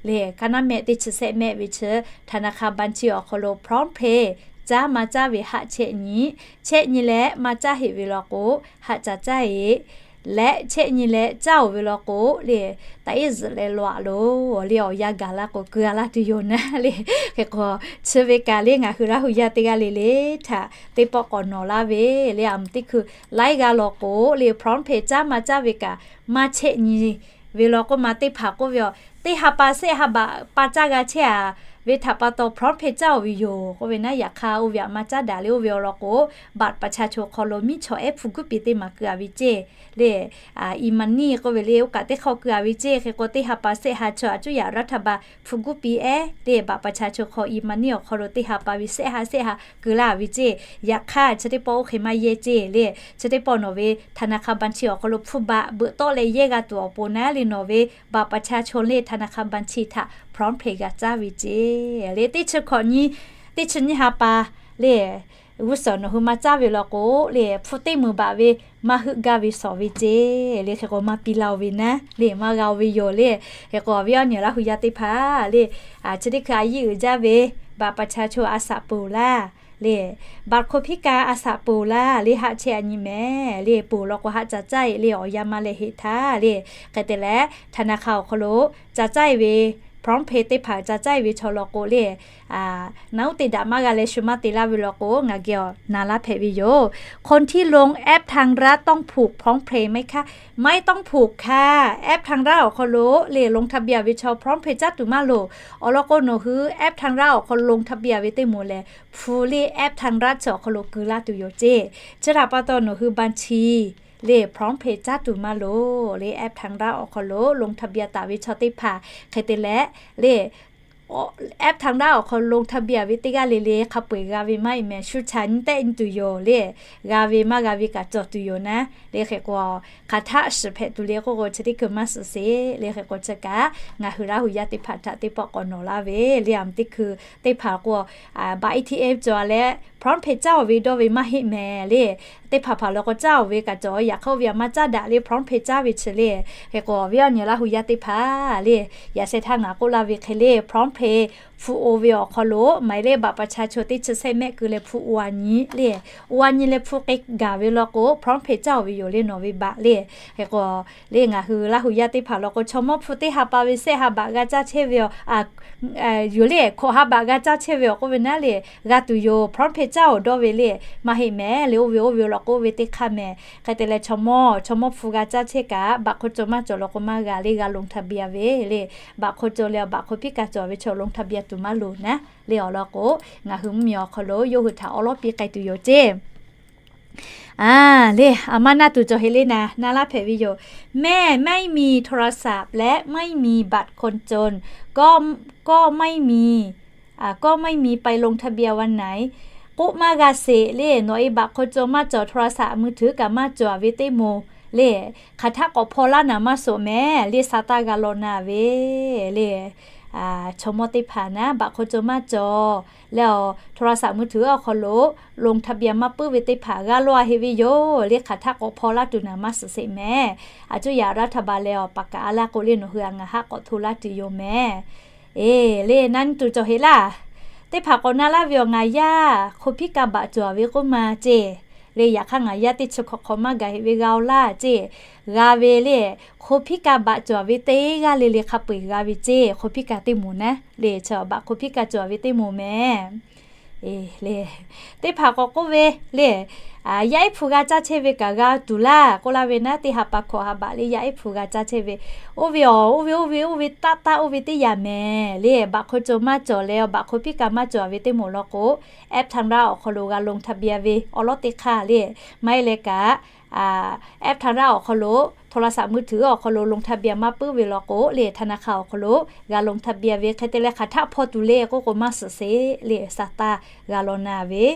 le, ka naˉ mehˆ teˇ chi sehˆ mehˆ ve chi ธนาคารบัญชี awˬ hk'aw lo PromptPay caˇ maˇ caˇ ve haˆ chehˇ nyi. Chehˇ nyi leh maˇ caˇ heˆ ve law k'o, haˆ ca caˇ e. Leh chehˇ nyi leh caˇ oˬ ve law k'o le, taꞈ iˉ zuhꞈ leh law aꞈ loˬ le, awˬ yanˇ gaˬ laˇ k'o keu a laˇ tuˬ yoˬ naˉ le. Hk'e k'o, chi ve kaꞈ le ngaˬ hui Laˇ hu yaˇ teˇ g'aˇ le le htaꞈ teˇ pawˆ k'awꞈ nawˬ laˇ ve le. A mvuhˬ teˇ hkui laiˉ g'aˇ law k'o le, PromptPay caˇ maˇ caˇ ve kaꞈ maˇ chehˇ nyi ve law k'o, maˇ teˇ hpaˍ k'oˆ ve, teˇ ha pa sehˆ ha baꞈ pa caˇ g'a chehˇ a ve htaꞈ pa taw PromptPay caˇ oˬ ve yoˬ k'oˆ ve naˉ. Yaꞈ hk'aˇ oˇ ve aꞈ maˇ caˉ daꞈ le. Oˇ ve awˬ lawn k'o, บัตรประชาชน hk'aw lo miˉ chaw ehˉ hpu guˉ piˍ teˇ maˍ keu a ve ceˇ le. E-money k'oˆ ve le, oˇ kaꞈ teˇ hk'aw keu a ve ceˇ. Hk'e k'o, teˇ ha pa sehˆ ha chaw a cuˇ yaꞈ raˇ htaˇ ba hpu guˉ piˍ ehˉ le, บัตรประชาชน hk'aw e-money awˬ hk'aw lo teˇ ha pa ve sehˆ ha sehˆ ha keu laˇ ve ceˇ. Yaꞈ hk'aˇ chi teˇ pawˆ oˇ hk'e maˇ yehˇ ceˇ le. Chi teˇ pawˆ nawˬ ve ธนาคารบัญชี awˬ hk'aw lo hpu baꞈ beuꞈ tawˆ leh yehˇ g'a tuˬ awˬ pon naˉ le, nawˬ ve บัตรประชาชน le ธนาคารบัญชี htaꞈ PromptPay g'a caˇ ve ceˇ le. Teˇ chi hkawꞈ nyi, teˇ chi nyiˇ ha pa le, g'uˇ suhˍ nawˬ hui maˇ caˇ ve law k'o le, hpu teˇ meunˍ baꞈ ve maˇ heuˆ gaˇ ve shawˍ ve ceˇ le. Hk'e k'o, maˇ piˇ laˇ oˬ ve naˉ le, maˇ g'a oˬ ve yoˬ le. Hk'e k'o, awˬ viˉ awˬ nyi Laˇ hu yaˇ teˇ hpaˍ le, chi teˇ hkui a yiˇ uiˍ jaˇ ve บัตรประชาชน a shaꞈ poˬ laˇ le, บัตรคนพิการ a shaꞈ poˬ laˇ le, haˆ chehˇ a nyi mehˍ le. Poˬ law k'o, haˆ ca caˇ e le, awˬ yanˇ maˇ leh heˆ htaˇ le. Hk'e te leh, ธนาคาร awˬ hk'aw lo ca caˇ e ve, PromptPay teˇ hpaˍ ca caˇ e ve chaw law k'o le, naˉ uˉ te daꞈ maˇ g'a leh shu maˇ te laˇ ve law k'o, ngaˬ geh awˬ na laˇ hpehꞈ ve yoˬ. คนที่ลงแอปทางรัฐต้องผูก PromptPay ไหมคะ ไม่ต้องผูกค่ะ แอปทางรัฐ awˬ hk'aw lo le ลงทะเบียน ve chaw PromptPay caˇ tuˬ maˇ loˍ. Awˬ lawn k'o, nawˬ hui แอปทางรัฐ awˬ hk'aw lo ลงทะเบียน ve teˇ moˍ lehˬ, hpu le แอปทางรัฐ chi awˬ hk'aw lo keu laˇ tuˬ yoˬ ceˇ. Chi htaꞈ pa taw nawˬ hui บัญชี le PromptPay caˇ tuˬ maˇ loˍ le, แอปทางรัฐ awˬ hk'aw lo ลงทะเบียน taˍ ve chaw teˇ hpaˍ hk'e te leh le แอปทางรัฐ awˬ hk'aw lo ลงทะเบียน ve teˇ g'aˇ le le hk'a peu-eˬ g'a ve maˇ heˆ mehˍ, shu chaꞈ nyi tehˆ nyi tuˬ yoˬ le. G'a ve maˇ g'a ve kaꞈ cawˬ tuˬ yoˬ naˉ le. Hk'e k'o, hk'aˬ htaˆ shiˍ hpehꞈ tuˬ le k'oˆ k'o, chi teˇ hkui maˇ shiˍ sheˍ le. Hk'e k'o, chi kaꞈ ngaˬ hui Laˇ hu yaˇ teˇ hpaˍ htaꞈ teˇ pawˆ k'awꞈ nawˬ laˇ ve le. A mvuhˬ teˇ hkui teˇ hpaˍ k'o, บัตร เอทีเอ็ม cawˬ leh PromptPay caˇ oˬ ve dawˇ ve maˇ heˆ mehˍ le. Teˇ hpaˍ hpaˍ law k'o caˇ oˬ ve kaꞈ cawˬ, yaꞈ hk'aˇ oˇ ve aꞈ maˇ caˇ daꞈ le, PromptPay caˇ ve chi le. Hk'e k'o, awˬ viˉ awˬ nyi Laˇ hu yaˇ teˇ hpaˍ le, yaꞈ sheh htaˇ ngaˬ k'oˆ laˇ ve hk'e le, PromptPay hpu oˬ ve awˬ hk'aw lo หมายเลขบัตรประชาชน teˇ chi sehˆ mehˆ keu leh hpu oˬ a nyi le. Oˬ a nyi leh hpu k'ai gaˬ ve law k'o, PromptPay caˇ oˬ ve yoˬ le, nawˬ ve บัตร le. Hk'e k'o, le ngaˬ hui Laˇ hu yaˇ teˇ hpaˍ law k'o, chaw mawˇ hpu teˇ ha pa ve sehˆ ha บาท g'a caˇ chehˇ ve yoˬ le, hkawꞈ ha บาท g'a caˇ chehˇ ve awˬ k'oˆ ve naˉ le, g'a tuˬ yoˬ, PromptPay caˇ oˬ dawˇ ve le. Maˇ heˆ mehˍ le, oˇ ve oˇ ve law k'o oˇ ve teˇ hk'aˇ mehˍ. Hk'e te leh chaw mawˇ, chaw mawˇ hpu g'a caˇ chehˇ kaꞈ บัตรคนจน maˇ cawˬ law k'o maˇ g'a le, g'a ลงทะเบียน ve le. บัตรคนจน le บัตรคนพิการ cawˬ ve chaw ลงทะเบียน tuˬ maˇ loˍ naˉ le. Awˬ lawn k'o, ngaˬ hui mvuhˇmiˬ awˬ hk'aw lo yawˇ hui htaꞈ awˉ lawˉ piˇ k'ai tuˬ yoˬ ceˇ. A le, aˬ ma naˆ tuˬ cawˬ heˆ le naˉ, naˆ laˇ hpehꞈ ve yoˬ. แม่ไม่มีโทรศัพท์ และไม่มีบัตรคนจน ก็ไม่มี ก็ไม่มีไปลงทะเบียนวันไหน k'oˆ maˇ g'a sheˍ le. Nawˬ e บัตรคนจน maˇ cawˬ, โทรศัพท์มือถือ kaꞈ maˇ cawˬ ve teˇ moˍ le, hk'aˬ htaˆ k'awꞈ hpaw laˇ naˍ maˇ suhˍ meh le, sa taˇ g'a law na ve le. Chaw mawˇ teˇ hpaˍ naˉ บัตรคนจน maˇ cawˬ leh, โทรศัพท์มือถือ awˬ hk'aw lo ลงทะเบียน maˇ puiˉ ve teˇ hpaˍ g'a law heˆ ve yoˬ le. Hk'aˬ htaˆ k'awꞈ hpaw laˇ tuˬ naˍ maˇ suhˍ sheˍ meh. A cuˇ yaꞈ รัฐบาล leh awˬ paˍ kaꞈ a laˇ k'o le, nawˬ hui a ngaˬ haˆ k'awꞈ hto laˇ tuˬ yoˬ meh. Eˬ le, na nyi tuˬ cawˬ heˆ laˇ. Teˇ hpaˍ k'awꞈ na laˇ ve awˬ, ngaˬ yaˇ คนพิการ บัตร cawˬ ve k'oˆ ma ceˇ le. Yaꞈ hk'aˇ ngaˬ yaˇ teˇ chi hk'awꞈ hk'awꞈ maˇ gaˬ heˆ ve g'a-o laˇ ceˇ. G'a ve le, คนพิการ บัตร cawˬ ve teˇ g'aˇ le le hk'a peu-eˬ g'a ve ceˇ. คนพิการ teˇ moˍ naˉ le, บัตร คนพิการ cawˬ ve teˇ moˍ meh. Eˬ le, teˇ hpaˍ k'awꞈ k'oˆ ve le, yaˇ iˉ hpu g'a caˇ chehˇ ve kaꞈ g'a tuˬ laˇ k'oˆ laˇ ve naˉ. Teˇ ha pa hkawꞈ ha baꞈ le yaˇ iˉ hpu g'a caˇ chehˇ ve, oˇ ve awˬ, oˇ ve oˇ ve oˇ ve taˆ taˆ oˇ ve teˇ yaꞈ meh le. บัตรคนจน maˇ cawˬ leh awˬ บัตร คนพิการ maˇ cawˬ ve teˇ moˍ law k'o, แอปธนาคาร awˬ hk'aw lo g'a ลงทะเบียน ve awˉ lawˉ teˇ hk'aˇ le. Maˇ heˆ leh kaꞈ, แอปธนาคาร awˬ hk'aw lo, โทรศัพท์มือถือ awˬ hk'aw lo ลงทะเบียน maˇ puiˉ ve law k'o le, ธนาคาร awˬ hk'aw lo g'a ลงทะเบียน ve hk'e te leh hk'aˬ htaˆ hpaw tuˬ le k'oˆ k'o maˇ suhˍ sheˍ le, sa taˇ g'a law na ve.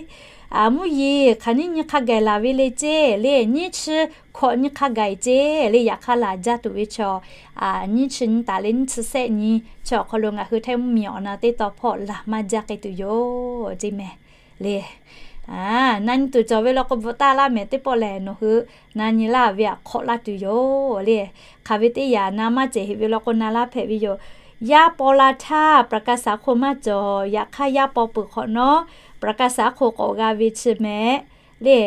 Mvuhˇ yeˬ hk'aˬ nyiˇ nyi hk'a gaˬ laˬ ve le ceˇ le, nyiˇ chi hkawꞈ nyi hk'a gaˬ ceˇ le. Yaꞈ hk'aˇ laˬ jaˇ tuˬ ve chaw, nyiˇ chi nyi taˍ leh nyiˇ chi sehˆ nyi chi awˬ hk'aw lo ngaˬ hui Htaiˇ mvuhˇmiˬ awˬ na teˇ taw hpawˇ laˬ maˇ jaˇ k'ai tuˬ yoˬ ceˇ meh le. Na nyi tuˬ cawˬ ve law k'o bvuhꞈ taˇ laˇ meh, teˇ pawˆ lehˬ nawˬ hui na nyi laˇ ve aꞈ hk'awꞈ laˇ tuˬ yoˬ le. Hk'aˬ ve teˇ yaꞈ na maˇ cehˬ heˆ ve law k'o na laˇ hpehꞈ ve yoˬ. Yaˇ paw la htaˇ ประกันสังคม maˇ cawˬ. Yaꞈ hk'aˇ yaˇ paw peuˬ hk'awꞈ nawˉ ประกันสังคม k'awꞈ g'a ve chi meh le.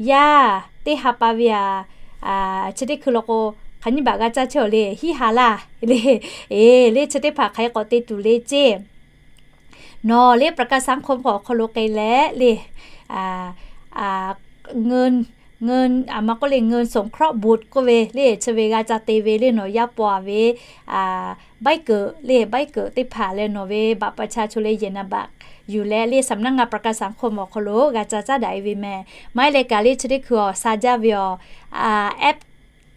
Yaˇ teˇ ha pa ve aꞈ, chi teˇ hkui law k'o hk'aˬ nyiˇ baꞈ g'a caˇ chehˇ-oˬ le, hiˉ ha laˇ le. Eˬ le, chi teˇ hpaˍ hk'aˬ hk'e k'awꞈ te tuˬ le ceˇ. Nawˬ le ประกันสังคม awˬ hk'aw lo k'ai leh le, ngaˬ ma k'oˆ le เงินสงเคราะห์บุตร k'oˆ ve le, chi ve g'a ca te ve le, nawˬ yaˇ paw ve ใบเกิด le, ใบเกิด teˇ hpaˍ leh nawˬ ve บัตรประชาชน leh yehˬ นามบัตร yuˬ leh le สำนักงานประกันสังคม awˬ hk'aw lo g'a ca caˉ daꞈ e ve meh. Maˇ heˆ leh kaꞈ le chi teˇ hkui awˬ sa jaˇ ve awˬ, app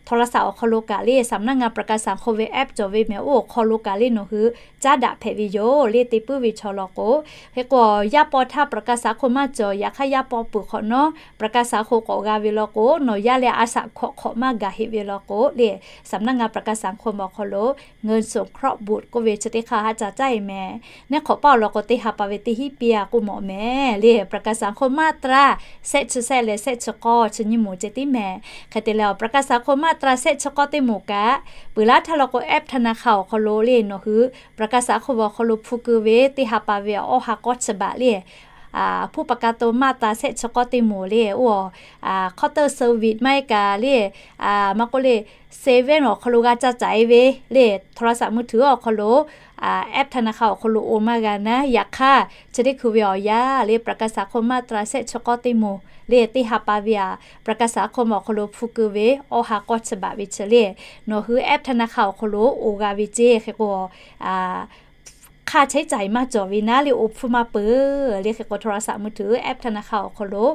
โทรศัพท์ awˬ hk'aw lo kaꞈ le สำนักงานประกันสังคม ve app cawˬ ve meh, oˇ awˬ hk'aw lo kaꞈ le nawˬ hui caˉ daꞈ hpehꞈ ve yoˬ le, te puiˉ ve chaw law k'o. Hk'e k'o yaˇ paw htaˇ ประกันสังคม maˇ cawˬ, yaꞈ hk'aˇ yaˇ paw peuˬ hk'awꞈ nawˉ ประกันสังคม k'awꞈ g'a ve law k'o, nawˬ yaˇ leh a shaꞈ hkawꞈ hk'awꞈ maˇ gaˬ heˆ ve law k'o le, สำนักงานประกันสังคม awˬ hk'aw lo เงินสงเคราะห์บุตร k'oˆ ve chi teˇ hk'aˇ haˉ ca caˇ e meh. Neˇ hk'awꞈ paˆ awˬ lawn k'o teˇ ha pa ve teˇ hiˉ piˇ a k'oˆ mawꞈ meh le, ประกันสังคม มาตรา sehˆ chi sehˆ leh sehˆ chi k'awˇ chi nyiˇ moˍ ceh tiˉ meh. Hk'e te leh awˬ ประกันสังคม มาตรา sehˆ chi k'awˇ teˇ moˍ kaꞈ, peuˬ laˇ htaˇ law k'o แอปธนาคาร awˬ hk'aw lo le nawˬ hui ประกันสังคม awˬ hk'aw lo hpu keu ve teˇ ha pa ve awˬ awˇ ha k'awˇ chi baꞈ le, ผู้ประกันตน มาตรา sehˆ chi k'awˇ teˇ moˍ le, oˇ, counter service maˇ heˆ kaꞈ le, maˇ k'oˆ le, seven awˬ hk'aw lo g'a ca caˍ e ve le, โทรศัพท์มือถือ awˬ hk'aw lo app ธนาคาร awˬ hk'aw lo oˇ maˇ g'a naˉ. Yaꞈ hk'aˇ chi teˇ hkui ve awˬ yanˇ le ประกันสังคม มาตรา sehˆ chi k'awˇ teˇ moˍ le, teˇ ha pa ve aꞈ ประกันสังคม awˬ hk'aw lo hpu keu ve awˇ ha k'awˇ chi baꞈ ve chi le, nawˬ hui app ธนาคาร awˬ hk'aw lo oˇ g'a ve ceˇ. Hk'e k'o hk'aˇ chehˉ caiˍ maˇ cawˬ ve naˉ le, oˇ hpfuhˇ maˇ peuˬ le. Hk'e k'o โทรศัพท์มือถือ app ธนาคาร awˬ hk'aw lo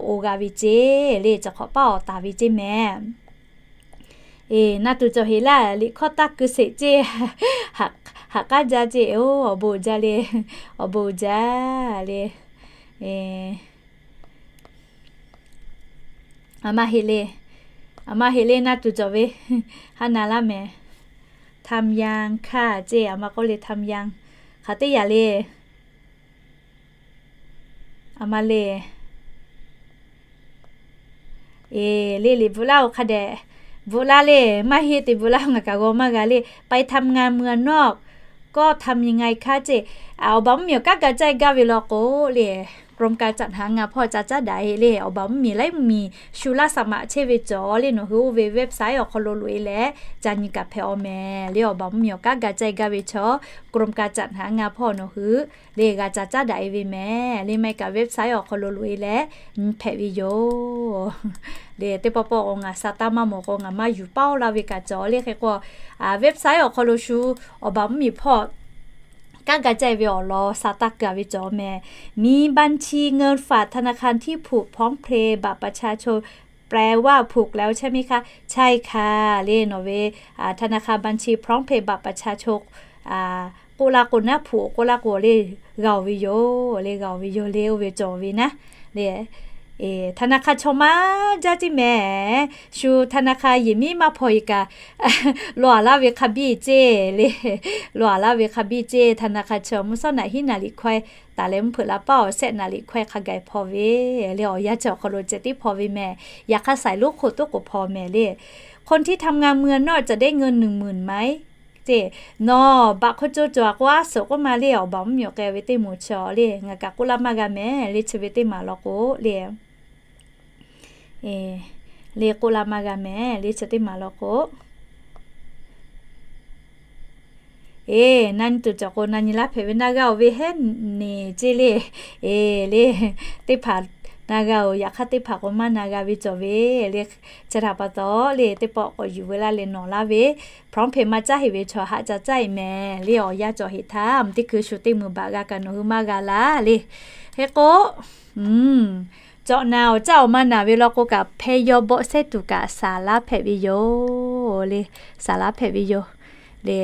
oˇ g'a ve ceˇ le, chi hk'awꞈ paˆ awˬ taˍ ve ceˇ meh. Eˬ, na tuˬ cawˬ heˍ laˇ, liꞈ hkawˇ taˇ keu sheˍ ceˇ. Haꞈ k'aˉ jaˇ ceˇ, oˇ, awˬ bon jaˇ le, awˬ bon jaˇ le. Aˬ ma heˍ le, aˬ ma heˍ le, na tuˬ cawˬ ve, haˉ na laˇ meh. ทำยัง hkaˇ ceˇ, aˬ ma k'oˆ le ทำยัง hk'aˬ teˇ yaꞈ le. Aˬ ma le. Eˬ, le liꞈ bvuhꞈ laˇ-oˬ hk'a dehꞈ bvuhꞈ laˇ le, maˇ heˆ te bvuhꞈ laˇ ngaˬ kaꞈ g'aw maˇ g'a le, ไปทำงานเมืองนอก ก็ทำยังไงคะ ceˇ. Awˬ baˬ mvuhˇmiˬ awˬ kanˉ ga caˇ e gaˇ ve law k'o le, กรมการจัดหางาน hpawˇ ca caˉ daꞈ e le, awˬ baˬ mvuhˇmiˬ laiˉ mvuhˇmiˬ shu laˇ saˍ maꞈ chehˇ ve cawˬ le, nawˬ hui oˇ ve website awˬ hk'aw lo loꞈ e leh ca nyi kaꞈ hpehꞈ-aw meh le. Awˬ baˬ mvuhˇmiˬ awˬ kanˉ ga caˇ e gaˇ ve chaw, กรมการจัดหางาน hpawˇ nawˬ hui le g'a ca caˉ daꞈ e ve meh le. Maˇ heˆ kaꞈ website awˬ hk'aw lo loꞈ e leh nyi hpehꞈ ve yoˬ le. Teˇ pawˆ pawˆ k'o ngaˬ sa taˇ maˇ mawˬ k'o ngaˬ maˇ yuˬ paoˇ laˇ ve kaꞈ cawˬ le. Hk'e k'o website awˬ hk'aw lo shu awˬ baˬ mvuhˇmiˬ hpawˇ kanˉ ga caˇ e ve awˬ lawn sa taˇ keu-a ve cawˬ meh. มีบัญชีเงินฝากธนาคารที่ผูกพร้อมเพย์บัตรประชาชน แปลว่าผูกแล้วใช่ไหมคะ ใช่ค่ะ le, nawˬ ve ธนาคารบัญชีพร้อมเพย์บัตรประชาชน k'oˆ k'oˆ laˇ k'o naˉ, hpu k'oˆ laˇ k'o le, g'a-oˬ ve yoˬ le, g'a-oˬ ve yoˬ le, oˇ ve cawˬ ve naˉ le. ธนาคาร chaw maˇ jaˇ ceˇ mehˍ. Shu ธนาคาร yehˬ miˉ maˇ hpaw-e kaꞈ, lawˬ-a laˇ ve hk'a biˇ ceˇ le. Lawˬ-a laˇ ve hk'a biˇ ceˇ. ธนาคาร chaw mvuhˇ shawˉ naꞈ hiˉ naˍ liꞈ hkawehˇ taˍ leh mvuhˇ hpeuꞈ la paˇ awˬ shehˆ naˍ liꞈ hkawehˇ hk'a gaˬ hpaw ve le. Awˬ yanˇ chi awˬ hk'aw lo ceh tiˉ hpaw ve mehˍ. Yaꞈ hk'aˇ saiˍ lonˉ hk'oˆ toˉ k'oˍ hpaw mehˍ le. คนที่ทำงานเมืองนอกจะได้เงินหนึ่งหมื่นไหม ceˇ, nawˬ บัตรคนจน cawˬ-a k'o, aˉ suhˍ k'oˆ ma le, awˬ baˬ mvuhˇ miˬ awˬ k'ai ve teˇ moˍ chi le, ngaˬ kaꞈ k'oˆ laˇ maˇ g'a mehˍ le, chi ve teˇ maˬ law k'o le. Le k'oˆ laˇ maˇ g'a mehˍ le, chi teˇ maˬ law k'o. Eˬ, na nyi tuˬ cawˬ k'o, na nyi laˇ hpehꞈ ve naˇ g'a-oˬ ve heˉ neˬ ceˇ le. Eˬ le, teˇ hpaˍ na g'a-oˬ, yaꞈ hk'aˇ teˇ hpaˍ k'o maˇ na g'a ve cawˬ ve le. Chi htaꞈ pa taw le, teˇ pawˆ k'awꞈ yuˬ ve laˇ leh nawˬ laˇ ve, พร้อมเพย์ maˇ caˉ heꞈ ve chaw haꞈ ca caˉ-e mehˍ le. Awˬ yanˇ cawˬ heꞈ htaˇ, teˇ hkui shu teˇ muiˬ baꞈ g'a kaꞈ nawˬ hui maˇ g'a laˇ le. Hk'e k'o, cawꞈ naˍ awˬ caˇ awˬ ma naˍ ve law k'o kaꞈ, พย bawˆ sehˉ tuˬ kaꞈ saˍ laˇ hpehꞈ ve yoˬ le. Saˍ laˇ hpehꞈ ve yoˬ le.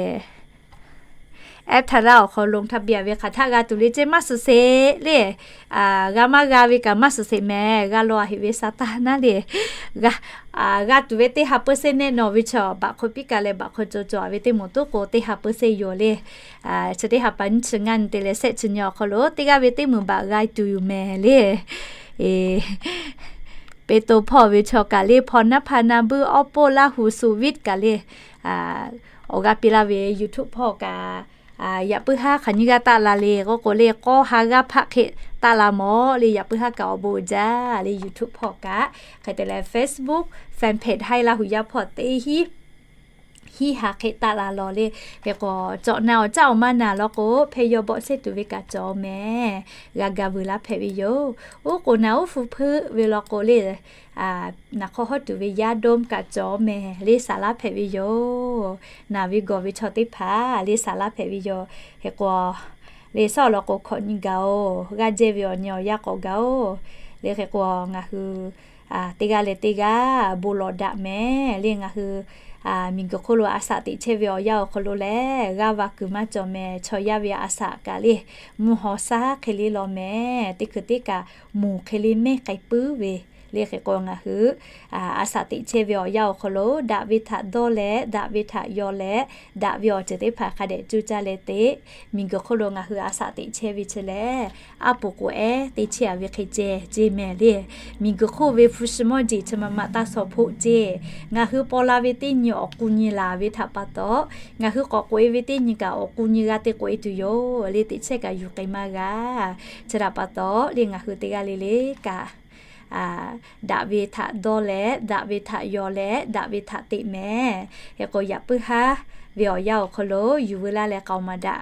App htaꞈ laˇ awˬ hk'aw lo ลงทะเบียน ve hk'aˬ htaˆ g'a tuˬ le ceˇ, maˇ suhˍ sheˍ le. G'a maˇ g'a ve kaꞈ maˇ suhˍ sheˍ mehˍ. G'a law-a heꞈ ve sa taˇ naˉ le. G'a tuˬ ve teˇ ha เปอร์เซ็นต์ nehˆ nawˬ ve chaw, baꞈ hk'o piˉ kaꞈ leh baꞈ hk'o co cawˬ ve teˇ moˍ toˉ k'o, teˇ ha เปอร์เซ็นต์ yoˬ le. Chi teˇ ha pa nyiˇ chi ngaˇ nyi te leh shehˆ chi nyi awˬ hk'aw lo teˇ g'aˇ ve teˇ muiˬ baꞈ g'a tuˬ yoˬ mehˍ le. Peˍ toˍ hpawˇ ve chaw kaꞈ le, hpaw naˉ hpa na buiˇ awˉ poˆ laˇ hu su viˉ kaꞈ le, awˬ g'aˇ piˇ laˇ ve YouTube hpawˇ kaꞈ, yaꞈ puiˉ haˉ hk'aˬ nyiˇ g'aˇ taˆ la le k'oˆ k'o le, k'awˇ ha g'aˇ hpaˆ hk'e taˆ la mawˬ le. Yaꞈ puiˉ haˉ kaꞈ awˬ bon uiˍ jaˇ le, YouTube hpawˇ kaꞈ. Hk'e te leh Facebook fanpage Haiˉ Laˇ hu yaˇ hpawˇ teˇ hiˉ hiˉ ha hk'e taˆ la lawˬ le. Hk'e k'o, cawꞈ naˍ awˬ caˇ awˬ ma naˍ law k'o, พย bawˆ sehˉ tuˬ ve kaꞈ cawˬ mehˍ. G'a ga vuiˬ laˇ hpehꞈ ve yoˬ. Uˉ k'oˍ naˍ uˉ hpu hpeuˆ ve law k'o le, naˍ hk'aw hawˉ tuˬ ve yaˇ โดม kaꞈ cawˬ mehˍ le, saˍ laˇ hpehꞈ ve yoˬ. Naˍ ve gawˬ ve chaw teˇ hpaˍ le, saˍ laˇ hpehꞈ ve yoˬ. Hk'e k'o, le sawˉ law k'o hkawꞈ nyi gaˬ-oˬ, g'aˇ jehˇ ve awˬ nyi awˬ yanˇ k'awꞈ gaˬ-oˬ le. Hk'e k'o, ngaˬ hui teˇ g'aˇ leh teˇ g'aˇ bon lawˬ daꞈ mehˍ le. Ngaˬ hui miˬguiˬ hk'oˆ lo a shaꞈ teꞈ chehˇ ve awˬ yanˇ awˬ hk'aw lo lehˬ, g'aˇ va kuiˬ maˇ cawˬ mehˍ. Chaw yaˇ ve a shaꞈ kaꞈ le, mvuhˇ haw shaˉ hk'e le law mehˍ. Teˇ hkui teˇ kaꞈ moˍ hk'e le mehˇ k'ai puiˉ ve le. Hk'e k'o, ngaˬ hui a shaꞈ teꞈ chehˇ ve awˬ yanˇ awˬ hk'aw lo daꞈ ve htaꞈ dawˇ leh, daꞈ ve htaꞈ yaw leh, daꞈ ve awˬ ceuˬ teˇ hpaˍ hk'a dehꞈ cuˇ caˇ leh te, miˬguiˬ hk'oˆ lo ngaˬ hui a shaꞈ teꞈ chehˇ ve chi lehˬ, aˉ poꞈ k'oꞈ ehˉ te chehˇ-a ve hk'e ceh ceˇ mehˍ le. Miˬguiˬ hk'oˆ ve hpu shi mawˇ jeˬ chi ma ma taˇ shaw hpoˆ ceˇ. Ngaˬ hui paw la ve teˇ nyi awˬ k'u nyi laˬ ve htaꞈ pa taw, ngaˬ hui k'awꞈ k'oꞈ-e ve teˇ nyi kaꞈ awˬ k'u nyi g'a te k'oꞈ-e tuˬ yoˬ le. Teꞈ chehˇ kaꞈ yuˬ k'ai maˇ g'a. Chi htaꞈ pa taw le, ngaˬ hui teˇ g'aˇ le le kaꞈ daꞈ ve htaꞈ dawˇ leh, daꞈ ve htaꞈ yaw leh, daꞈ ve htaꞈ teꞈ mehˍ. Hk'e k'o, yaꞈ puiˉ haˉ ve awˬ yanˇ awˬ hk'aw lo yuˬ veu laˇ leh k'aoˍ maˍ daꞈ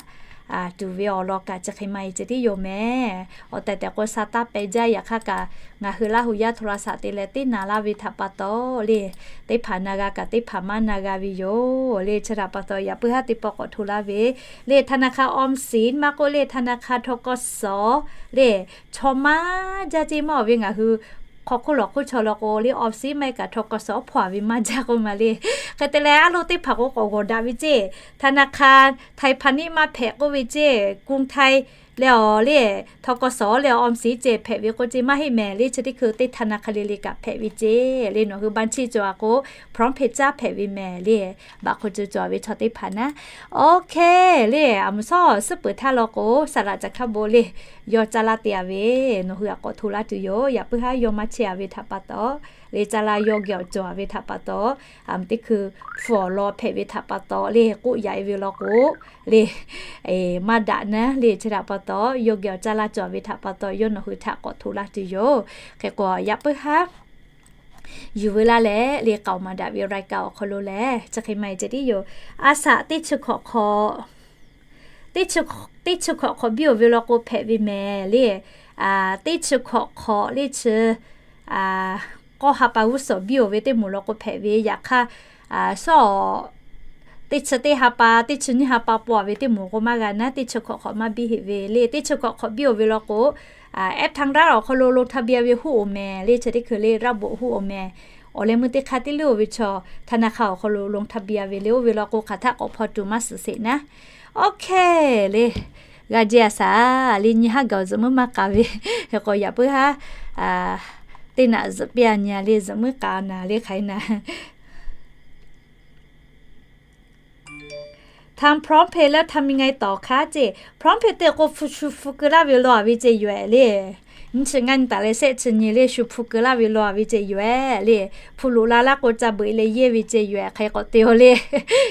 tuˬ ve awˬ lawn kaꞈ chi hk'e ma-e ceh tiˉ yoˬ mehˍ. Awˬ tehˬ tehˬ k'o, sa taˇ peh jaˇ. Yaꞈ hk'aˇ kaꞈ ngaˬ hui Laˇ hu yaˇ โทรศัพท์ te leh teˇ naˍ laˇ ve htaꞈ pa taw le, teˇ hpaˍ na g'a kaꞈ teˇ hpaˍ maˇ na g'a ve yoˬ le. Chi htaꞈ pa taw, yaꞈ puiˉ haˉ teˇ pawˆ k'awꞈ hto laˇ ve le, ธนาคาร ออมสิน maˇ k'oˆ le, ธนาคาร ทกส le, chaw maˇ jaˇ ceˇ maˇ-oˬ ve ngaˬ hui hk'aw hk'oˆ lawˬ hk'oˆ chaw law k'o le, ออมสิน maˇ heˆ kaꞈ ทกส hpawˇ-a ve maˇ jaˇ k'oˆ ma le. Hk'e te leh, a lo teˇ hpaˍ k'o k'awꞈ g'awˬ daꞈ ve ceˇ, ธนาคาร ไทยพาณิชย์ maˇ hpehꞈ k'oˆ ve ceˇ, กรุงไทย leh awˬ le, ทกส leh awˬ ออมสิน ceh hpehꞈ ve k'o ceˇ maˇ heˆ mehˍ le. Chi teˇ hkui teˇ ธนาคาร le le kaꞈ hpehꞈ ve ceˇ le. Nawˬ hui บัญชี cawˬ-a k'o, พร้อมเพย์ caˇ hpehꞈ ve mehˍ le. Baꞈ hk'o co cawˬ ve chaw teˇ hpaˍ naˉ, OK le, a mvuhˇ shawˉ suhˉ peuˬ htaˇ law k'o, saˍ laꞈ caˬ hk'a bon le, yawˇ caˇ laˇ te-a ve, nawˬ hui aꞈ k'awꞈ hto laˇ tuˬ yoˬ. Yaꞈ puiˉ haˉ yawˇ maˇ chehˇ-a ve htaꞈ pa taw le, caˇ laˇ yawˇ geh awˬ cawˬ-a ve htaꞈ pa taw, a mvuhˇ teˇ hkui hpu awˬ lawn hpehꞈ ve htaꞈ pa taw le, k'oˆ yaꞈ-e ve law k'o le, maˇ daꞈ naˉ le. Chi htaꞈ pa taw, yawˇ geh awˬ caˇ laˇ cawˬ ve htaꞈ pa taw, yawˇ nawˬ hui htaꞈ k'awꞈ hto laˇ tuˬ yoˬ. Hk'e k'o, yaꞈ puiˉ haˉ yuˬ veu laˇ leh le, k'aoˍ maˍ daꞈ ve รายการ awˬ hk'aw lo lehˬ, chi hk'e ma-e ceh tiˉ yoˬ. A shaꞈ teˇ chi hkawꞈ hk'awꞈ, teˇ chi hkawꞈ hk'awꞈ biˇ-oˬ ve law k'o hpehꞈ ve mehˍ le. Teˇ chi hkawꞈ hk'awꞈ le chi k'awˇ ha pa g'uˇ suhˍ biˇ-oˬ ve teˇ moˍ law k'o hpehꞈ ve. Yaꞈ hk'aˇ, shawˉ teˇ chi teˇ ha pa, teˇ chi nyiˇ ha pa paw-a ve teˇ moˍ k'o maˇ g'a naˉ, teˇ chi hkawꞈ hk'awꞈ maˇ biˇ heˆ ve le. Teˇ chi hkawꞈ hk'awꞈ biˇ-oˬ ve law k'o, แอปทางรัฐ awˬ hk'aw lo ลงทะเบียน ve huˆ-oˬ mehˍ le. Chi teˇ hkui le ระบบ huˆ-oˬ mehˍ. Awˬ leh meuˇ teˇ hk'aˇ tiˉ le oˇ ve chaw ธนาคาร awˬ hk'aw lo ลงทะเบียน ve le. Oˇ ve law k'o hk'aˬ htaˆ k'awꞈ hpaw tuˬ maˇ suhˍ sheˍ naˉ. Ok le, g'a jehˬ a shaˍ le. Nyi haˉ gaˬ zuhꞈ muiˉ maˇ k'a ve, hk'e k'o yaꞈ puiˉ haˉ teˇ naꞈ zuhꞈ piˇ a nyi a le, zuhꞈ muiˉ k'a naˍ le hk'aˬ e naˍ. Htaˇ prompt phe leh htaˇ mi ngaˬ e tawˍ hk'aˇ ceˇ. Prompt phe te k'o hpu shu hpu keu laˇ ve lo a ve ceˇ yoˬ ehˍ le. Nyi chi ngaˇ nyi taˍ leh shehˆ chi nyi le shu hpu keu laˇ ve lo a ve ceˇ yoˬ ehˍ le. Hpu loꞈ la laˇ k'o ca beuꞈ e leh yehˇ ve ceˇ yoˬ ehˍ hk'e k'o te o le.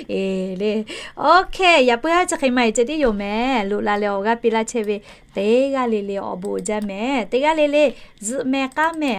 E le. Ok, yaꞈ puiˉ haˉ chi hk'e maˇ e ceˇ tiˉ yoˬ mehˍ. Loꞈ la leh awˬ g'aˇ piˇ laˇ chehˇ ve teˇ g'aˇ le le awˬ bon uiˍ jaˇ mehˍ. Teˇ g'aˇ le le zuhꞈ mehˍ k'aˉ mehˍ.